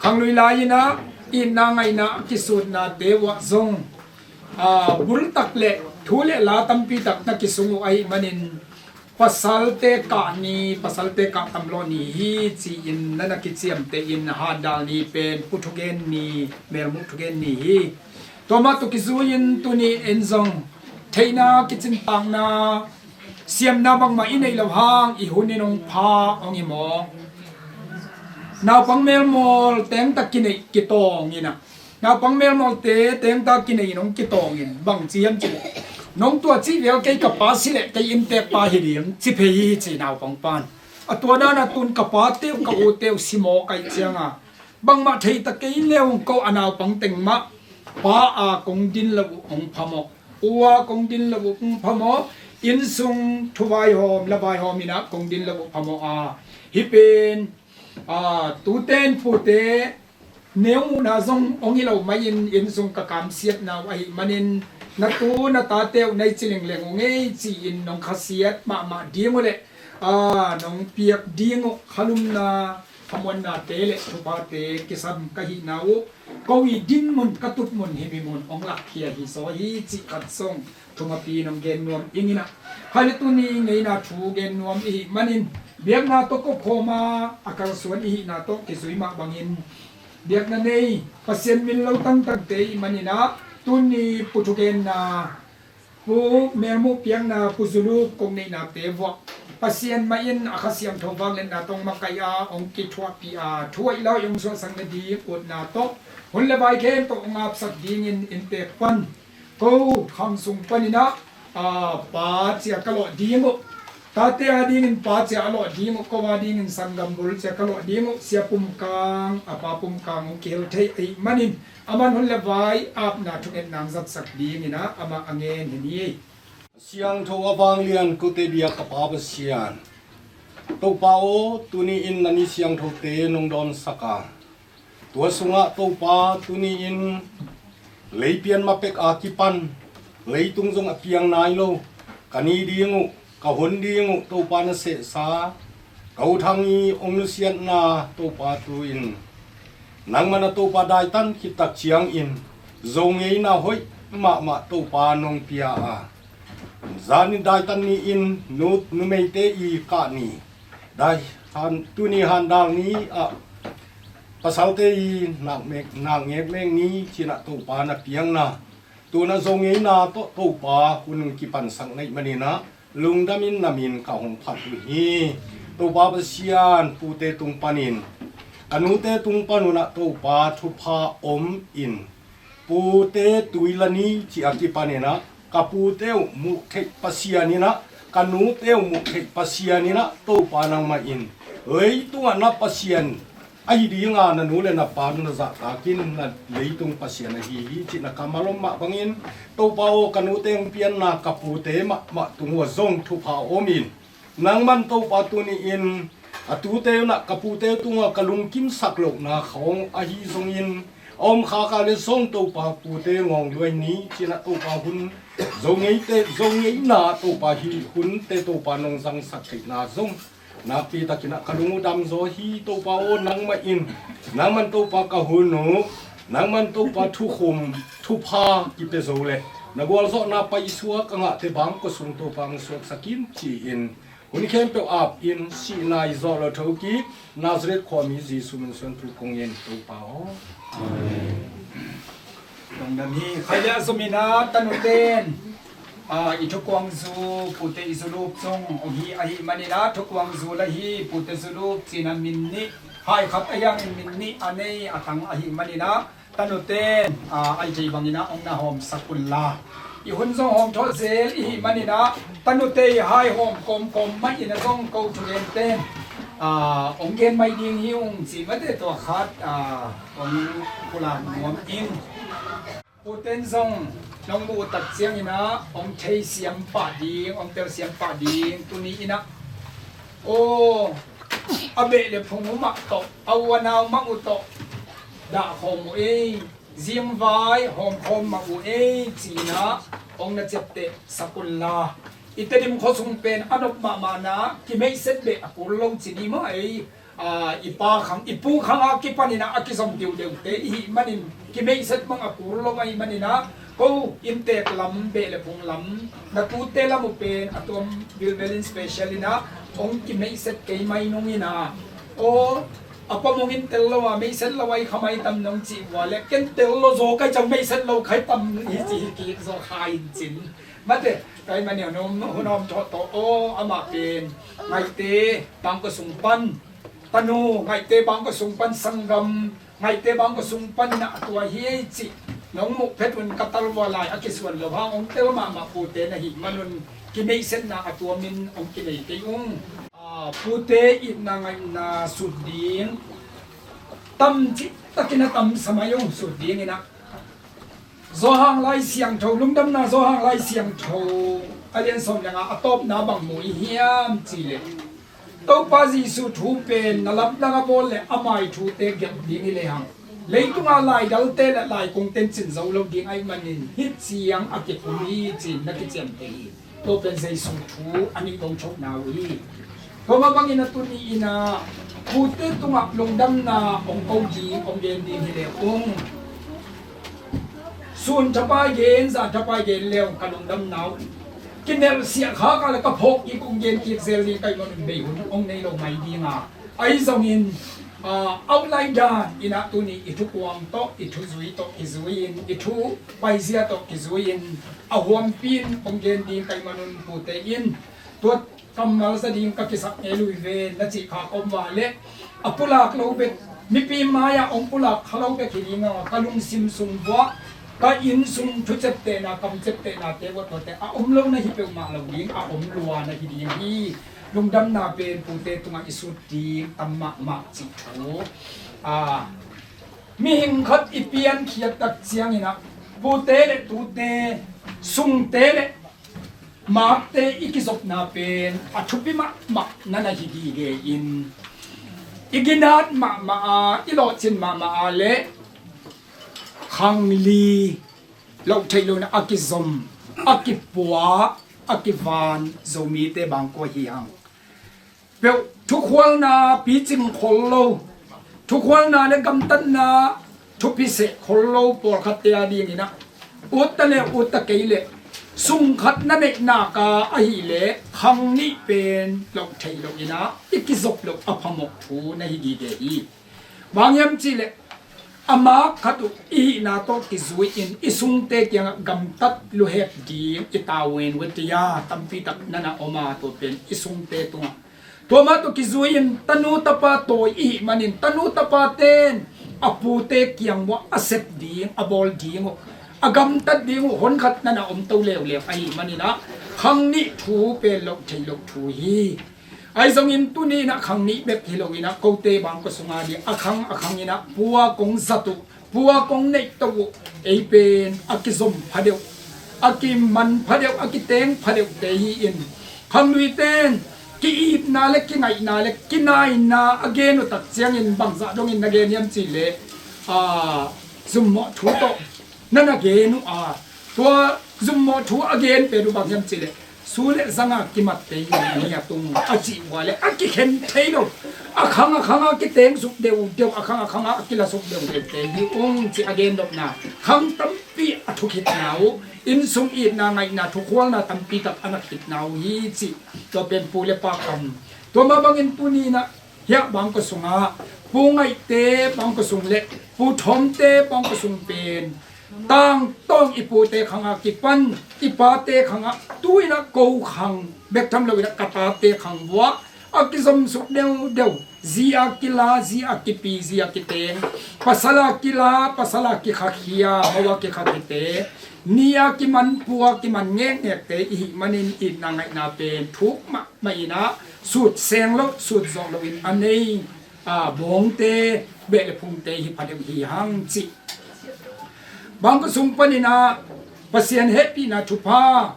khanglui lai-in ah itna ngaihna a kisutnate uah zong, aa, bultak le thu le la tampi tak na kisung uh ahih manin, pasalte kah ni, pasalte kah tam lawh ni hi ci-in na na kiciamteh in Handal ni pen Pu Thugen ni, Melmuh Thugen ni hi. Tua mah tawh kizui-in tuni in zong theihna, kicintakna, siamna bangmah i neih loh hang i hun in hong pha hong hi maw? Naupang melmawl tengtak kineih kitawng in ah, naupang melmawlte tengtak kineih in hong kitawng in bang ci hiam cih leh, nong tua cih vel kei ka pa si leh kei inntek pa hi ding ci phei hi ci naupang pan. A tua dan a tun ka pate uh ka ute uh si mawk ahih cianga bangmah thei ta kei le hong ko a naupang teng mah pa a kong din lo uh hong phamawh, u a kong din lo uh hong phamawh, innsung thuvaihawm lavaihawm in ah kong din lo uh phamawh a, hih pen, aa, tute in pute neu muhna zong hong hi lo mah in innsung ka kamsiatna uh ahih manin na tu na tate uh na i ci lengleng uh ngei ci-in nong khasiat mahmah ding uh le, aa, nong piak ding uh khalumna, khamuannate le thuphate kisam ka hihna uh ko i din mun, ka tut mun, himi mun hong lakkhia hi zaw hi cih khat zong thumapi nong gen nuam ing in ah, khaile tuni ngeina thu gen nuam i hih manin biakna tawh kokhawm a, a kalsuan i hihna tawh kizui mah bangin biakna nei Pasian min lo tangtangte i hih manin ah tuni Pu Thugen na, Pu Melmuh piakna, Pu Zulup kong neihnate vuah Pasian mah in a Kha Siangtho vangliatna tawh makaih a hong kithuahpih a, thu hoih le hoih hong suahsak nading utna tawh hun le vai khempeuh hong apsak dingin inntek pan, ko khang sung panin ah, aa, pa ci-a ka lawh ding uh, tate a dingin pa ci-a a lawh ding uh, ko a dingin sanggam bul ci-a ka lawh ding uh, Sia Pum Kang, a pa Pum Kang hong kihel thei ahih manin, aman hun le vai apna thungetna hong zatsak dingin ah amah a ngen hi ni. Siangtho a vanglian kote bia ka Pa Pasian, Topa aw, tuni in na ni siangthote nong dawnsak a, tua sungah Topa tuni in leipian ma pek a kipan, leitung zong a piang nai lo, ka ni ding uh, ka hun ding uh Topa na sehsa, ka U Thang i hong nusiatna Topa tu in nangman a Topa daitan khit tak ciangin Zo ngeina hoih mahmah Topa nong pia a, zan in daitan ni in nu, numeite i kah ni, dai han, tuni Handal ni ah pasalte i nak mek, nak ngek mek ni ci-in ah Topa na piakna, tu-in ah Zo ngeina tawh Topa hun kipansak na hih manin ah lungdam in na min ka hong phat uh hi. Topa Pasian, pute tung panin, ka nute tung pan un ah Topa thupha om in, pute tui la ni ci-a kipan in ah ka pute uh muh theih Pasian in ah, ka nute uh muh theih Pasian in ah Topa nangmah in leitungah na Pasian ahi dinga na nu le na pa na zahtak in na leitung Pasian ahi hi cih na kammal om mah bangin, Topa aw, ka nute hong pianna ka pute mahmah tung uh ah zong thupha om in, nangman Topa tuni in a tute un ah ka pute tungah ka lungkimsak lohna khawng ahi zongin, a om khak a le zong Topa pute ngawng luai ni ci-in ah Topa hun Zo ngeite, Zo ngeina Topa hih hunte Topa nong zangsak theihna zong nakpi takin ah ka lung uh damzaw hi. Topa aw, nangmah in, nangman Topa ka hun uh, nangman Topa thukhun thupha kipia zo le na gualzawhna paisuak a ngahte bang kua sung Topa hong suaksak in ci-in, hun khempeuh ap in sihna i zawh loh thokik Nazareth khuami Jesu min suang thu kong ngen, Topa aw. Amen. Lungdam hi. Khaile a zum in ah tanute in, aa, i thukuang zu pute i zulup zong hong hi ahih manin ah thukuang zu la hi, pute zulup ci-in ah min nih, hai khat a hiangin min nih a nei a tang ahih manin ah tanute in, aa, a i thei bangin ah hong na hawmsak un la. I hun zong hawm thawh zel i hih manin ah, tanute i hai hawm kawmkawm mah in ah zong ko thugente, aa, hong gen mai ding hi ung ci mate, tua khat, aa, hong pulak nuam ing. Puten zong nong muh uh tak ciangin ah hong thei siam pah ding, hong tel siam pah ding, tuni in ah, aw, a beh le phung uh mah tawh, a u a nau mah uh tawh dah khawm uh ei, zingvai hawmkhawm mah uh ei, ci-in ah hong na ciapteh sak unla. I Tedim khua sung pen a nop mahmahna, kimeihset beh a kul lo ci ni maw ei. Aa, i pa khang, i pu khang a kipanin ah a kizom diudiute i hih manin, kimeihset bang a kul lo ahih manin ah, ko inntek lam, beh le phung lam, na tute lam uh pen a tuam bilbel in special in ah hong kimeihset kei mai nung in ah, aw, a pa mong in tel lo a, meihset lo a i kha mai tam nong cih uh a leh, ken tel lo zaw kai ciang meihset lo khai tam hi ci hi kik zaw khai in cin. Mate, kai mah niau nong hun hawm thawh tawh, aw, amah pen Ngaihte Bangkua sung pan tanu, Ngaihte Bangkua sung pan sanggam, Ngaihte Bangkua sung panin ah a tua hi ei cih nong muh phet un ka tal uh a lai a kisuan lo hang, hong tel mahmah pute na hih manun kimeihsetna a tuamin hong kinei kei ung. Aa, pute itna ngaihna sut ding tam cih takin a tam sa mai ung, sut dingin ah. Johan Lai Siangtho, Lungdamna Johan Lai Siangtho a lian sawm le nga a tawpna bang mu i hiam cih leh, Topa Jesuh thu pen na lamdang a bawl le amah i thute gelh ding hi lehang, leitungah laidalte le laikungte in cin zo lo ding ahih manin hih ciang a kikum hi ci-in na kiciamteh hi. Tua pen Jesuh thu a nih dong thokna uh hi. Tua mah bangin a tuni in ah pute tungah lungdamna hong ko ding, hong gen ding hi leh ung. Sun thapai gen, zan thapai gen leng ka lungdamna uh, kinelh siah khak a le ka phawk kik, hong gen kik zel ding ka hih manun bei hun hong nei lo mai ding a. Ahi zongin, aa, outline dan in ah tuni i thukuang tawh, i thuzui tawh kizui-in, i thu paizia tawh kizui-in, a huampi in hong gen ding ka hih manun pute in tua kammal za ding ka kisak ngei lui ve na cih kha ka om va leh, a pulak lo bek, mipi mai-ah hong pulak kha lo bek hi ding a, ka lungsim sung vuah, ka inn sung thuciaptehna, kamciaptehnate vuah tuate a om lo na hi peuhmah lo ding, a om lua na hi ding hi. Lungdamna pen pute tungah i sut ding tam mahmah cih thu. Aa, mihing khat i piankhiat tak ciangin ah pute le tute, sungte le makte i kizopna pen a thupi mahmah na na hi gige in, i ginat mahmah a, i lawhcin mahmah a le khangli loh theih loin a kizom, a kipua, a kivan Zomite bang kua hi hang. Peuh, thukhualna picing khol lo, thukhualna le gamtatna thupiseh khol lo pawlkhatte a dingin ah, utta le utta kei leh sung khat na neih nak a ahih leh khang nih pen loh theih loin ah i kizop loh a phamawh thu na hi gige hi. Bang hiam cih leh, a mak khat uh i hihna tawh kizui-in i sungte kiangah gamtat luhek ding i tavuan uh a, tia tampi tak na na om a, tua pen i sungte tungah. Tua mah tawh kizui-in tanu tapa tawi i hih manin tanu tapate in a pute kiang uah a sep ding, a bawl ding uh, a gamtat ding uh honkhat na na om to leuleu ahih manin ah khang nih thu pen loh theih loh thu hi. Ahi zongin tuni in ah khang nih bek hi loin ah kote bang kua sungah ding a khang a khangin ah pua kong zat uh, pua kong neih to uh, ei pen a kizom phadeuh, a kiman phadeuh, a kiteng phadeuhte hi-in, khangluite in ki-itna le kingaihna le kinaina a gen uh tak ciangin bangzah dongin na gen hiam cih leh, aa, zummawh thu tawh na na gen uh a, tua zummawh thu a gen pen uh bang hiam cih leh, su le zanga kimatte hi, ni a tung a cih uh a leh a kikhen thei lo, a khang a khangah a kiteng suk deuhdeuh, a khang a khangah a kila suk deuhdeuhte hi ung cih a gen nopna. Khang tampi a thukhitna uh, innsung itna ngaihna thukhualna tampi tak a na khitna uh hi cih, tua pen pu le pa kam. Tua mah bangin tuni in ah hiah bang kua sungah Pu Ngaihte bang kua sung le Pu Thawmte bang kua sung pen tangtawng i pute khangah kipan i pate khangah tu-in ah ko khang bek tham loin ah ka tate khang uah a kizom suk deuhdeuh, zi a kila, zi a kipi, zi a kiteng, pasal a kila, pasal a kikhakhia, mo a kikhakhite, ni a kiman, pu a kiman ngekngekte i hih manin itna ngaihna pen thuk mahmah in ah, sut seng lo, sut zawh loin a nei, a, bawngte, beh le phungte hi pha deuh hi hang cih. Bangkua sung panin ah Pasian hehpihna thupha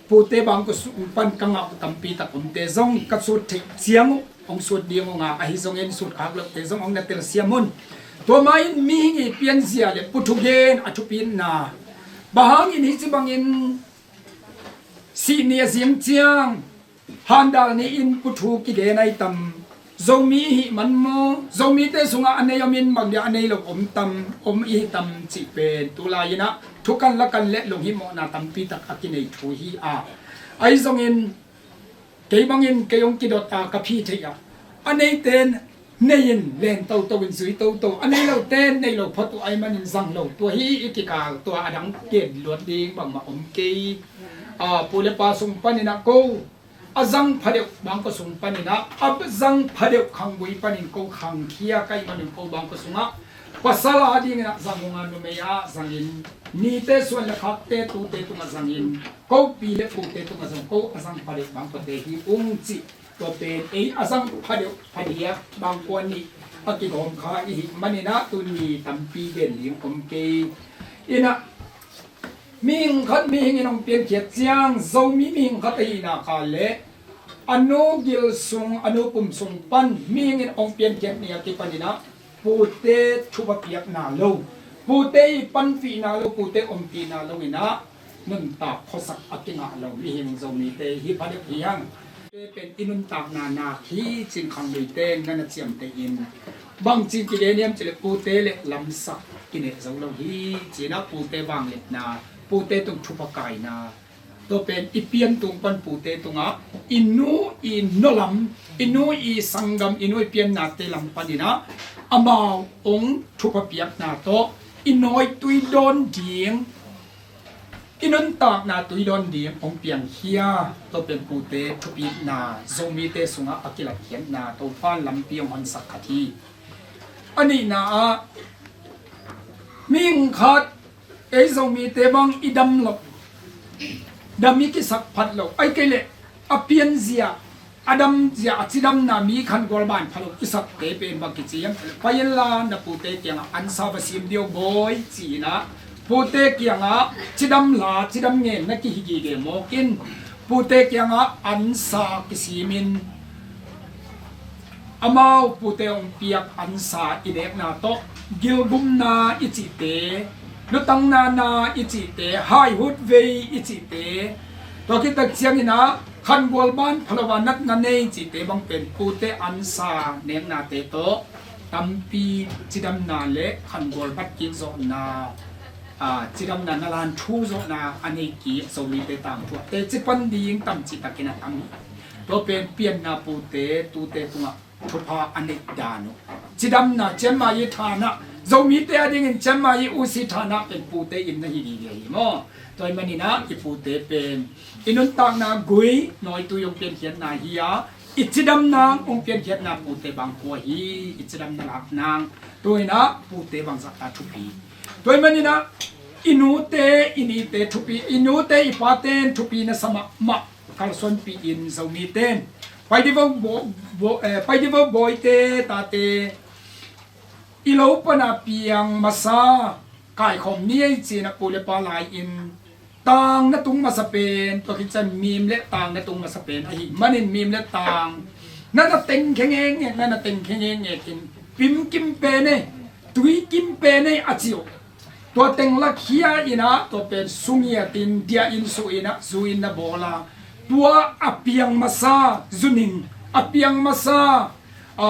pute bangkua sung pan ka ngah uh tampi tak omte zong ka sut theih ciang uh hong sut ding uh nga, ahi zongin sut khak lote zong hong na telsiam un. Tua mah in mihing i pianzia le pu thugen a thupitna, bang hangin hih ci bangin sih ni a zing ciang handal ni-in pu thu kigen ahi tam? Zomi i hih man maw? Zomite sungah a nei om in, bang dia a nei lo om tam, om i hi tam cih pen tulai in ah thukan lakan le lunghimawhna tampi tak a kinei thu hi a, ahi zongin kei bangin kei hong kidot a ka phi theih ah, a neite nei in len toto in zui toto, a nei lote nei lo phot uh ahih manin zang lo, tua hi i kikal, tua a dang gen luat ding bangmah om kei. A, pu le pa sung panin ah ko a zang pha deuh, bangkua sung panin ah a zang pha deuh khanggui panin ko khangkhia ka hih manin ko bangkua sungah pasal a dingin ah zang uh nga, numei ah zangin, nite suan le khakte tute tungah zangin, ko pi le pute tungah zong ko a zang pha deuh bangkuate hi ung cih. Tua pen ei a zang pha deuh pha diak bangkua nih a kigawm kha i hih manin ah tuni tampi gen ding om kei. In ah mihing khat mihing in hong piankhiat ciang, Zomi mihing khat ahihna kha le a nu gil sung, a nu pum sung pan mihing in hong piankhiat ni a kipanin ah pute thupha piakna lo, pute i panpihna lo, pute ompihna lo in ah nuntak khuasak a kingah lo mihing Zomite hi pha deuh hi hang. Pute pen i nuntakna nak hi ci-in khangluite na na ciamteh in, bangci kigen hiam cih leh pute le lamsak kineh zo lo hi ci-in ah pute vangliatna, pute tung thupha kaina, tua pen i pian tung pan pute tungah i nu i nollam, i nu i sanggam, i nu i piannate lam panin ah amau hong thupha piakna tawh i nawitui dawn ding, i nuntakna tui dawn ding hong piangkhia, tua pen pute thupitna, Zomite sungah a kilatkhiatna Topa'n lampi hong honsak khat hi. A nihna ah mihing khat, ei Zomite bang i dam loh, dam i kisak phat loh, ahih kei leh a pianzia, a damzia, a cidamna mi khangual ban pha lo i sakte pen bang kici hiam? Pai inla na pute kiangah ansa va sim dih o bawi ci-in ah pute kiangah cidam hla, cidam ngen na kihi gige mawk in, pute kiangah ansa kisimin, amau pute hong piak ansa i nekna tawh gilgumna i cihte, lutangna na i cihte, haihutvei i cihte, tua khit tak ciangin ah khangual ban pha lo a natna nei cihte bang pen pute ansa neknate tawh tampi cidamna le khangual bat kik zawhna, a, cidamna na lan thu zawhna a nei kik Zomite tangthu ah teci pan ding tam cih takin a tam hi. Tua pen pianna pute, tute tungah thupha a neih dan uh. Cidamna, cianmai i thanah, Zomite a dingin cianmai i usi thanah pen pute in na hi dide hi maw? Tua ahih manin ah i pute pen i nuntakna gui nawitui hong piankhiatna hi a, i cidamna hong piankhiatna pute bang kua hi, i cidamna lakna. Tua in ah pute bangzah ta thupi. Tua ahih manin ah i nute, i nite thupi, i nute i pate in thupi na sa mahmah kalsuanpih in Zomite in Pai Divo bo-, bo-, eh, Pai Divo bawite tate i lo pana piang masa kaikhawm ni ei ci-in ah pu le pa lai-in tang na tung masa pen, tua khit ciang mim le tang na tung masa pen ahih manin mim le tang na na tengkhia ngekngek, na na tengkhia ngekngek in pim kim pen ei, tui kim pen ei a ci uh. Tua teng lakhia in ah tua pen sungiatin dia in suh in ah zu in na bawl a, tua a piang masa zuning, a piang masa, a,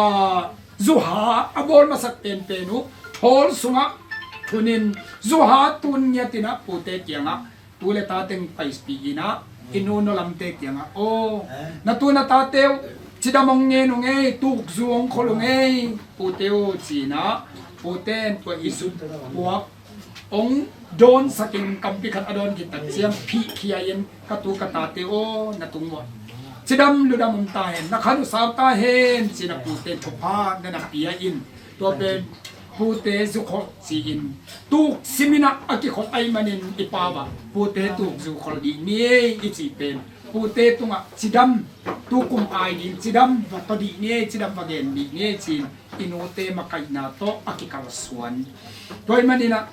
zuha a bawl masak penpen uh thawl sungah thunin zuha tun ngiatin ah pute kiangah tu le ta teng paipih in ah i nu nollamte kiangah, aw, na tu na tate uh cidam hong ngen ung ei, tukzu hong khol ung ei pute uh ci-in ah pute in tua i zut puak hong dawnsakin kampi khat a dawn khit tak ciang phihkhia in ka tu ka tate aw, na tung uh ah cidam ludam om ta hen, na khan uh sau ta hen ci-in ah pute in thupha na na pia in tua pen Pute zukholh ci-in tuk simin ah a kikholh ahih manin i pau ah pute tuk zukholh dih ni ei i cih pen pute tungah cidam, tukum ai ding cidam va tawh dih ni ei, cidam va gen dih ni ei ci-in i nute makaihna tawh a kikalsuan. Tua ahih manin ah,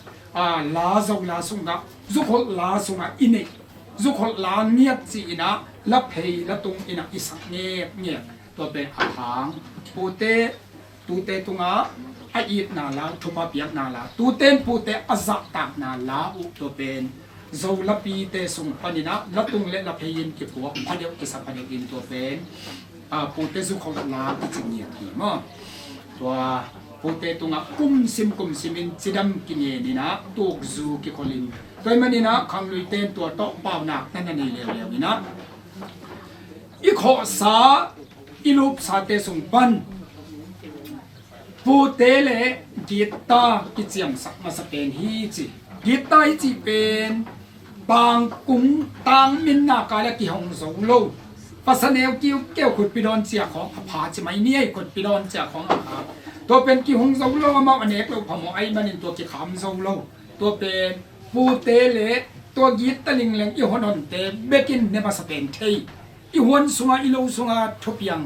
a, la Zo la sungah, zukholh la sungah i neih, zukholh la ngiat ci-in ah la phei la tung in ah i sak ngekngek. Tua pen a hang pute, tute tungah a itna la, thupha piakna la, tute in pute a zahtakna la uh, tua pen Zo lapite sung panin ah la tung le la phei in kipuak phadeuh, kisa phadeuh in tua pen, a, pute zukholh la kici ngiat hi maw. Tua pute tungah kumsim kumsim in cidam kingen in ah tukzu kikholh in, tua ahih manin ah khangluite in tua tawh paunak na na nei leuleu in ah, i khawhsa, i lupsate sung pan pute le gitta kiciamsak masa pen hi ci. Gitta i cih pen bangkung tangminna kal ah kihong zo lo, pasa neu kiukeu, khutpi dawn ciah khawng a pha ci mai ni ei, khutpi dawn ciah khawng a pha. Tua pen kihong zo lo, amau a nek loh phamawh ahih manin tua kikham zo lo. Tua pen pute le tua gitta lingleng i honhonte bekin ne masa pen thei. I huan sungah, i lo sungah thupiang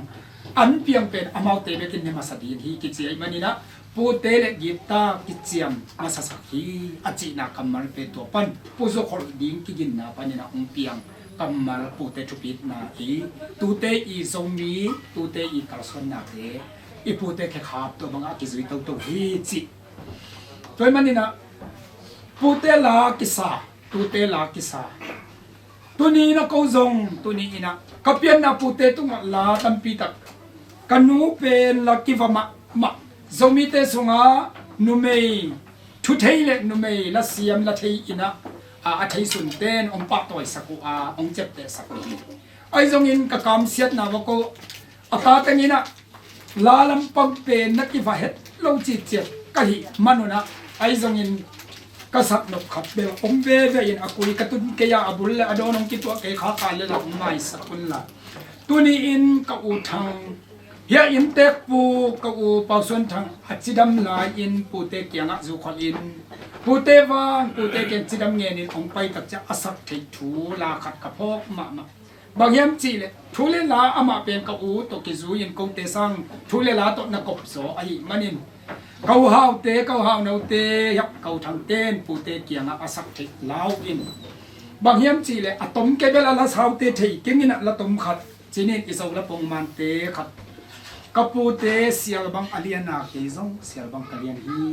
an piang pen amaute bekin ne masa ding hi kici ahih manin ah, pute le gitta kiciam masasak hi a cihna kammal pen tua pan, pu zukholh ding kiginna panin ah hong piang kammal, pute thupitna hi. Tute i Zomi, tute i kalsuannate, i pute khekhap tua bangah a kizui toto hi cih. Tua ahih manin ah pute la kisa, tute la kisa. Tuni in ah ko zong, tuni in ah ka pianna pute tungah la tampi tak, ka nu pen la kiva mahmah. Zomite sungah numei thu thei le numei la siam la thei in ah, a, a thei sunte in hong pahtawisak uh a, hong ciaptehsak uh hi. Ahi zongin ka kamsiatna va ko, a ta teng in ah la lampang pen na kiva het lo citciat ka hih manun ah, ahi zongin ka saknop khat bel om veve in, a kui ka tun kei a, a bul le a dawn hong kituah kei kha, ka le la hong maisak un la. Tuni in ka u Thang, hia inntek pu ka u Pau Suan Thang a cidam lai-in pute kiangah zukholh in, pute vang, pute kiang cidam ngen in hong pai tak ciang a sak theih thu la khat ka phawk mahmah. Bang hiam cih leh thu le la, amah pen ka u tawh kizui-in kote sang thu le la tawh na kop zaw ahih manin, ka u Haute, ka u Haunote, hiah ka u Thangte in pute kiangah a sak theih la uh in, bang hiam cih leh a tom kei bel a la saute thei keng in ah, la tom khat, cinin i Zo la pongmante khat, ka pute sial bang a lian a, kei zong sial bang ka lian hi.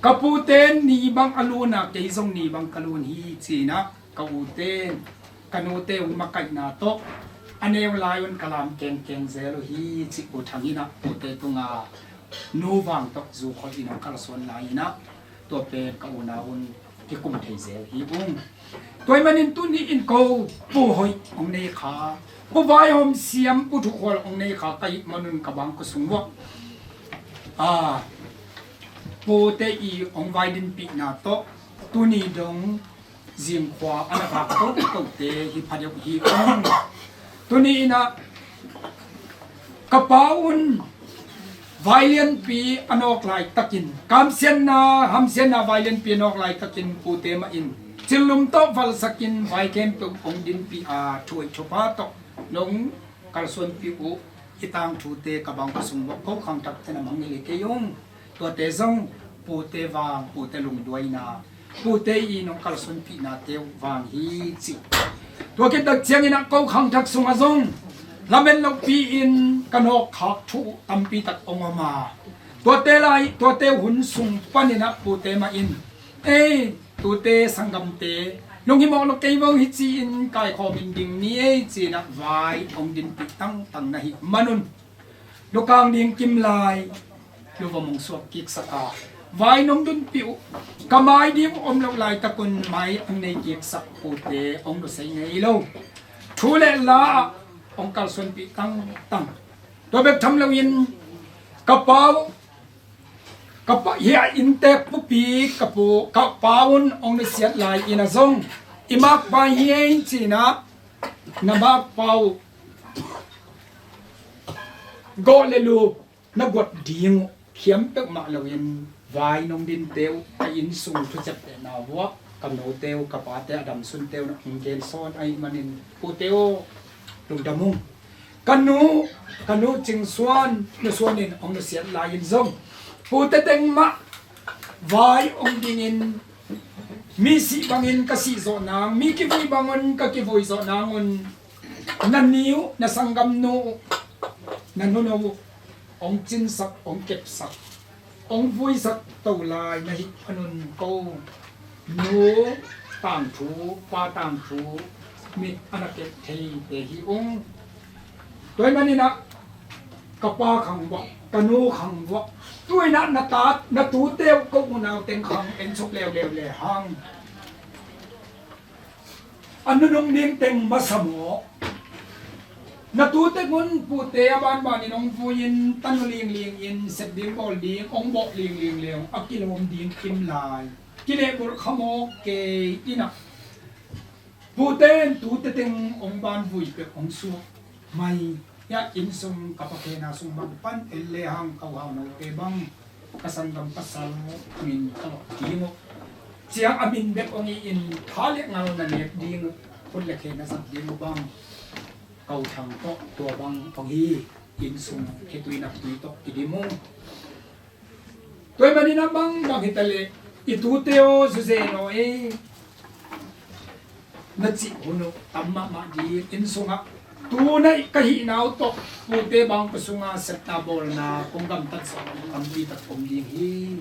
Ka pute ni bang a lun a, kei zong ni bang ka lun hi, ci-in ah ka ute, ka nute uh makaihna tawh a neu lai un ka lam kengkeng zel uh hi, ci-in u Thang in ah pute tunga nu vang tawh zukholh in hong kalsuan lai-in ah, tua pen ka unau un kikum thei zel hi ung. Tua ahih manin tuni in ko Pu Hoih hong nei kha, Pu Vaihawm Siam, Pu Thukhual hong nei kha ka hih manun ka bangkua sung uah, a, pute i hong vai dinpihna tawh tuni dong zingkhua a na vak totote hi phadeuh hi ung. Tuni in ah ka pa un vai lianpi a nawk laitakin, kamsiatna, hamsiatna vai lianpi a nawk laitakin pute mah in cillum tawh valsakin vai khempeuh hong dinpih a, thu hoih thupha tawh nong kalsuanpih uh i tangthute ka bangkua sung uah ko khangthakte na mangngilh hi kei ung. Tuate zong pute vang, pute lungduaina, pute i nong kalsuanpihnate uh vang hi ci. Tua khit tak ciangin ah ko khangthak sungah zong lamet lopi-in ka nawkkhak thu uh tampi tak hong om a, tuate lai, tuate hun sung panin ah pute mah in, ei, tute sanggamte, lunghimawh lo kei vo hi ci-in kaikhawm in ding ni ei, ci-in ah vai hong dinpih tangtang na hih manun, lukang ding kim lai, lu va mong suak kiksak a, vai nong dinpih uh, ka mai ding uh om loh laitakun mai hong nei kiksak pute hong nusia ngei lo. Thu le la ah hong kalsuanpih tangtang. Tua bek tham loin ka pa uh, ka pa, hia inntek pupi ka pu, ka pa un hong nusiat lai-in ah zong, i makpa hi ei, ci-in ah na makpa uh gawh le lup na guat ding uh khiam peuhmah loin vai nong dinte uh, ka inn sung thuciaptehna vuah ka note uh, ka pate a damsunte uh na hong gensawn ahih manin, pute aw, lungdam ung. Ka nu, ka nu Cing Suan, Nu Suan in hong nusiat lai-in zong pute teng mah vai hong dingin, mi sih bangin ka sih zawh nang, mi kivui bangun ka kivui zawh nangun, na ni uh, na sanggamnu uh, na nunu uh hong cinsak, hong kepsak, hong vuisak to lai na hih panun ko nu tangthu, pa tangthu mit a na kep theite hi ung. Tua ahih maninah ka pa khang vuah, ka nu khang vuah, tu inah na ta, na tute uh ko unau teng khang en suk leuleu le hang. A nunung ding teng masa maw? Na tute ngun pute a banbanin hong vui-in tanu lingling in sep ding bawl ding hong bawh lingling le hong a kilawm ding kim lai. Kilehbulh kha mawk kei inah pute in tute teng hong ban vui pek hong suak mai. Hiah inn sung ka pakhena sung bang pan en le hang ka hau note bang ka sanggam pasal min ka lawh ding uh. Ciang a min bek hong hi in tha le ngal na nek ding uh, khut le khe na zat ding uh bang ka u Thang tawh tua bang hong hi. Inn sung khitui naktui tawh kidim uh. Tua ahih manin a bang bang hi ta leh i tute aw, zuzen aw ei, na cih hun uh tam mahmah ding. Inn sungah tu naih ka hihna uh tawh pute bang ka sunga sepna bawlna kong gamtat zawh loh tampi tak om ding hi.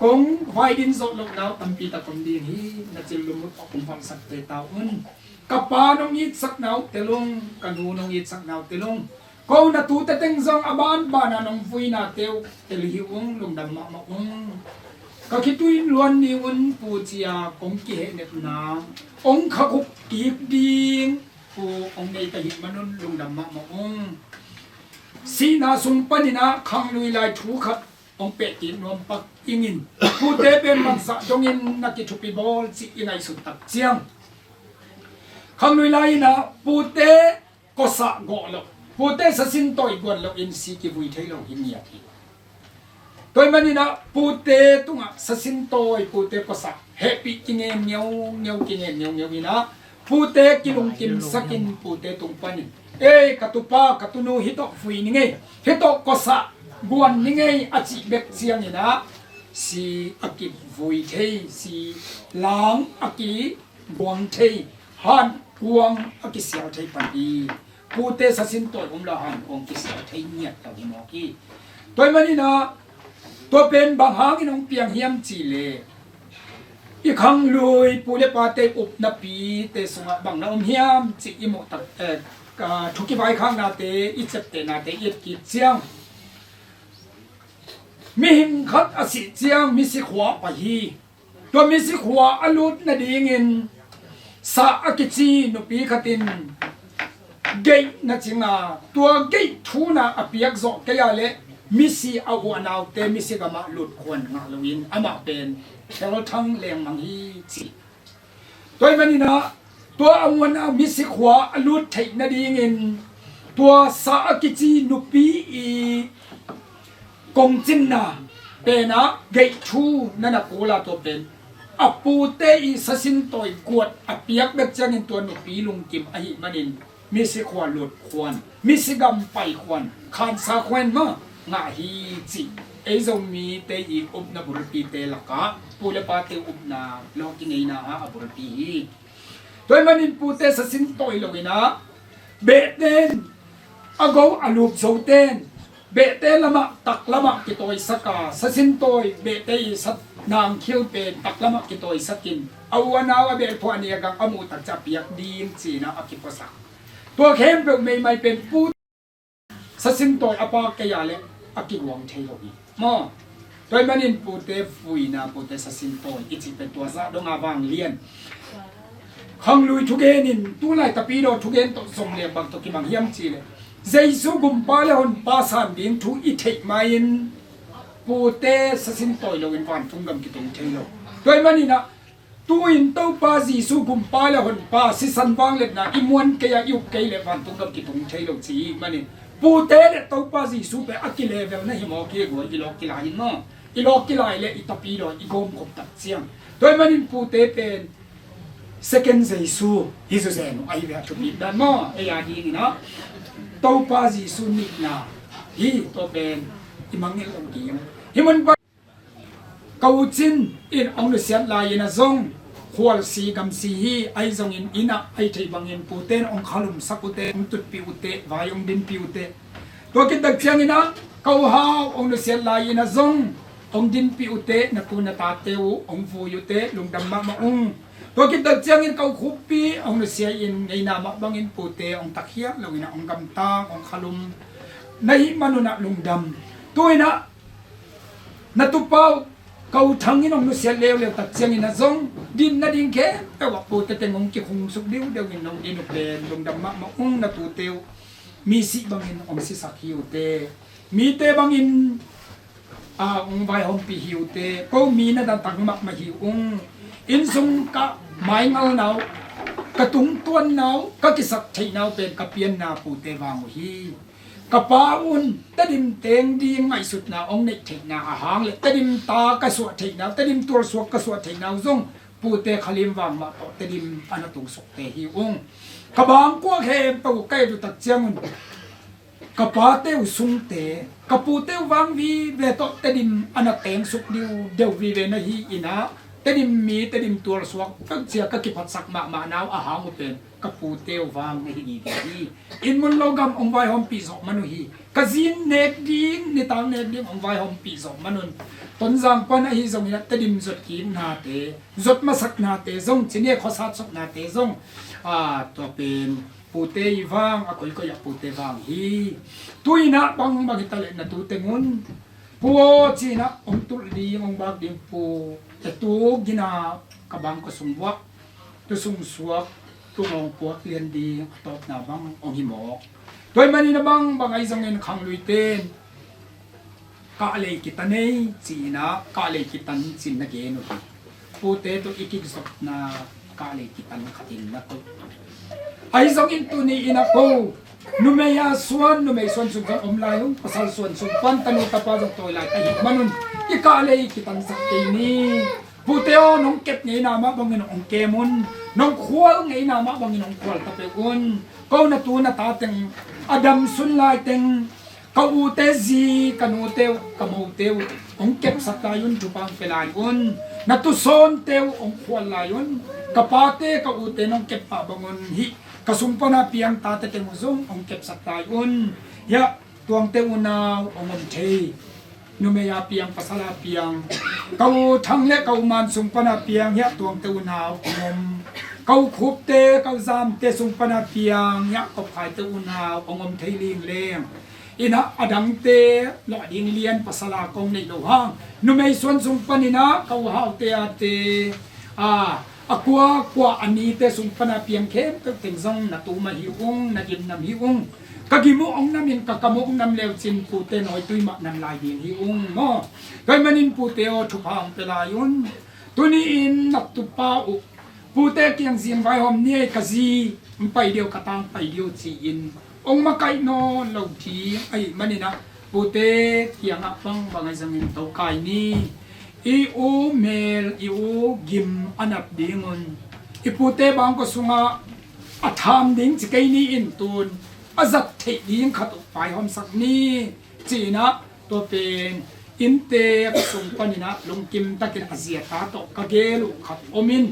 Kong vai din zawh lohna uh tampi tak om ding hi. Na cillum uh tawh kong phamsakte ta un. Ka pa nong itsakna uh tel ung, ka nu nong itsakna uh tel ung. Ko na tute teng zong a banbana nong vuinate uh tel hi ung, lungdam mahmah ung. Ka khitui luan ni un Pu Cia kong kihehnepna hong khakhuk kik ding Pu hong nei ka hih manun lungdam mahmah ung. Sihna sung paninah khanglui lai thu khat hong pehkik nuam pak ingin, pute pen bangzah dongin na kithupi bawl cih i ngaihsut tak ciang, khanglui lai inah pute kosah gawh loh, pute sasintawi guan lohin si kivui thei lo hi ngiat hi. Tua ahih maninah pute tungah sasintawi, pute kosah hehpih kingen ngeungeu, kingen ngeungeu inah pute kilungkimsakin pute tung panin, ei ka tupa ka tunu hitawh vui ni ngei, hitawh kosah guan ni ngei a cih bek cianginah si a kivui thei, si lang a ki guang thei, hankuang a kisial thei pan hi. Pute sasintawi om lo hankuang kisial thei ngiat lo hi mawk hi. Tua ahih maninah tua pen bang hangin hong piang hiam cihleh, i khanglui pu le pate upnapite sungah bang na om hiam cih i muh tak, eh, ka thu kivaikhaknate, i ciaptehnate i et kik ciang, mihing khat a sih ciang misikhua a pai hi. Tua misikhua a lut nadingin Sah a kici nupi khatin geih na cinga, tua geih thuna a piak zawh kei a leh misi a huahnaute misi gamah lutkhuan ngah loin amah pen thelthang lengmang hi ci. Tua ahih maninah tua a huahna misikhua a lut theih nadingin tua Sah a kici nupi i kongcinna penah geih thu na na kul a, tua pen a pute i sasintawi guat a piak bek ciangin tua nupi lungkim ahih manin misikhua lutkhuan, misigam paikhuan, khansa khuan mah ngah hi cih ei Zomite i upna bulpite lakah pu le pate upna lawh kingeina ah a bulpi hi. Tua ahih manin pute sasintawi loinah behten a go a lup zoten behte lamah taklamah kitawisaka, sasintawi behte i sat nangkhil pen taklamah kitawisakin a u a nau a belphuah ni a gang a muhtak ciah piak ding cinah a kipuasak. Tua khempeuh meimai pen pu sasintawi a pa kei a leh a kiguang thei lo hi maw? Tua ahih manin pute vuina, pute sasintawi i cih pen tua zah donga vanglian khanglui thugen in, tulai tapidaw thugen tawh zom leng bang tawh kimang hiam cihleh, Jesu gumpa le honpa san ding thu i theih ma-in pute sasintawi loin vantung gam kitung thei lo. Tua ahih maninah tu-in Topa Jesu gumpa le honpa sisan vangliatna i muan kei a i up kei leh vantung gam kitung thei lo ci ahih manin Pute le Topa Jesu pen a kilevel na hi mawk hi guai, i lawk kilai in maw? I lawk kilai le i tapidawi i gawmkhop tak ciang. Tua ahih manin pute pen second Jesu hi zuzen uh ahi ve a thupit dan maw? Ei a dingin ah Topa Jesu nihna hi, tua pen i mangngilh lo ding. Hih mun pan ka u Cin in hong nusiat lai-in ah zong khualsi gamsi hi, ahi zongin inn ah ahi theih bangin pute in hong khalumsak uh teh, hong tutpih uh teh, vai hong dinpih uh teh. Tua khit tak ciangin ah ka u Hau hong nusiat lai-in ah zong hong dinpih uh teh, na tu na tate uh hong vui uh teh, lungdam mahmah ung. Tua khit tak ciangin ka u Khuppi hong nusia in ngeina mah bangin pute hong tatkhiat loin ah hong gamtang, hong khalum na hih manun ah lungdam. Tu-in ah na tupa uh ka u Thang in hong nusiat leuleu tak ciangin ah zong din nading khempeuh ah pute teng hong kikhungsuk diudeu in hong din uh pen lungdam mahmah ung. Na tute uh misih bangin hong sisak hi uh teh, mite bangin a hong vaihompih hi uh teh, ko mi na taktak mahmah hi ung. Innsung ka maingalna uh, ka tungtuanna uh, ka kisaktheihna uh pen ka pianna pute vang uh hi. Ka pa un Tedim teng ding ngaihsutna hong neih theihna a hang le Tedim ta ka suah theihna uh, Tedim tualsuak ka suah theihna uh zong pute khalim vang mah tawh Tedim a na tungsukte hi ung. Ka bangkua khempeuh uh ka et uh tak ciangun ka pate uh sungte, ka pute uh vang vive tawh Tedim a na tengsuk diudeu vive na hi-in ah, Tedim mi, Tedim tualsuak peuh cia ka kiphatsak mahmahna uh a hang uh pen ka pute uh vang na hi vive hi. Inn mun lo gam hong vaihompih zawh man uh hi. Ka zi nek ding, nitak nek ding hong vaihompih zawh manun Tonzang pan ahi zongin ah Tedim zot kiknate, zot masaknate zong, ci ni, khuasat sotnate zong, a, tua pen pute i vang, a koikoi ah pute vang hi. Tu-in ah bangbang hi ta leh na tu teng un, pu aw, ci-in ah hong tulh ding, hong bak ding pu, e, tu gina ka bangkua sung vuah, tu sung suak, tu ngawng puak lian ding a tawpna bang hong hi mawk. Tua ahih manin a bangbang ahi zongin khangluite in kahlei kitan ei ci-in ah kahlei kitan ci-in na gen uh hi. Pute tawh i kizopna kahlei kitan khat in na koih. Ahi zongin tuni-in ah ko numei a suan, numei suan sung zong om lai ung, pasal suan sung pan tanu tapa zong tawi lai ka hih manun i kahlei kitansak kei ni. Pute aw, nong kep ngeina mah bangin hong kem un. Nong khual ngeina mah bangin hong khual ta peuh un. Ko na tu na ta teng a damsun lai teng ka ute zi, ka nute uh, ka mote uh hong kepsak lai un, thupha hong pia lai un. Na tusawnte uh hong khual lai un. Ka pate, ka ute nong kep mah bangun hih ka sung pana piang tate teng uh zong hong kepsak lai un. Hiah tuangte unau hong om thei. Numei a piang, pasal a piang, ka u Thang le ka u Man sung pana piang hiah tuangte unau hong om. Ka u Khupte, ka u Zamte sung pana piang hiah kopkhaite unau hong om thei lingleng. Inn ah a dangte lawh ding lian pasal a kong neih loh hang, numei suan sung panin ah ka u Haute ate, a, a kua kua a nite sung pana piang khempeuh teng zong na tu mah hi ung, na gimnam hi ung. Ka gim uh hong nam in ka kam uh hong nam leu cin pute nawitui mah nam lai ding hi ung maw? Tua ahih manin pute aw, thupha hong pia lai un. Tuni-in na tupa uh pute kiang zing vaihawm ni ei, ka zi hong pai deuh, ka tang pai deuh ci-in hong makaih nawn lo ding ahih manin ah pute kiangah bangbang ahi zongin tokai ni. I u mel, i u gim a nap dingun i pute bangkua sungah a tham ding ci kei ni in tun a zat theih ding khat uh vaihawmsak ni ci-in ah, tua pen innte ka sung panin ah lungkim takin a zi a ta tawh ka gel uh khat om in,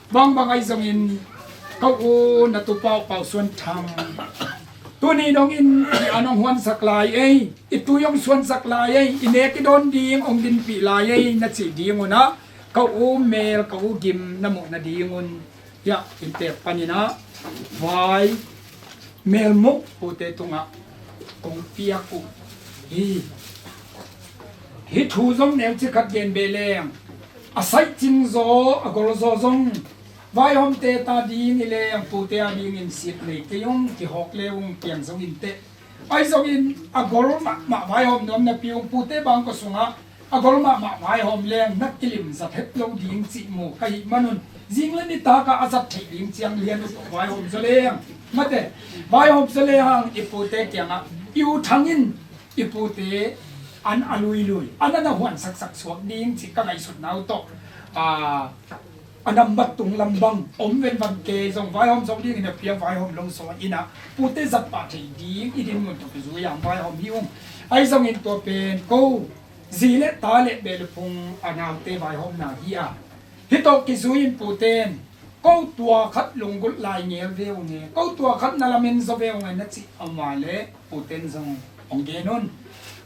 bangbang ahi zongin ka u na tupa uh Pau Suan Thang, tuni dongin i an hong huansak lai ei, i tui hong suansak lai ei, i nek i dawn ding hong dinpih lai ei na cih dingun ah, ka u mel, ka u gim na muh nadingun hiah innte panin ah vai melmuk pute tungah kong piak uh hi. Hih thu zong neuci khat gen beh leng, a saih cing zaw, a gol zaw zong vaihawmte ta ding hi leng pute a dingin sit nei kei ung, kihawk le ung, piang zong in teh. Ahi zongin a gol mahmah vaihawm nuam napi ung, pute bangkua sungah a gol mahmah vaihawm leng na kilim zat het lo ding cih mu ka hih manun, zing le nitak ah a zat theih ding ciang lian uh tawh vaihawm zaw leng, mate, vaihawm zaw leng i pute kiangah i u Thang in i pute an a luilui, an a na huansaksak suak ding cih ka ngaihsutna uh tawh, a, a nambat tung lam bang om venvan kei zong vaihawm zo dingin a pia, vaihawm lo sawn inah pute zat pah theih ding i dinmun tawh kizui ang vaihawm hi ung. Ahi zongin tua pen ko zi le ta le beh le phung a naute vaihawmna hi a, hih tawh kizui in pute in ko tua khat lunggulh lai ngel ve ung e, ko tua khat na lamen zaw ve ung e na cih a, ama le pute in zong hong gen un.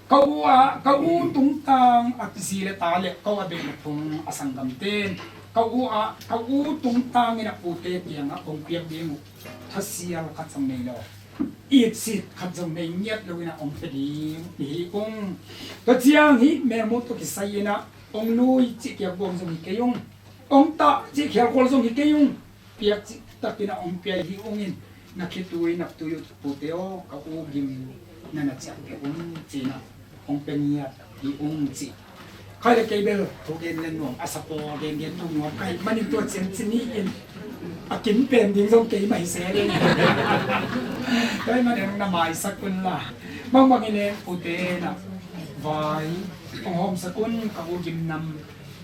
Ka u ah, ka u tungtang a zi le ta le ko a beh le phung a sanggamte in ka u ah, ka u tungtang in a pute kiangah hong piak ding uh thasial khat zong nei lo, itsit khat zong nei ngiat lo inah hong pia ding hi ung. Tua ciang hih melmut tawh kisai inah hong lui cih kiak guam zong hi kei ung. Hong tah cih khialkhual zong hi kei ung. Piak cih takin a hong pia hi ung in, na khitui nak tui uh pute aw, ka u gim na na ciah pia un ci-in ah hong pia ngiat hi ung ci. Khai le kei bel thu gen le nuam a sa pawl gen gen tu nuam ka hih manin tua ciang ci ni in a kim pen ding zong kei mah hi se le. Tua hih manin na maisak un la, bangbang in e pute na vai hong hawmsak un, ka u gim nam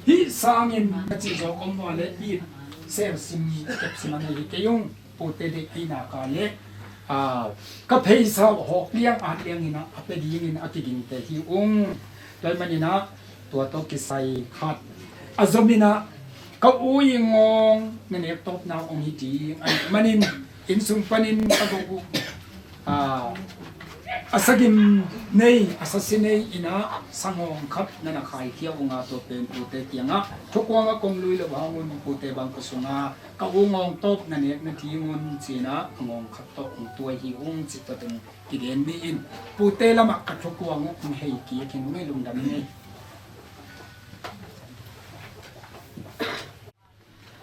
hih sangin na cih zawk om vua le it sel sim kep sim a ngei hi kei ung. Pute deihpihna ka le, a, ka pheisa hawk liang at liang inah a pia dingin a kigingte hi ung. Tua hih maninah tua tawh kisai khat a zom inah ka u i ngawng na nek tawpna hong hi ding a nih manin inn sung panin ka go uh, a, a sagim nei, a sasi nei inah sangawng khat na na khaikhia unga tua pen pute kiangah thukuangah kong lui lo hangun pute bang ka sunga ka u ngawng tawp na nek na ding un ci-inah a ngawng khat tawh hong tuai hi ung cih tua teng kigen ni in pute lamah ka thukuang uh hong hei kik hi ung ei, lungdam ni ei.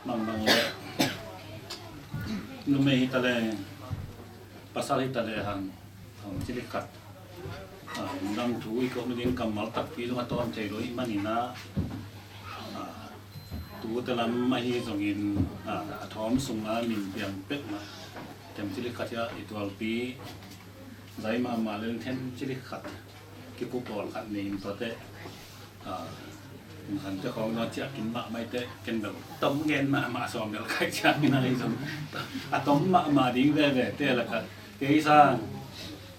Mangbang le numei hi ta le pasal hi ta le hang, hang cilik khat, a, lungdam thu i kawk nading kammal takpi zong a tawm thei lo i hih maninah, a, tute lam ahi zongin, a, a thawm sunga min piang pek mah, tem cilik khat hiah i tualpi zai mahmah le them cilik khat kikup pawl khat nei in tuate, a, hante khawng dong ciah kin mahmah i teh ken bel tom ngen mahmah sawm bel khai ciah min ahi zong a tom mahmah ding veve te lakah kei sang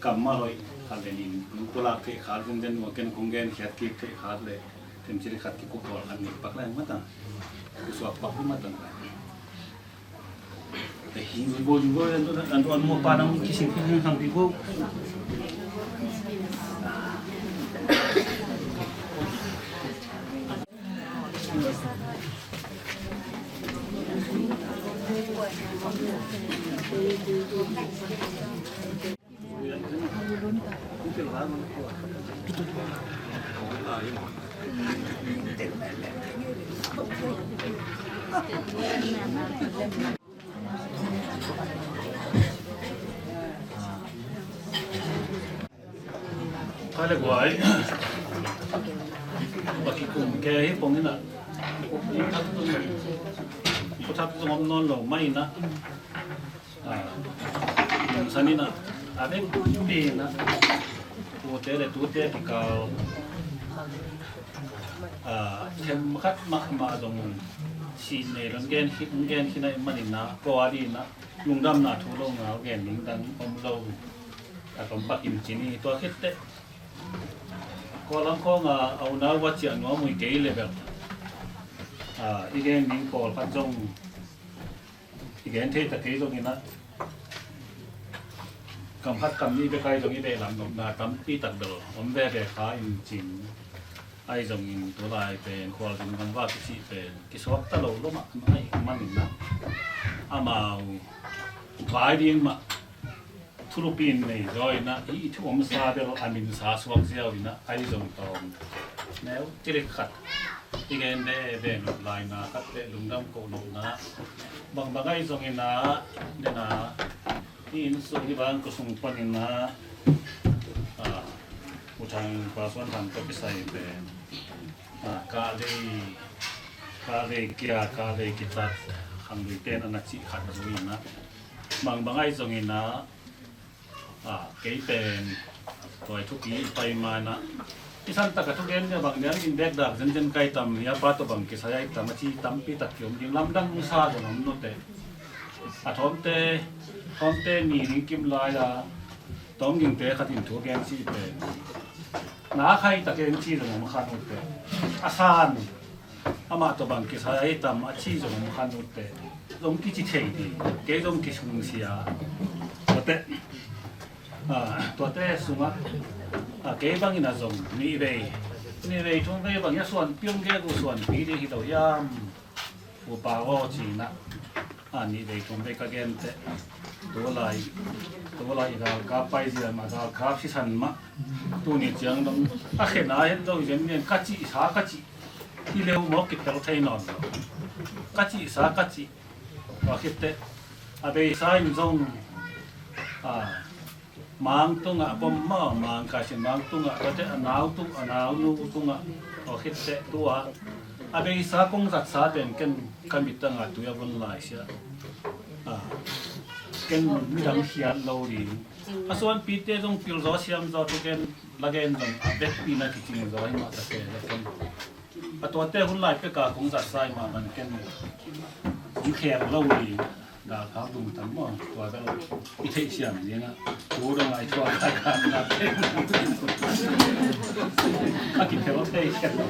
kammal hoih khat le nin nung pulak theih khat zenzen nua ken kong gen khiat kik theih khat le tem cilik khat kikup pawl khat nei pak lai matang, kusuak pak matang. Khai le guai. Baki kum ke hi pong ina. Kuthak zong om nawn lo mai ina. A, san ina a vekpi ina tute le tute kikal, a, them khat mahmah zong sih nei lo gen khin, gen khin a i man ina kua dina lungdamna thu lo ngal gen ding dang om lo. A tom bak in cini tua khit teh kua lam khawng a, a unau va ciah nuam uh i kei le bel, a, i gen ding pawlkhat zong i gen thei ta kei zongin ah kam khat kam nih bek ahi zong i beh lam nopna tampi tak bel om veve kha in cin. Ahi zongin tulai pen khualzin gam va kicih pen kisuak ta lo lo mahmah ahi manin ah amau vai ding mah thulupi in nei zaw in ah i thu omsa bel a minsa suak ziau in ah ahi zong tawm neu cilik khat i gen veve nop laina khat le lungdam koh nopna bangbang ahi zongin ah dena i inn sung i vang kua sung panin ah, a, U Thang Pa Suan Thang tawh kisai pen, a, kah lei, kah lei kia, kah lei kitat, khanglui pen a na cih khat zui in ah bangbang ahi zongin ah, a, kei pen Tua i thupi i pai manah i san taka thugen nia bang nial in bek dak zenzen kai tam, nia pa tawh bang kisai ai tam, a ci tampi tak kiom ding, lamdang sa zong om nute. A thawmte, thawmte ni ning kim lai-a tawm gingte khat in thugen ci pen na khai takin ci zong om khan ute. A san amah tawh bang kisai ai tam, a ci zong om khan ute. Zong kici thei ding, kei zong kisungsia. Tuate, ah, tuate sungah, ah, kei bangin a zong nih vei, nih vei thum vei bangin a suanpi om gegu suanpi ding hi lo hiam? Upa aw cinah, ah, nih vei thum vei ka gente. Tulai, tulai i galkap paizia mah, galkap sisan mah. Tuni ciang dong a khena het lo i zen nian ka cihsa ka cih hi leu maw kipel thei nawn lo. Ka cihsa ka cih. Tua khitteh a beisa in zong, a, mang tungah bom maw, mang kaisin mang tungah, tua teh a nau tung, a naunu tungah. Tua khitteh tua a beisa kong zatsa pen ken ka mittangah tui a von laisia, a, ken midang khiat lo ding. A suanpite zong pilzaw siamzaw thugen lagen zong a bekpina kicingzaw hi mah ta se le ken. A tuate hun lai peka kong zatsa i mah man ken i khel lo ding. Galkap dum tam maw, tua bel i theih siam dingah tu dong ai tua galkap na te. A kiphel thei khel lo.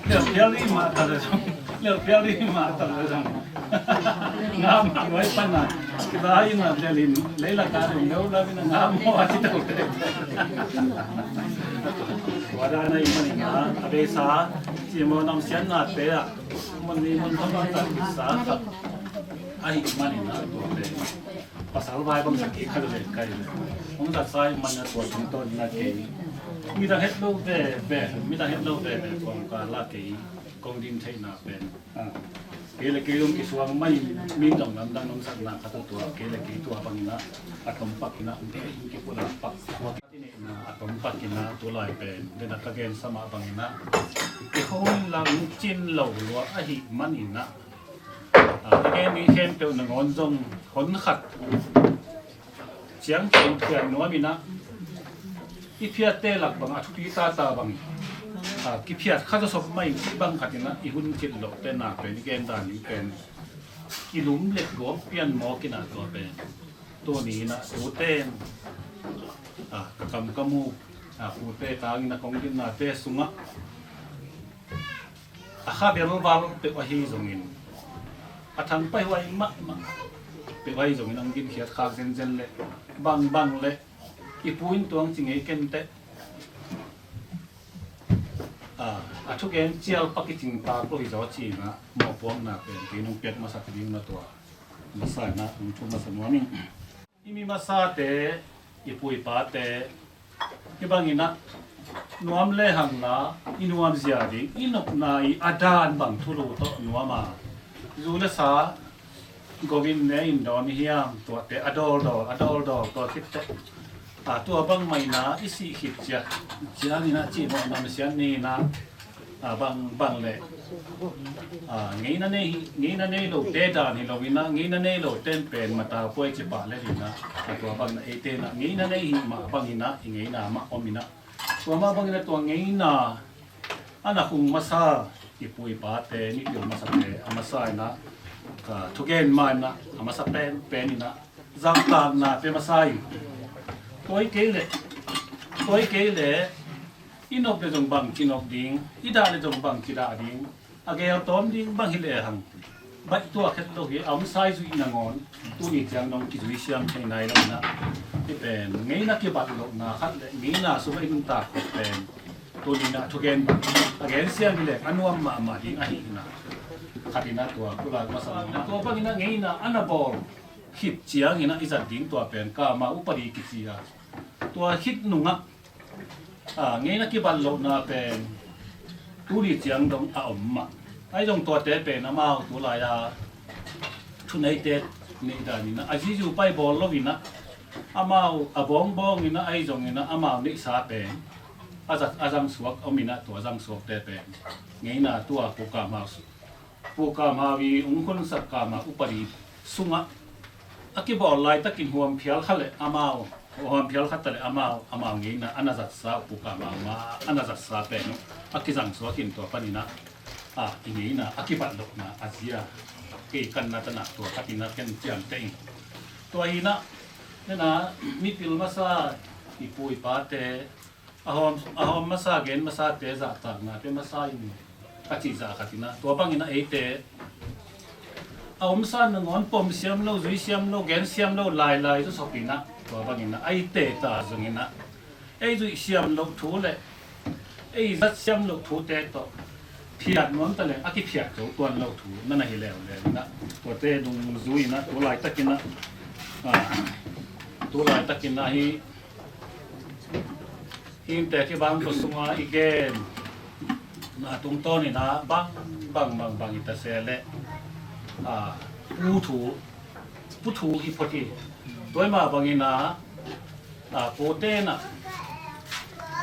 Lelpial i mah ta le zong, lelpial i mah ta le zong. Ngam a nuai pana kila ina delin leilaka dong leu lamin a ngam maw a ci to te. Tua dan a i manin a, a beisa ci maw, namsiatnate ah mun ni mun thawm a tatsa khat ahi manin a, tua pen pasal vai bang sakhi khat le kai le hong zatsa i man a, tua tungtawn na kei midang het lo veve, midang het lo veve kong ka la kei kong din theihna pen. Ah, kei le kei zong kisuang mai, mi dong lamdang nong sakna khat a tua, kei le kei tua bangin a, a tom pakin a, um kei in kipulak pak. Tua kei tinehna a tom pakin a, tulai pen, den a ka gensa mah bangin a, i hong lang cin lo lua ahi manin a, ah, a gen mi khempeuh nangawn zong hon khat ciang ciang phiat nuam in a, i phiatte lak bang a thupi tata bang, a, kiphiat kha zawsop mai in cih bang khat in a, i hun cit loh te na pen i gen dan in pen i lum let gawm pian mawk in a, tua pen tuni in a tuten, a, ka kam ka mu, a, pute tang in a kong dinnate sungah a kha belval peuh ahi zongin, a thangpai huai mahmah peuh ahi zongin, ang ginkhiat khak zenzen le bangbang le i pu in tuang ci ngei kenteh, a, a thugen cial pak i cingtak lo hi zaw cina mawhpuakna pen kei nong piak masak ding na tua masa na nong thu masa nuam in. I mi masate, i pu i pate, hih bangin a nuam lehang la i nuamzia ding, i nopna i a dan bang thulu tawh nuam a, zu le sa govin ne in dawn i hiam, tuate a dawldawl a dawldawl tua khitteh, a, tua bang mah in a i sih khit ciang, ciangin a cimawh namsiat ni in a, a, bang, bang le, a, ngeina nei hi, ngeina nei lote dan hi lo in a, ngeina nei lote in pen mata puai ci pah le in a, a, tua bang na eite in a ngeina nei hi mah bangin a i ngeina mah om in a, tua mah bangin a tua ngeina a na hung masa i pu i pate, mipil masate a masa in a, a, thugen ma in a, a masa pen pen in a, zaktakna pe masa in, tua hi kei le, tua hi kei le i nop le zong bang ci nop ding, i dah le zong bang ci dah ding, a gel tawm ding bang hi lehang baih tuak het lo hi, a om sai zuih nangawn tuni ciang dong kizui siam thei nai lo in a, hih pen ngeina kibat lohna khat le ngeina sungah i nuntak khop pen tuni in a thugen bang a gen siam hi leh a nuam mahmah ding ahi in a, khat in a tua pulak masa lo in a, tua bangin a ngeina a na bawl khit ciangin a i zat ding tua pen kama upadi kici a, tua khit nungah, a, ngeina kibat lohna pen tuni ciang dong a om mah. Ahi zong tuate pen amau tulai-a thuneite neih dan in a, a zizu pai bawl lo in a, amau a bawngbawng in a, ahi zongin a amau neihsa pen a zat, a zangsuak om in a, tua zangsuakte pen ngeina tua Pu Kam Hau su-, Pu Kam Hau i ung khunsak Kam Hau upadi sungah a kibawl laitakin huam phial kha le amau Hawm phial khat ta le amau, amau ngeina a na zatsa uh, pukah amau ma a na zatsa pen uh a kizang suak in tua paninah a i ngeina a kibat lohna a zia kei kanna tanah tua khatinah ken ciamteh in. Tua hinah nena mipil masa i pu i pate a hawm, a hawm masa gen masate zahtaknate masa in ka cih zah khatinah tua banginah eite a omsa nangawn pom siam lo, zui siam lo, gen siam lo lailai zawsopinah tua banginah a i teta zonginah ei zuih siam loh thu le ei zat siam loh thute tawh phiat nuam ta le a kiphiat zo tuan loh thu na na hi leuleu inah tuate dungzuinah tu laitakinah, ah, tu laitakinah hi hingte kibang ko sunga i gen na tungtawninah bang bang bang bang i tase le, ah, pu thu, pu thu hi phot hi. Tua i mah banginah, ah, pute inah,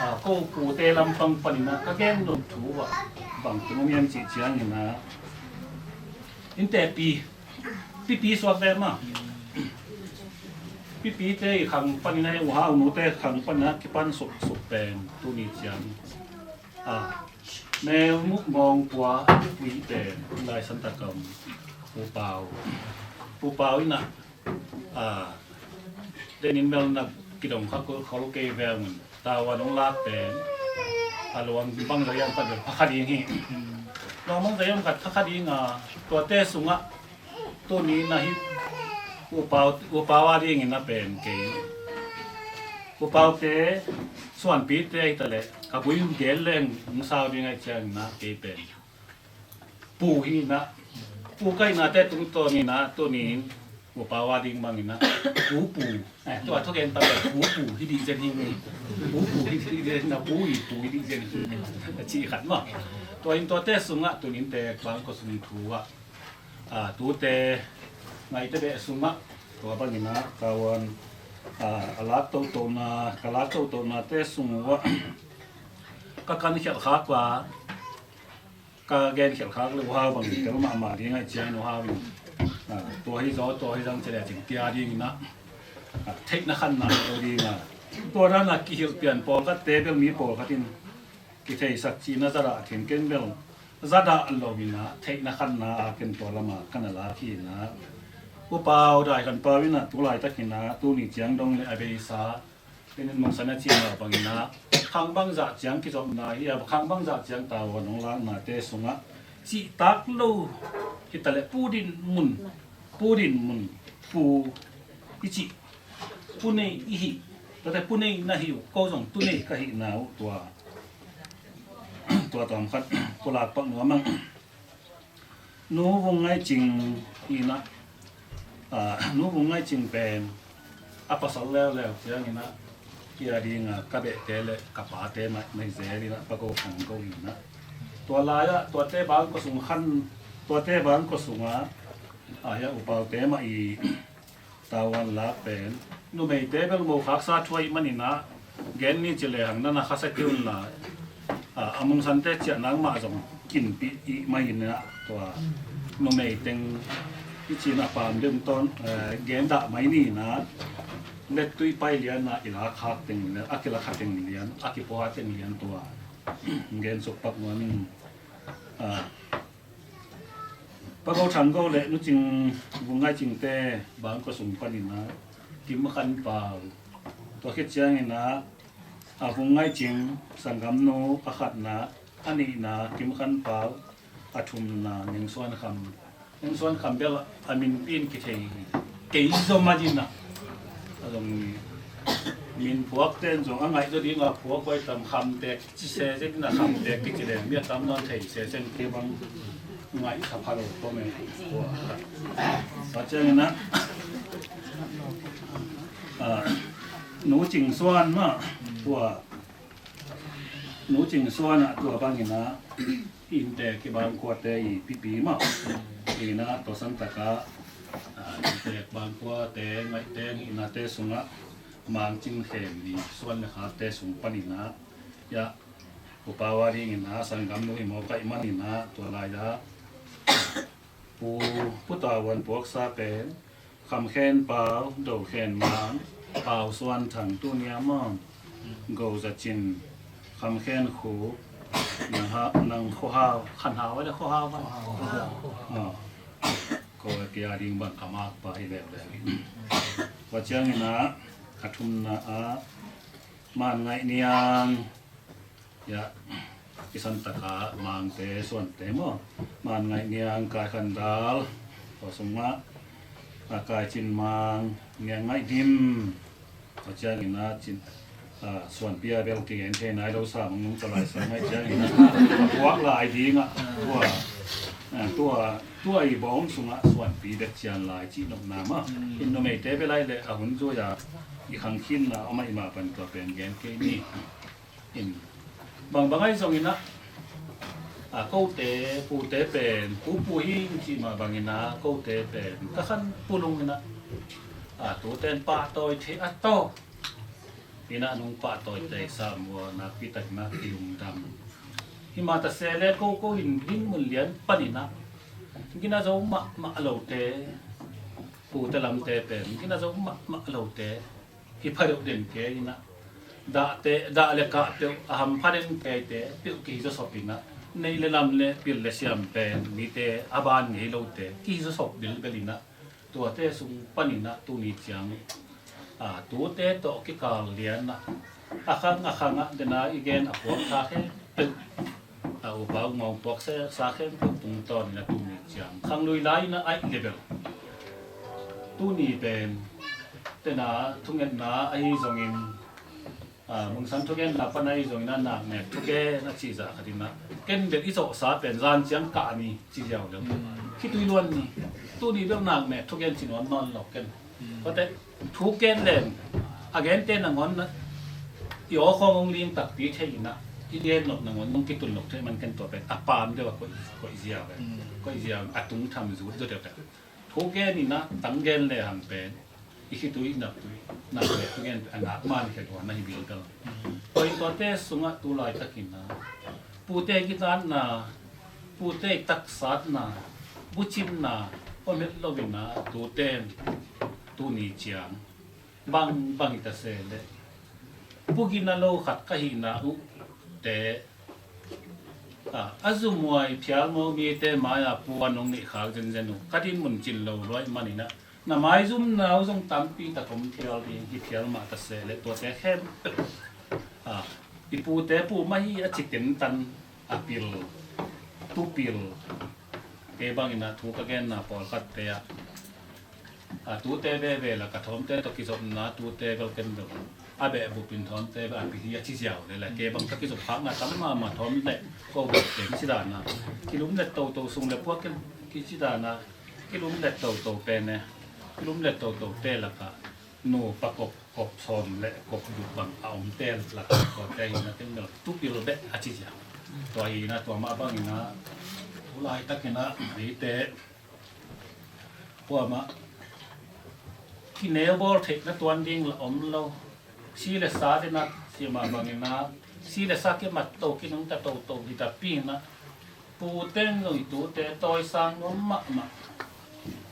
ah, ko pute lampang paninah ka gen nop thu ah bang tung om hiam cih cianginah innte pi, pipi suak ve mah. Pipite i khang paninah, u hau nute khang paninah kipan suksuk pen tuni ciang, ah, mel muk mawng pua ui pen lai Santa Kam Pu Pau, Pu Pau inah, ah, denin mel na kidong kha khol kei ve mun tawa nong lak pen a luang bang zayam khat ve pha kha ding hi. Luang bang zayam khat pha kha ding a, tuate sungah tuni na hi upau, upau a dingin a pen kei. Upaute suanpite ahi ta le ka bui gel leng hong sau ding ahi ciangin a kei pen pu hi na, pu kainate tungtawnin a tunin upau a ding bangin a pu pu. Eh, tua thugen ta le pu pu hi dih zen hi. Pu pu hi dih zen na, pu i pu hi dih zen hi. A ci khat maw. Tua in tuate sungah tunin te bang ko sung thu ah, a, tute ngaihte beh sungah tua bangin a kawan, a, a lak totona, ka lak totona te sung uh ah ka kan khialh khak uh a, ka gen khialh khak le uh hau bangin tel mahmah ding ahi ciangin uh hau in, a, tua hi zaw, tua hi zang ci le cing tia dingin a, a, theihna khanna lo ding a, tua dan a kihilh pian pawlkhat te bel mi pawlkhat in kitheisak cihna zadah khin ken bel zadah lo in a theihna khanna a ken tua lama ka na lak hi in a, upau dai khan pau in a tu laitakin a tuni ciang dong le a beisa ken in mangsan a cihna bangin a khang bangzah ciang kizopna hi a, khang bangzah ciang tawa nong laknate sungah cihtak lo hi ta le pu din mun, pu din mun, pu i cih pu nei i hih, tuate pu nei na hi uh, ko zong tu nei ka hihna uh tua, tua tawm khat pulak pak nuam ang. Nu Vung Ngai Cing hi na, a, Nu Vung Ngai Cing pen a pasal leuleu ciangin a kia ding a ka behte le ka pate mah nei zel in a pa ko khang ko hi na. Tua lai ah tuate bang ko sung khan, tuate bang ko sungah a hia upaute mah i tavuan lak pen numeite bel mo khaksa thuai manin a gen ni ci lehang nana khasa kei un la, a, a mungsante ciah nangmah zong kinpih i mai in a tua numei teng i cin a pam deuh tawn, eh, gen dah mai ni in a lettui pai lian a i lak khak teng lian, a kilakha teng lian, a kipuaha teng lian tua gen suk pak nuam in, a, Pa Go Thang Go le Nu Cing Vung Ngai Cingte bang ko sung panin a Kim Khan Pau. Tua khit ciangin a, a Vung Ngai Cing sanggamnu a khatna, a nihna Kim Khan Pau, a thumna Neng Suan Kham. Neng Suan Kham bel a min pin kithei kei zom a din a. A zong min phuak ten zong a ngaih zaw ding a phuak huai tam Kham tek ci se zek na Kham tek kici leng mi a tam nawn thei se zek kei bang ngaih sa pha lo ko me. Tua ciangin a, a, Nu Cing Suan mah tua, Nu Cing Suan ah tua bangin a innte kibang kuate i pipi mah in a tawsan taka, a, innte bang kuate ngaihte ngihnate sungah Mang Cing Khem i Suan le Khate sung panin a, ya, upa ua dingin a sanggamnu hi mawk ahih manin a tua lai-ah Pu, Pu Tavuan puaksa pen Kham Khen Pau, Do Khen Mang, Pau Suan Thang, tuni a maw, Go Za Cin, Kham Khen Khu, Nang Ha, Nang Khuahau, Khan Hau, a le Khuahau, Ko a kia ding bang ka makpa hi leuleu. Tua ciangin ah, a thumna ah, Man Ngaih Niang, ya, i san taka Mangte, Suante maw, Man Ngaih Niang, Kai Khan Dal, tua sungah, a Kai Cin Mang, Niang Ngaih Dim, tua ciangin ah Cin, a, Suanpi a bel kigen thei nai lo sa, Mang Nung Calai sa ngai ciangin ah, a puak lai ding ah, tua, a, tua, tua i bawng sungah Suanpi bek cian lai cih nopna mah. In numeite bel lai le a hun zui a i khang khin na om a, i mah pan tua pen gen kei ni. In bangbang ahi zongin ah, a, kote, pute pen, pu pu hi cih mah bangin ah, kote pen ka khan pulung in ah, a, tuten pahtawi thei a tawh in ah, nung pahtawi te sam ua nakpi takin ah kilungdam. Hi mah ta se le ko ko in ding mun lian panin ah gina zo mahmah lote, pute lamte pen gina zo mahmah lote, hi pha deuh den ke in ah, dahte, dah le kah peuh a hampha den keite peuh kihi zawsop in ah, neih le lam le pil le siam pen mite a ban ngei lote kihi zawsop bilbel in ah, tuate sung panin ah tuni ciang, a, tute tawh kikal lian ah, a khang a khang ah dena i gen a puak kha khempeuh, a upa u ngawng puak se sa khempeuh tungtawn in ah tuni ciang khang lui lai in ah aih le bel tuni pen tena thungetna ahi zongin, a, Mungsan thugenna pan ahi zongin ah naknek thugen a cih zah khat in ah, ken bel i zawhsa pen zan ciang kah ni ci ziau lo. Khitui luan ni. Tuni bel naknek thugen ci nuam nawn lo ken. Kote thugen len a gente nangawn ah i aw khawng hong ling takpi thei in ah, i gen nop nangawn hong kitun lo thei man ken tua pen a pam deuh a koih, koih ziau ve. Koih ziau a tung tham zut zo deuh ve. Thugen in ah tang gen le hang pen i khitui, i naktui, naknek thugen a nak man khe tua na hi bilbel. Tua in tuate sungah tu laitakin ah pute kitatna, pute taksatna, bucinna om het lo in ah tuten tuni ciang bangbang hi ta se le, pu gina lo khat ka hihna uh te, a, a zumuai phialmo mite mai-a pu a nong neih khak zenzen uh ka dinmun cin lo luai manin ah, na maizumna uh zong tampi tak om phial ding hi phial mah ta se le, tuate khempeuh, a, i pute pu mah hi a ci tentan a pil, tupil, kei bangin ah thu ka genna pawlkhatte ah, a, tute veve lak a thawmte tawh kizopna tute bel ken bel a behbup in thawmte bel a pil hi a ci ziau le, le kei bang ka kizop khakna tam mahmah thawm le ko bel ken ci dan a, kilumlet toto sung le puak ken kici dan a, kilumlet toto pen e, kilumlet toto te lak a nupa kop, kop sawm le kop guk bang a om te lak a, ko te hi na ken bel tupil beh a ci ziau. Tua hi na, tua mah bangin ah tu laitakin ah eite kuamah kineu bawl theihna tuan ding la om lo. Si le sa dena si mah bangin ah, si le sa kimat to, kinungta toto hi tapi in ah, pute nui tute tawisang nuam mahmah.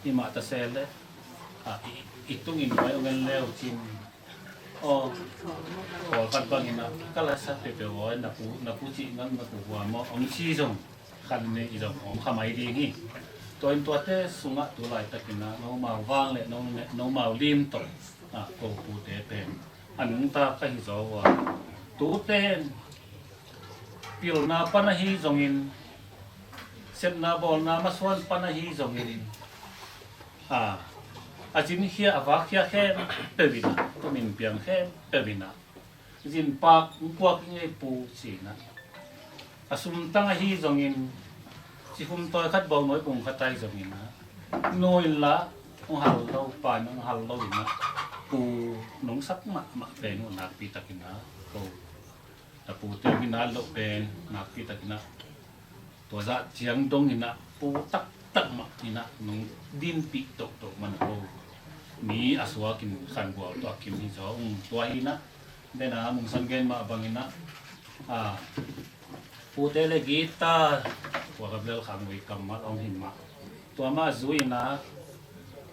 Hi mah ta se le, a, i, i tungin nuai ong en leu cin. Aw, pawlkhat bangin ah ka la sa peuhpeuh aw, na pu, na pu cih ngang na pu hua maw, ong ci zong khan ne i zong om kha mai ding hi. Tua in tuate sungah tu laitakin ah nomau vang le no, nomau lim tawh, a, ko pute pen a nungta ka hi zaw ua. Tuten pilna pan ahi zongin, sepna bawlna masuan pan ahi zongin, a, a zinkhia a vakkhia khempeuh in ah, tumin piang khempeuh in ah, zinpak hong puak i ngei pu ci-in ah, a sumtang ahi zongin, cikhum tawi khat bau nawi bung khat ahi zongin ah, nu in lah hong hal lo, pa in hong hal lo in ah, pu nungsak mahmah pen uh nakpi takin ah, ko a pute hong hi nai loh pen nakpi takin ah, tua zah ciang dongin ah pu taktak mah in ah nong dinpih tohtoh man ko. Mi a suakin khanbual tawh a kim hi zaw. Tua hi in ah, dena Mungsan gen mah bangin ah, a, pute le guitar, tua ka bel khang vei kammal om hi mah. Tua mah zui in ah,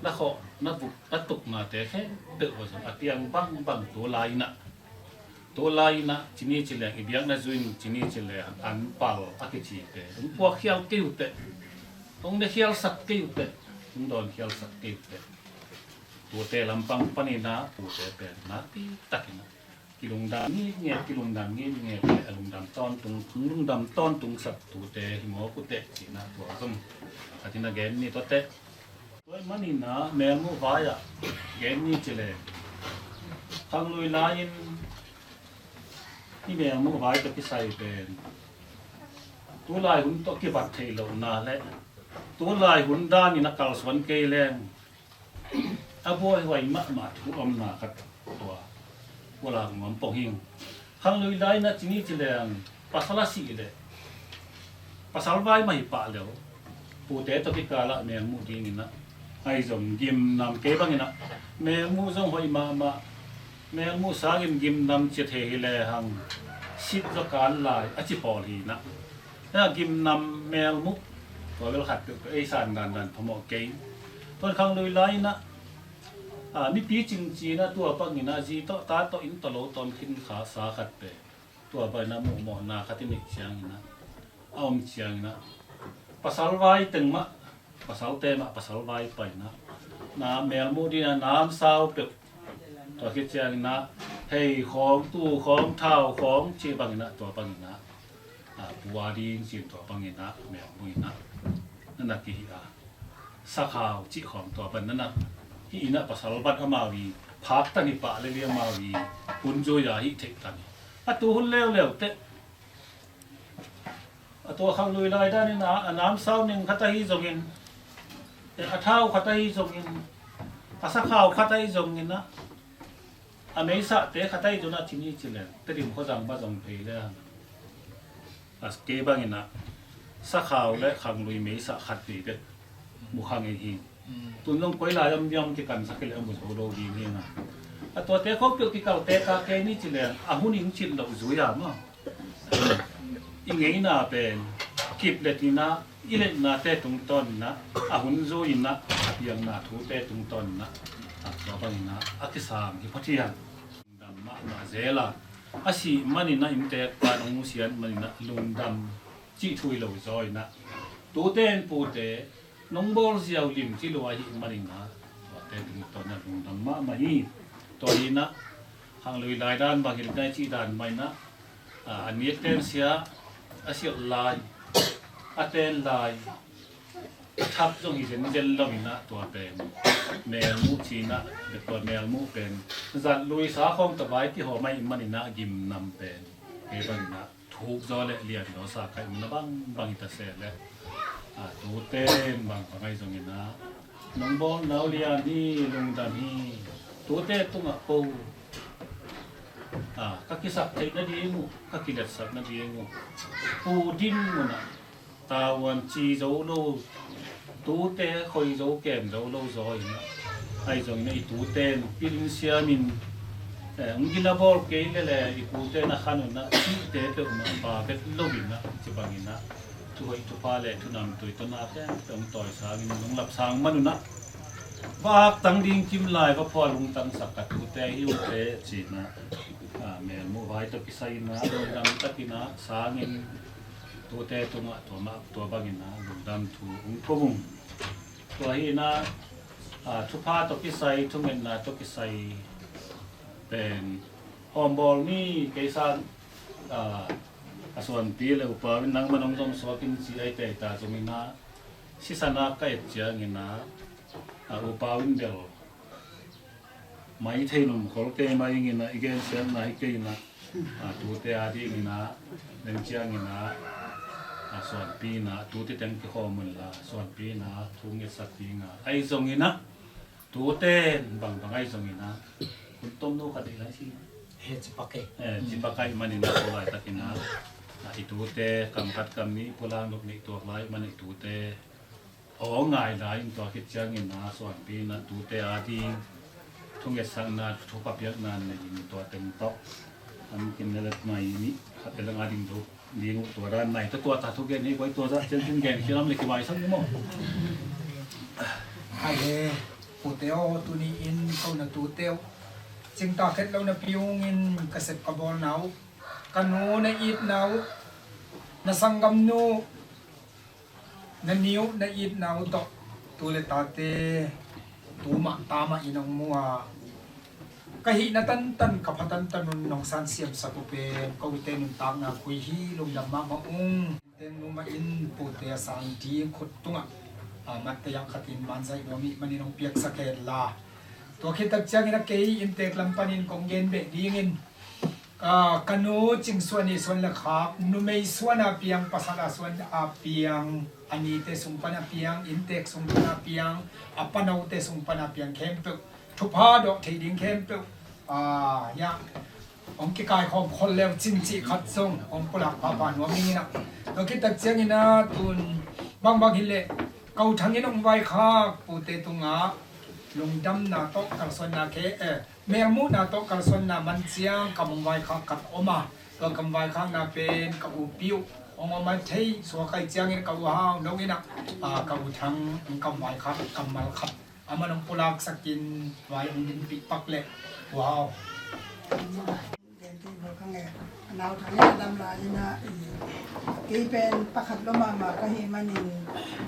na khawh na vuk na tuknate khempeuh aw zong a piang bangbang tu lai-inah, tu lai-inah cini ci leng i biakna zui-in cini ci leng an pal a kicite hong puakkhial kei uh teh, hong nekhialsak kei uh teh, hong dawnkhialsak kei uh teh, tute lampang paninah tute pen nakpi takinah kilungdam ngitnget, kilungdam ngitnget le a lungdam tawntung, lungdam tawntungsak tute hi mawk uh teh cinah tua zong a tin a gen ni tua teh. Tua maninah melmuh vai-ah gen ni ci leng, khanglui lai-in i melmuh vai tawh kisai pen tulai hun tawh kibat theih lohna le tulai hun danin a kalsuan kei leng a buaihuai mahmah thu omna khat tua pulak nuam pong hing. Khanglui lai-inah cini ci leng pasal a sih leh pasal vai mah hi pah leh pute tawh kikalah melmuh dinginah ahi zong gimnam kei banginah melmuh zong hoih mahmah, melmuh sangin gimnam cia thei hi lehang sit zaw kan lai a ci pawl hinah. Hia gimnam melmuh tua bel khat peuhpeuh ei san dandan phamawh kei. Tuan khanglui lai-inah mipi cingcinah tua banginah zi tawh ta tawh inn tawh lo tawm khin kha sa khat pen tua banginah muhmawhna khat i neih cianginah a om cianginah pasal vai teng mah, pasalte mah pasal vai painah na melmuh dinah namsau peuh. Tua khit cianginah hei khawng, tu khawng, thau khawng cih banginah tua banginah a pu a ding cin tua banginah melmuh inah na na kihih a, sakhau cih khawng tua ban na na hih inah pasal ban amau i phaktan hi pah lel i amau i hun zui a hih theihtan hi. A tu hun leuleu teh a tua khanglui lai danin a namsau ning khat ahi zongin, a thau khat ahi zongin, a sakhau khat ahi zonginah a meisahte khat ahi zonah cini ci leng Tedim khuazang mah zong phei leng a kei banginah sakhau le khanglui meisah khat vei bek mu kha ngei hi. Tun zong koi lai om diam kikansak hi leh a mu zo lo ding hi na. A tuate khawng peuh kikalte ka kei ni ci leng a hun in cin loh zui a maw? I ngeina pen kip letinah i letnate tungtawninah a hun zui-inah a piangna thute tungtawninah a tua banginah a kisam hi phothian. Lungdam mahmah zel a, a sih maninah innteekpa nong siat maninah lungdam cih thu hi lo zaw inah tute in pute nong bawl ziau lim ci lua hi maninah tuate tungtawninah lungdam mahmah hi. Tua hinah khanglui lai dan bang hi le nai cih dan mah inah a nik tensia a silh lai a ten lai a thak zong hi zenzen lo inah tua pen melmuh cinah tua melmuh pen zat lui sa khawng tawh vai kihawm ahi maninah gimnam pen kei banginah thuk zaw le lian zaw sa ka hihna bangbang hi ta seh leh tute bangbang ahi zonginah nong bawlna uh lian hi, lungdam hi. Tute tungah ko ka kisak theih nading uh, ka kiletsak nading uh pu din munah tavuan ci zo lo, tute khoi zo kem zo lo zaw inah ahi zongin i tute in pilin siamin hong gina bawl kei lele i pute na khan unah cihte peuhmah pa vet lo inah ci banginah thuhoih thupha le thunam tui tawh na khempeuh hong tawisangin hong lapsang man unah va aktang ding kim lai va phual hong tangsak ka tute hi ute cinah melmuh vai tawh kisai inah lungdam takinah sangin tute tungah tua mah tua banginah lungdam thu hong thum ung. Tua hinah thupha tawh kisai, thungetna tawh kisai pen hawmbawl ni kei sang a suanpi le upa in nangman hong zom suak in ci ahi tei ta zonginah sisan a ka et cianginah upa in bel mai thei num khol kei mai inginah i gensiatna hi kei inah tute a dinginah neng cianginah suanpi inah tute teng kikhawm unla suanpi inah thu ngetsak dinga ahi zonginah tute bangbang ahi zonginah hun tomno khat dei lai si he cipak ei. Cipak ahi maninah ko laitakinah i tute kam khat kam nih pulak nop nih tuak lai man i tute aw ngai lai in tua khit ciangin a suanpi na tute a ding thungetsakna thupha piakna nei in tua teng tawh an kin ne let mai ni khat te leng a ding do ding uh tua dan nai ta tua ta thugen hi koi tua zah cian thin gen khilam le kibai sak ni maw? Hai he. Pute aw, tuni in ko na tute uh cingtak het lo napi hong in ka sep ka bawlna uh, ka nu na itna uh, na sanggamnu na ni uh na itna uh tawh tu le tate tu mah ta mah in hong mu a, ka hihna tantan ka pha tantan un nong sansiamsak uh pen ko ute nuntakna khui hi. Lungdam mahmah ung. Teng nu mah in pute a sang ding khut tungah, a, matte yang khatin manzaih nuam ih manin hong piaksak hen la. Tua khit tak ciangin a kei inntek lam panin kong gen beh dingin, a, ka nu Cing Suan ih suan le khak, numei suan a piang, pasal a suan a piang, a nite sung pan a piang, inntek sung pan a piang, a panote sung pan a piang khempeuh, thupha dawh thei ding khempeuh, a, ya, hong kikaikhawm khol leu cin cih khat zong hong pulak phapha nuam ing inah. Tua khit tak ciangin a tun bangbang hileh ko thangin hong vaikhak pute tungah lungdamna tawh kalsuanna khe, eh, melmuhna tawh kalsuanna man ciang kam hong vaikhak khat om a, tua kam vaikhakna pen ka upi uh hong om a thei suak ai ciangin ka u hau nong inah, ah, ka u thang hong kam vaikhak kammal khat a man hong pulaksakin vai hong dinpih pak leh. Wow. Gen ti bawk ka nge. Nau thang ya dam la ina i kei pen pakhat lo mahmah ka hi manin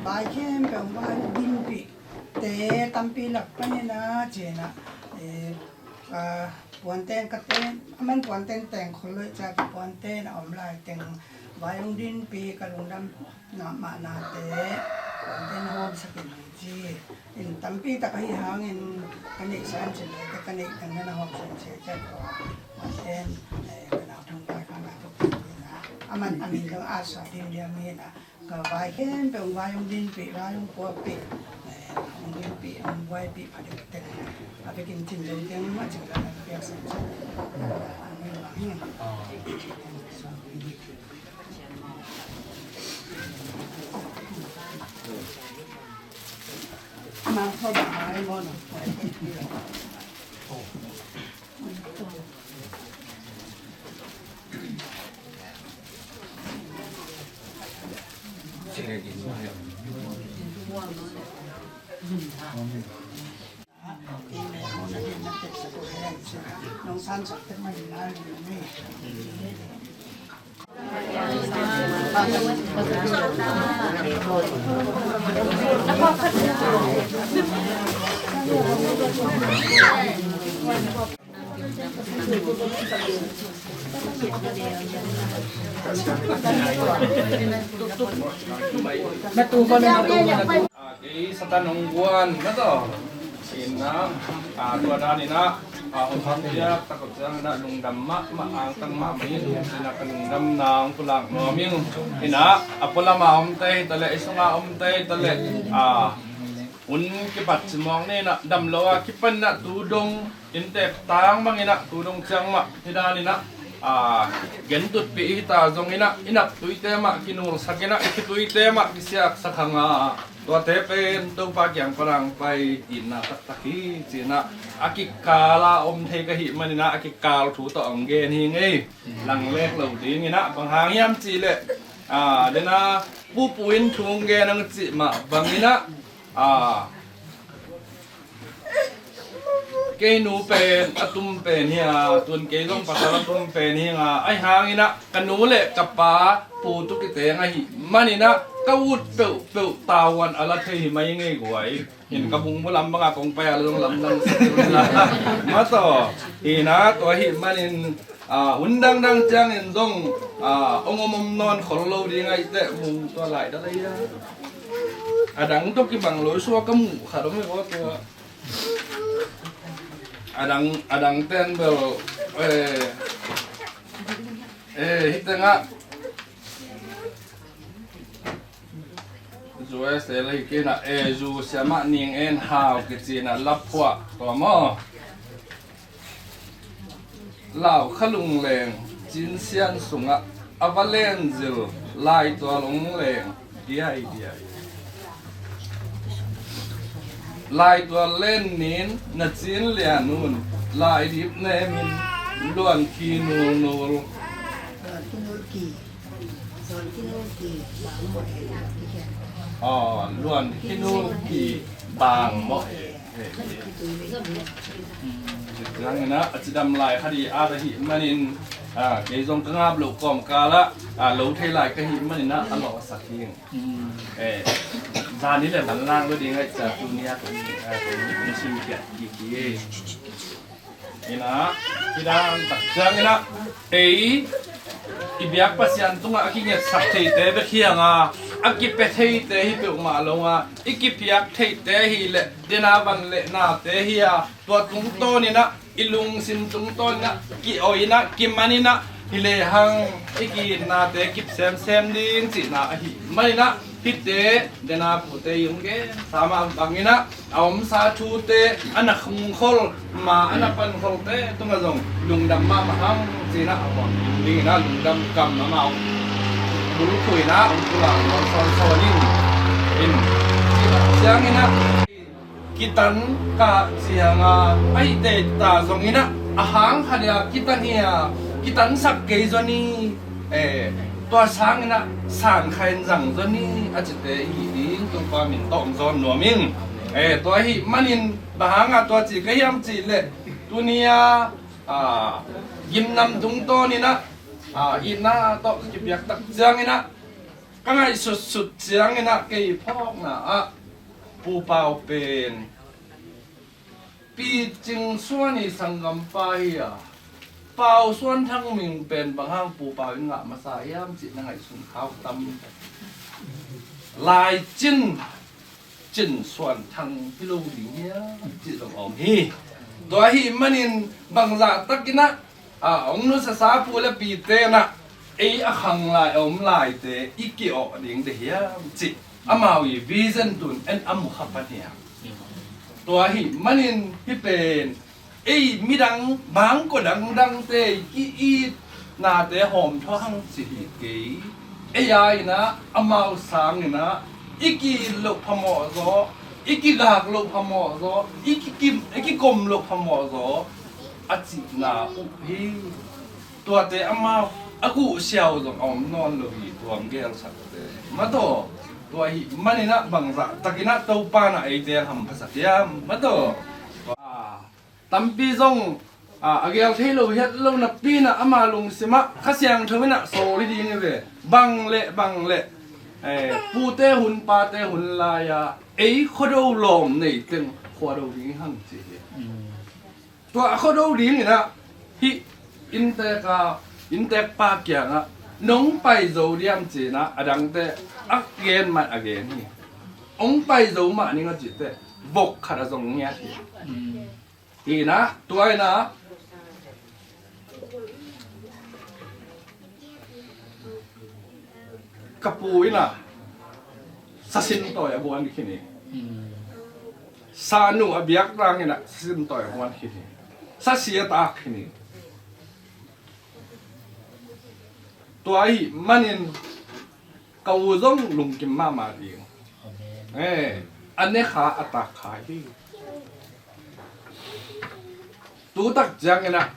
vai khempeuh vai dinpih te tampi lak panina cina, eh, ka puanten ka ten, aman puanten teng khol loi ca ka puanten a om lai teng vai hong dinpih ka lungdam na mahnate, puanten hawmsakin hong ci. In tampi tak ahi hangin ka neih san cin lai ka neih teng na hawmsak cin ciat ko. Puanten, eh, ka nau thang vai ka na tuk na. Aman amin dang asa din dia mina. Ka vai khempeuh vai hong dinpih, vai hong puakpih, eh, hong dinpih, hong buaipih pha deuh teng. A bikin cin deuh teng, a cin deuh teng piak san cin. Amen. Mang kho ba ai mo no. Kei Satan hong guan na tawh. Inah, a, tua dan inah, a, hong hong piak tak ciang inah lungdam mahmah, angtang mahmah in, inah ka lungdamna hong pulak nuam ing. Inah a pualama omte hi taleh, i sunga omte hi taleh, a, hun kipat cimawk ni inah dam lo a kipan inah tu dong inntek tang bang inah tu dong ciang mah hi dan inah, a, gentutpih hita zong inah i nak tuite mah kinulsak inah i khituite mah kisiaksak hang a, tuate pen Topa kiang pan hong pai itna taktak hi ci inah a kikal a om thei ka hih man inah a kikal thu tawh hong gen hi ngei. Langlek lo ding inah bang hang hiam cihleh, a, dena pupu in thu hong gen hong cih mah bang inah, a, kei nu pen a tum pen hi a, tun kei zong pasal a tum pen hi a, ahi hang inah ka nu le ka pa pu tu kiteng ahi man inah ka ut peuhpeuh tavuan a la thei hi mai ngei guai. In ka bungbu lam bangah kong pai a la zong lamdang sa kei la. Mataw, inah tua ahi manin, a, hun dangdang ciangin zong, a, hong om om nawn khol lo ding ahih teh mu tua lai da lei a. A dang tawh kibang lo suak ka muh khat om hi ko tua. A dang, a dang ten bel, eh, eh, hih tengah U S A lei kei inah, eh, zu siamah ning en hau kici inah laphuah tua maw. Lau kha lungleng cinsian sungah a va lenzil laitual hong leng diaidiai. Laitual len nin na cin lian un, laidip nemin luan khi nulnul. Aw, luan khi nul khi bang mawh e. Ciangin ah a cidam lai khat i at ahih manin, ah, kei zong ka ngap loh kawmkal ah, ah, lo thei lai ka hih manin ah a lawhsak hi. Eh, zani le manlang lo ding aih ciang tuni a kong, ah, kong sim khiat kik hi. Ina, i dan tak ciangin ah, ei i biak Pasian tungah a kingetsak theite bek hi hang a, a kipia theite hi peuhmah lo a, i kipiak theite hi leh dena van le nate hi a, tua tungtawnin ah, i lungsim tungtawnin ah, ki-oihin ah, kimanin ah, hi lehang i ki-itnate kip semsem ding cihna ahih manin ah, hihte dena pute i hong gensa mah bangin ah, a omsa thute a na khungkhol, ma a na pankholte tungah zong lungdam mahmah hang ci-in ah a hong dingin ah lungdam kam amau bulphuh in ah hong pulak hong sawnsawn in, in, ciangin ah kitan ka ciang a, a hihte ta zongin ah a hang khat a kitan hi a, kitansak kei zaw ni. Eh, tua sangin ah san kha in zang zaw ni a cite i hih ding Topa min tawh hong zawn nuam ing. Eh, tua ahih manin bang hang a tua ci ka hiam cih leh, tuni a, ah, gimnam tungtawnin ah, ah, itna tawh ka kipiak tak ciangin ah, ka ngaihsutsut ciangin ah kei phawkna ah Pu Pau pen Pi Cing Suan i sanggampa hi a, Pau Suan Thang min pen bang hang Pu Pau in ngah masa hiam cih na ngaihsun kha uh tam? Lai Cin, Cin Suan Thang hi lo ding hiam cih zong om hi. Tua ahih manin bangzah takin ah, a, hong nusasa pu le pite in ah ei a khang lai a om laite i ki-awh ding de hiam cih amau i vision tun en a mu kha pan hiam? Tua ahih manin hih pen ei midang bangkua dangdangte i ki-itnate hawm thawh hang ci hi kei. Ei a in ah amau sangin ah i ki-it loh phamawh zaw, i kigak loh phamawh zaw, i kikim, i kikom loh phamawh zaw a cihna uh hi. Tuate amau a kuhsiau zong a om nawn lo hi, tua hong gelsakte. Mataw, tua ahih manin ah bangzah takin ah Topa in ah eite hamphasak hiam? Mataw. Tampi zong, a, a gel thei lo het lo napi in ah ama lungsim ah Kha Siangtho in ah sawl hi ding hi ve. Bang le bang le, eh, pute hun pate hun lai-a ei khuado lawm nei teng khuado ding hang ci hi. Tua a khuado dingin ah hih inntek a, inntek pa kiangah nong pai zo diam ci-in ah a dangte a gen mah a gen hi. Hong pai zo mah ning a cih teh vok khat a zong ngiat hi. Hi in ah, tua in ah ka pu in ah sasin tawi a buan khin hi. Sanu a biak tang in ah sasin tawi a buan khin hi. Sasi a tak khin hi. Tua ahih manin ka u zong lungkim mahmah ding. Eh, a ne kha a tak kha hi. Tu tak ciangin ah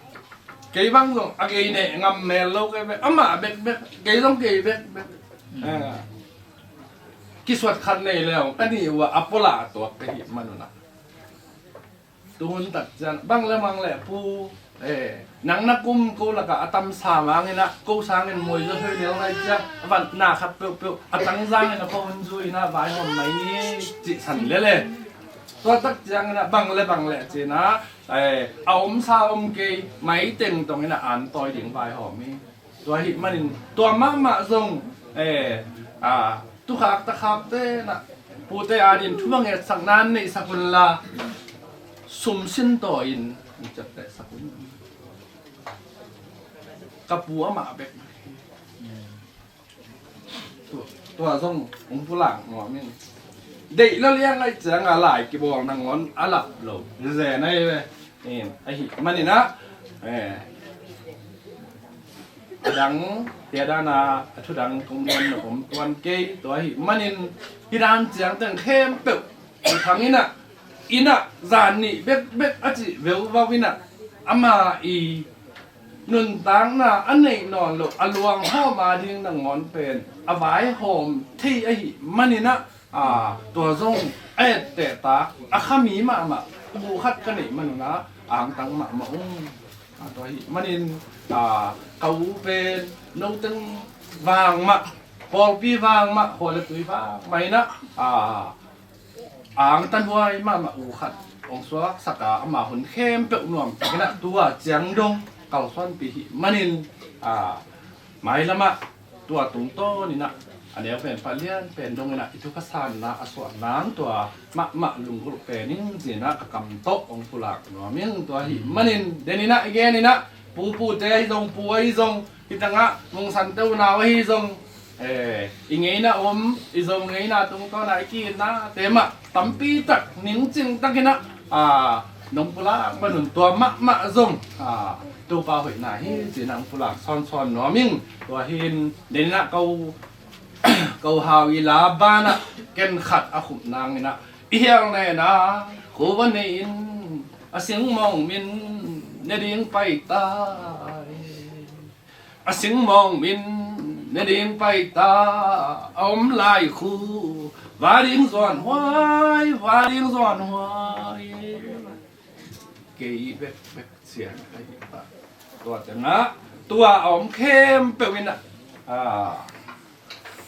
kei bang zong a gei neh ngam mel lo kei bek, amah bekbek, kei zong kei bekbek. Eh, kisuat khat nei leng ka nih uh a, a pualah a tuak ka hih manun ah. Tuhun tak ciang bang le bang le pu, eh, nang na kum ko lakah a tamsa mangin ah ko sangin muai zaw hoi lel nai ciang a van na khat peuhpeuh a tangzangin a ko hun zui in ah vaihawm mai ni cihsan lele. Tua tak ciangin ah bang le bang le ci-in ah, eh, a omsa om kei mai teng tongin ah an tawi ding vaihawm hi. Tua ahih manin tua mahmah zong, eh, a, tukhak takhakte in ah pute adingin thu a ngetsak nan neihsak unla sum sin tawi in hong ciaptehsak un. Ka pu amah bek. Tua, tua zong hong pulak nuam ing. Deih lo liang aih ciang a lai kibawl nangawn a lap lo. Zen ahi ve. Ahih manin ah, eh, a dang, tua dan a, a thu dang kong muan nop om tuan kei, tua ahih manin hih dan ciang teng khempeuh i thang in ah, in ah zan nih bekbek a cih veuvau in ah, ama i nuntakna a neih nawn loh a luanghawm ading nangawn pen a vaihawm thei ahih manin ah, A, tua zong a etteh ta, a kha mi mahmah, u khat ka neih man un ah, angtang mahmah ung. A, tua ahih manin, a, ka u pen, noteng vang mah, pawlpi vang mah, khua le tui vang mah in ah, a, angtan huai mahmah u khat hong suaksak a, ama hun khempeuh nuamtak in ah, tua ciang dong kalsuanpih ahih manin, a, mailam ah tua tungtawn in ah, a neu pen pha lian pen dong in ah, i thupha sanna a suah nang tua mahmah lunggulh pen in ci-in ah, ka kam tawh hong pulak nuam ing. Tua ahih manin, den in ah i gen in ah, pu pute ahi zong, pu ahi zong, hi tangah Mung Sante unau ahi zong, eh, i ngeina om, i Zo ngeina tungtawn ah i ki-itnate mah tampi tak, ningcing tak in ah, a, nong pulak man un, tua mahmah zong, a, Topa hoihna hi ci-in ah hong pulak sawnsawn nuam ing. Tua hi-in, den in ah ko, ko hau i la ban ah, ken khat a khup nang in ah, i hial nen ah, khu va nei in, a singmawng min ne ding pai ta. A singmawng min ne ding pai ta, a om lai khu, va ding zuan huai, va ding zuan huai. Kei bekbek ciang ahi pah. Tua tengah, tua a om khempeuh in ah, a,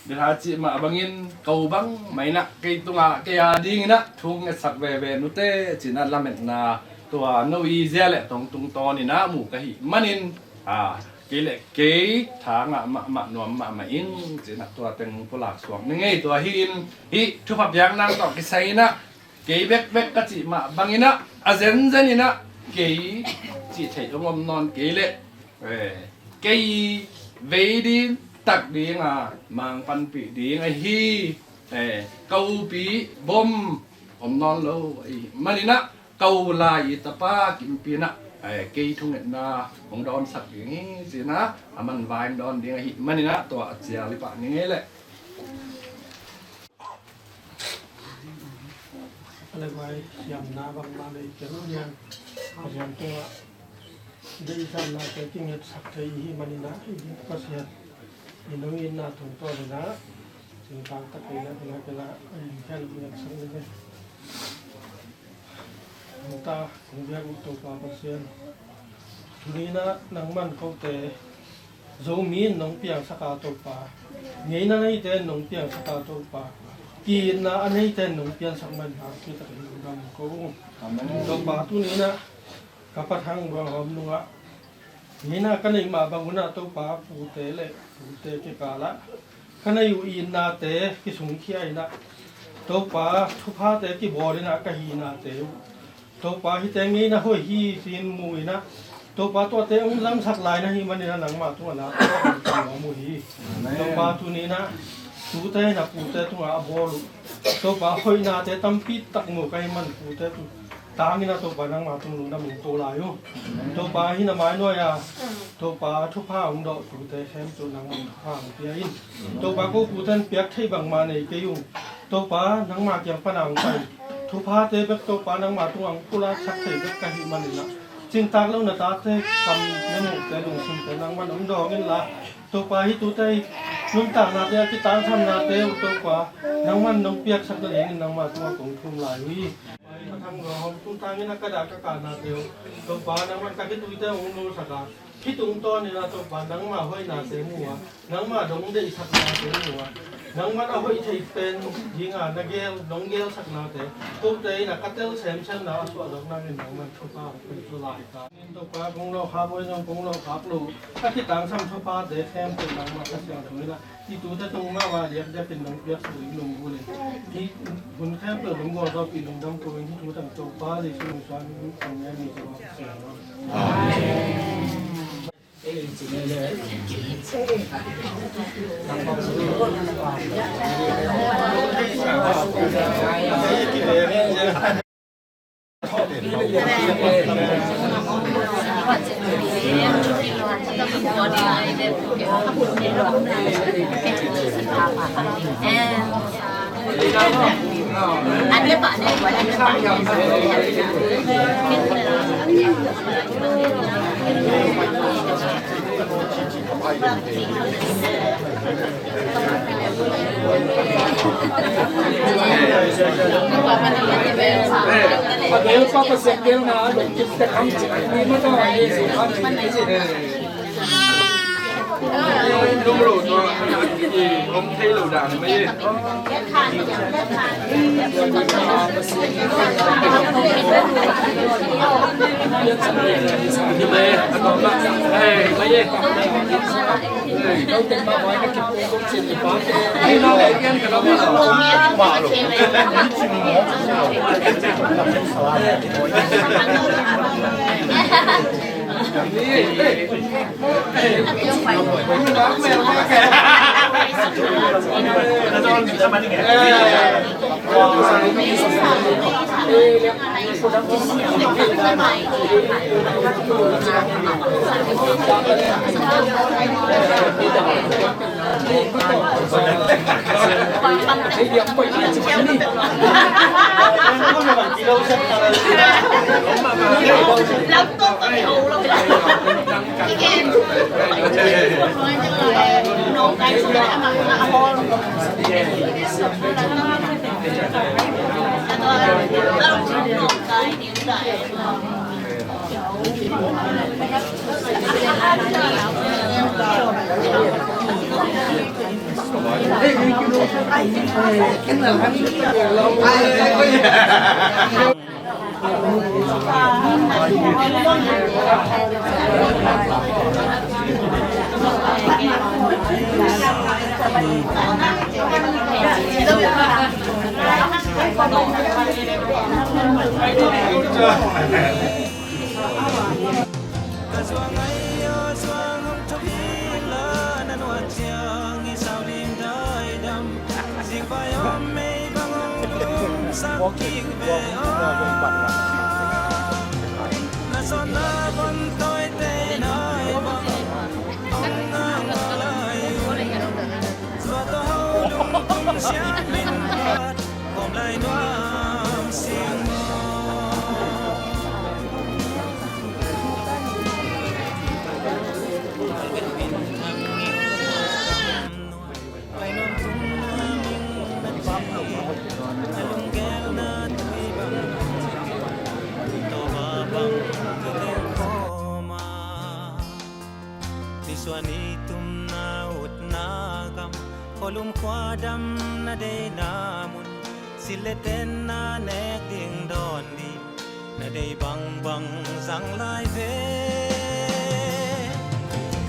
Bia cih mah bangin, ko bang mah in ah, kei tungah, kei a dingin ah, thu ngetsak veve nute, ci-in ah lametna, tua no i zia le tong tungtawn in ah mu ka hih manin, a, kei le kei, tha ngah mahmah nuam mahmah ing, ci-in ah tua teng pulak suak ning ei. Tua hi-in, hih thupha piak nang tawh kisai in ah, kei bekbek ka cih mah bangin ah, a zenzen in ah, kei cih theih hong om nawn kei leh, eh, kei vei ding, tak ding a, mang panpih ding ahi, eh, ka upi Bom om nawn lo ahih manin ah, ka u lai i tapa Kimpi in ah, eh, kei thungetna hong dawnsak ding hi, ci-in ah, a manvai hong dawn ding ahih manin ah, tua a cial i pah ning ei leh. A le vai siamna bangmah nei kei hian, Pasian tungah deihsaknate kingetsak thei i hih manin ah, i Pasian i nong itna tungtawn in ah, cingtang tak kei le, kei le, kei le, a lim khial kingetsak ni ve. Nungta kong biak uh Topa Pasian, tuni in ah nangman kote Zomi in nong piangsak a Topa, ngeina neite in nong piangsak a Topa, ki-itna a neite in nong piansak man hangpi tak lungdam ko ung. Amen. Topa, tuni in ah ka Pa Thang Buanghawm nungah, ngeina ka neih mah bang un ah Topa, pute le pute kikal ah ka nei uh itnate kisungkhia in ah, Topa, thuphate kibawl in ah ka hihnate uh, Topa, hihte ngeina hoih hi ci-in mu in ah, Topa, tuate hong lamsak lai na hih manin ah nangmah tungah na tawh hong tung nuam uh hi. Amen. Topa, tuni in ah tute in ah pute tungah a bawl uh, Topa, hoihnate tampi tak mu ka hih man pute tu tangin ah Topa nangmah tung lungdam hong ko lai uh. Topa, hih na mai nuai-a Topa, thupha hong dawh tute khempeuh nangmah thupha hong pia in. Topa, ko pute in piak theih bangmah nei kei ung. Topa, nangmah kiang pan a hong pai thuphate bek Topa nangmah tungah hong pulaksak thei bek ka hih manin ah, cingtak lo na tate kam, na mukte, lungsimte nangman hong dawng inla, Topa, hih tute i nuntaknate, a kitangsamnate uh Topa, nangman nong piaksak nadingin nangmah tungah kong thum lai uh hi. Pai ka thang lo hong tungtangin a ka dah ka kanate uh Topa, nangman ka khituite hong nulsak a, hih tungtawnin a Topa, nangmah hoihnate mu a, nangmah dong deihsaknate mu a, nangman a hoih thei pen dinga na gel, nong gelsaknate kote in a ka tel semsemna a suahzawk nangin nangman thupha hong pia lai ta. Topa, kong lawhkhak uh, kong lawhkhak lo a kitangsam thuphate khempeuh nangmah ka siangtho in a, hih tute tung mahmah diakdiakin nong piaksak ding lunggulh in, hih hun khempeuh nong gualzawhpih lungdam ko in, hih thu tang Topa Jesuh min suang in kong ngen hi. Amen. A gel pa Pasian gel na a lungkim te kham cik ni ma tawh a gel si kham cik ni si. Lunglo tawh i om thei lo dan mai e. Ka zuang ai aw zuang hong thawh in la, na nuat ciang i sau lim daidam. Zingvai om mei bang hong lumsak kik ve aw. Na zawtna von tawite nai bang hong ngang lai un. Zuat aw ho lungkum sian min phat, kawm lai nuam sing maw. Nisuan i tumna utna gam, khualum khuadam na deina mun, silh le tenna nek ding dawn ding, na dei bangbang zang lai ve.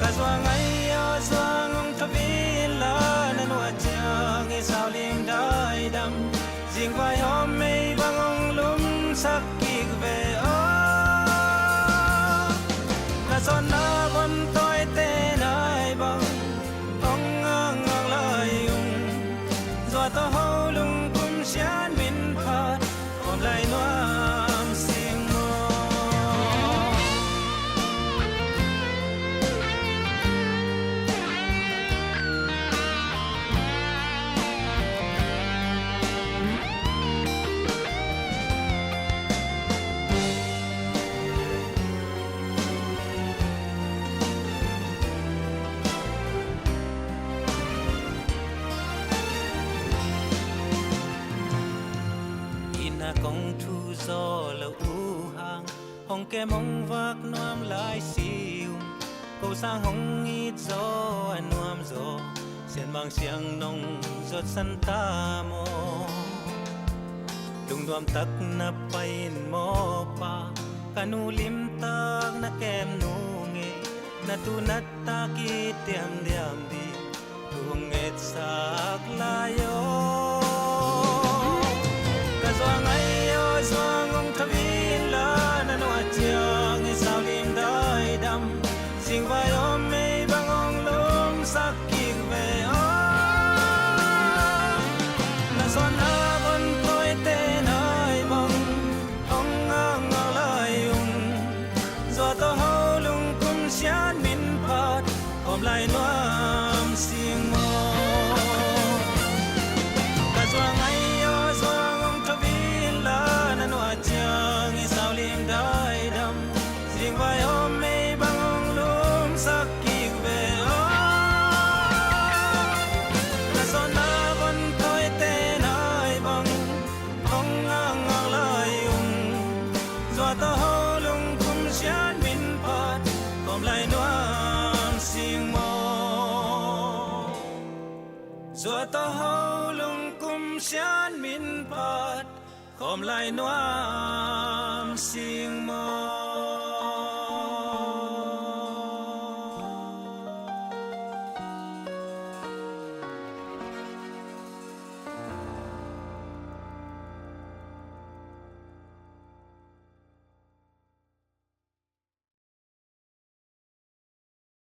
Ka zuang ai aw zuang hong thawh in la, na nuat ciang i sau lim daidam. Zingvai om mei bang hong lumsak kik ve aw. Na zawtna von tawite nai bang hong ngang ngang lai ung. Zuat aw ho lungkum sian min phat, kawm lai nuam sing maw. Inn ah kong thu zaw lo uh hang, hong kem hong vak nuam lai si ung. Ko sang hong it zaw a nuam zaw, sianmang siang nong zuat san ta maw. Lungnuam tak na pai in maw pa, ka nu limtak na kem nu ngei, na tu na tak i tiamdiam ding thu hong etsak lai aw. Ka zuang ai aw zuang hong thawh in la, na nuat ciang i sau lim daidam. Zingvai om mei bang hong lumsak kik ve aw. Na zawtna von tawite nai bang hong ngang ngang lai ung. Zuat aw ho lungkum sian min phat, kawm lai nuam sing maw. Suahtak ho lungkum sian min phat khawm lai nuam sing maw?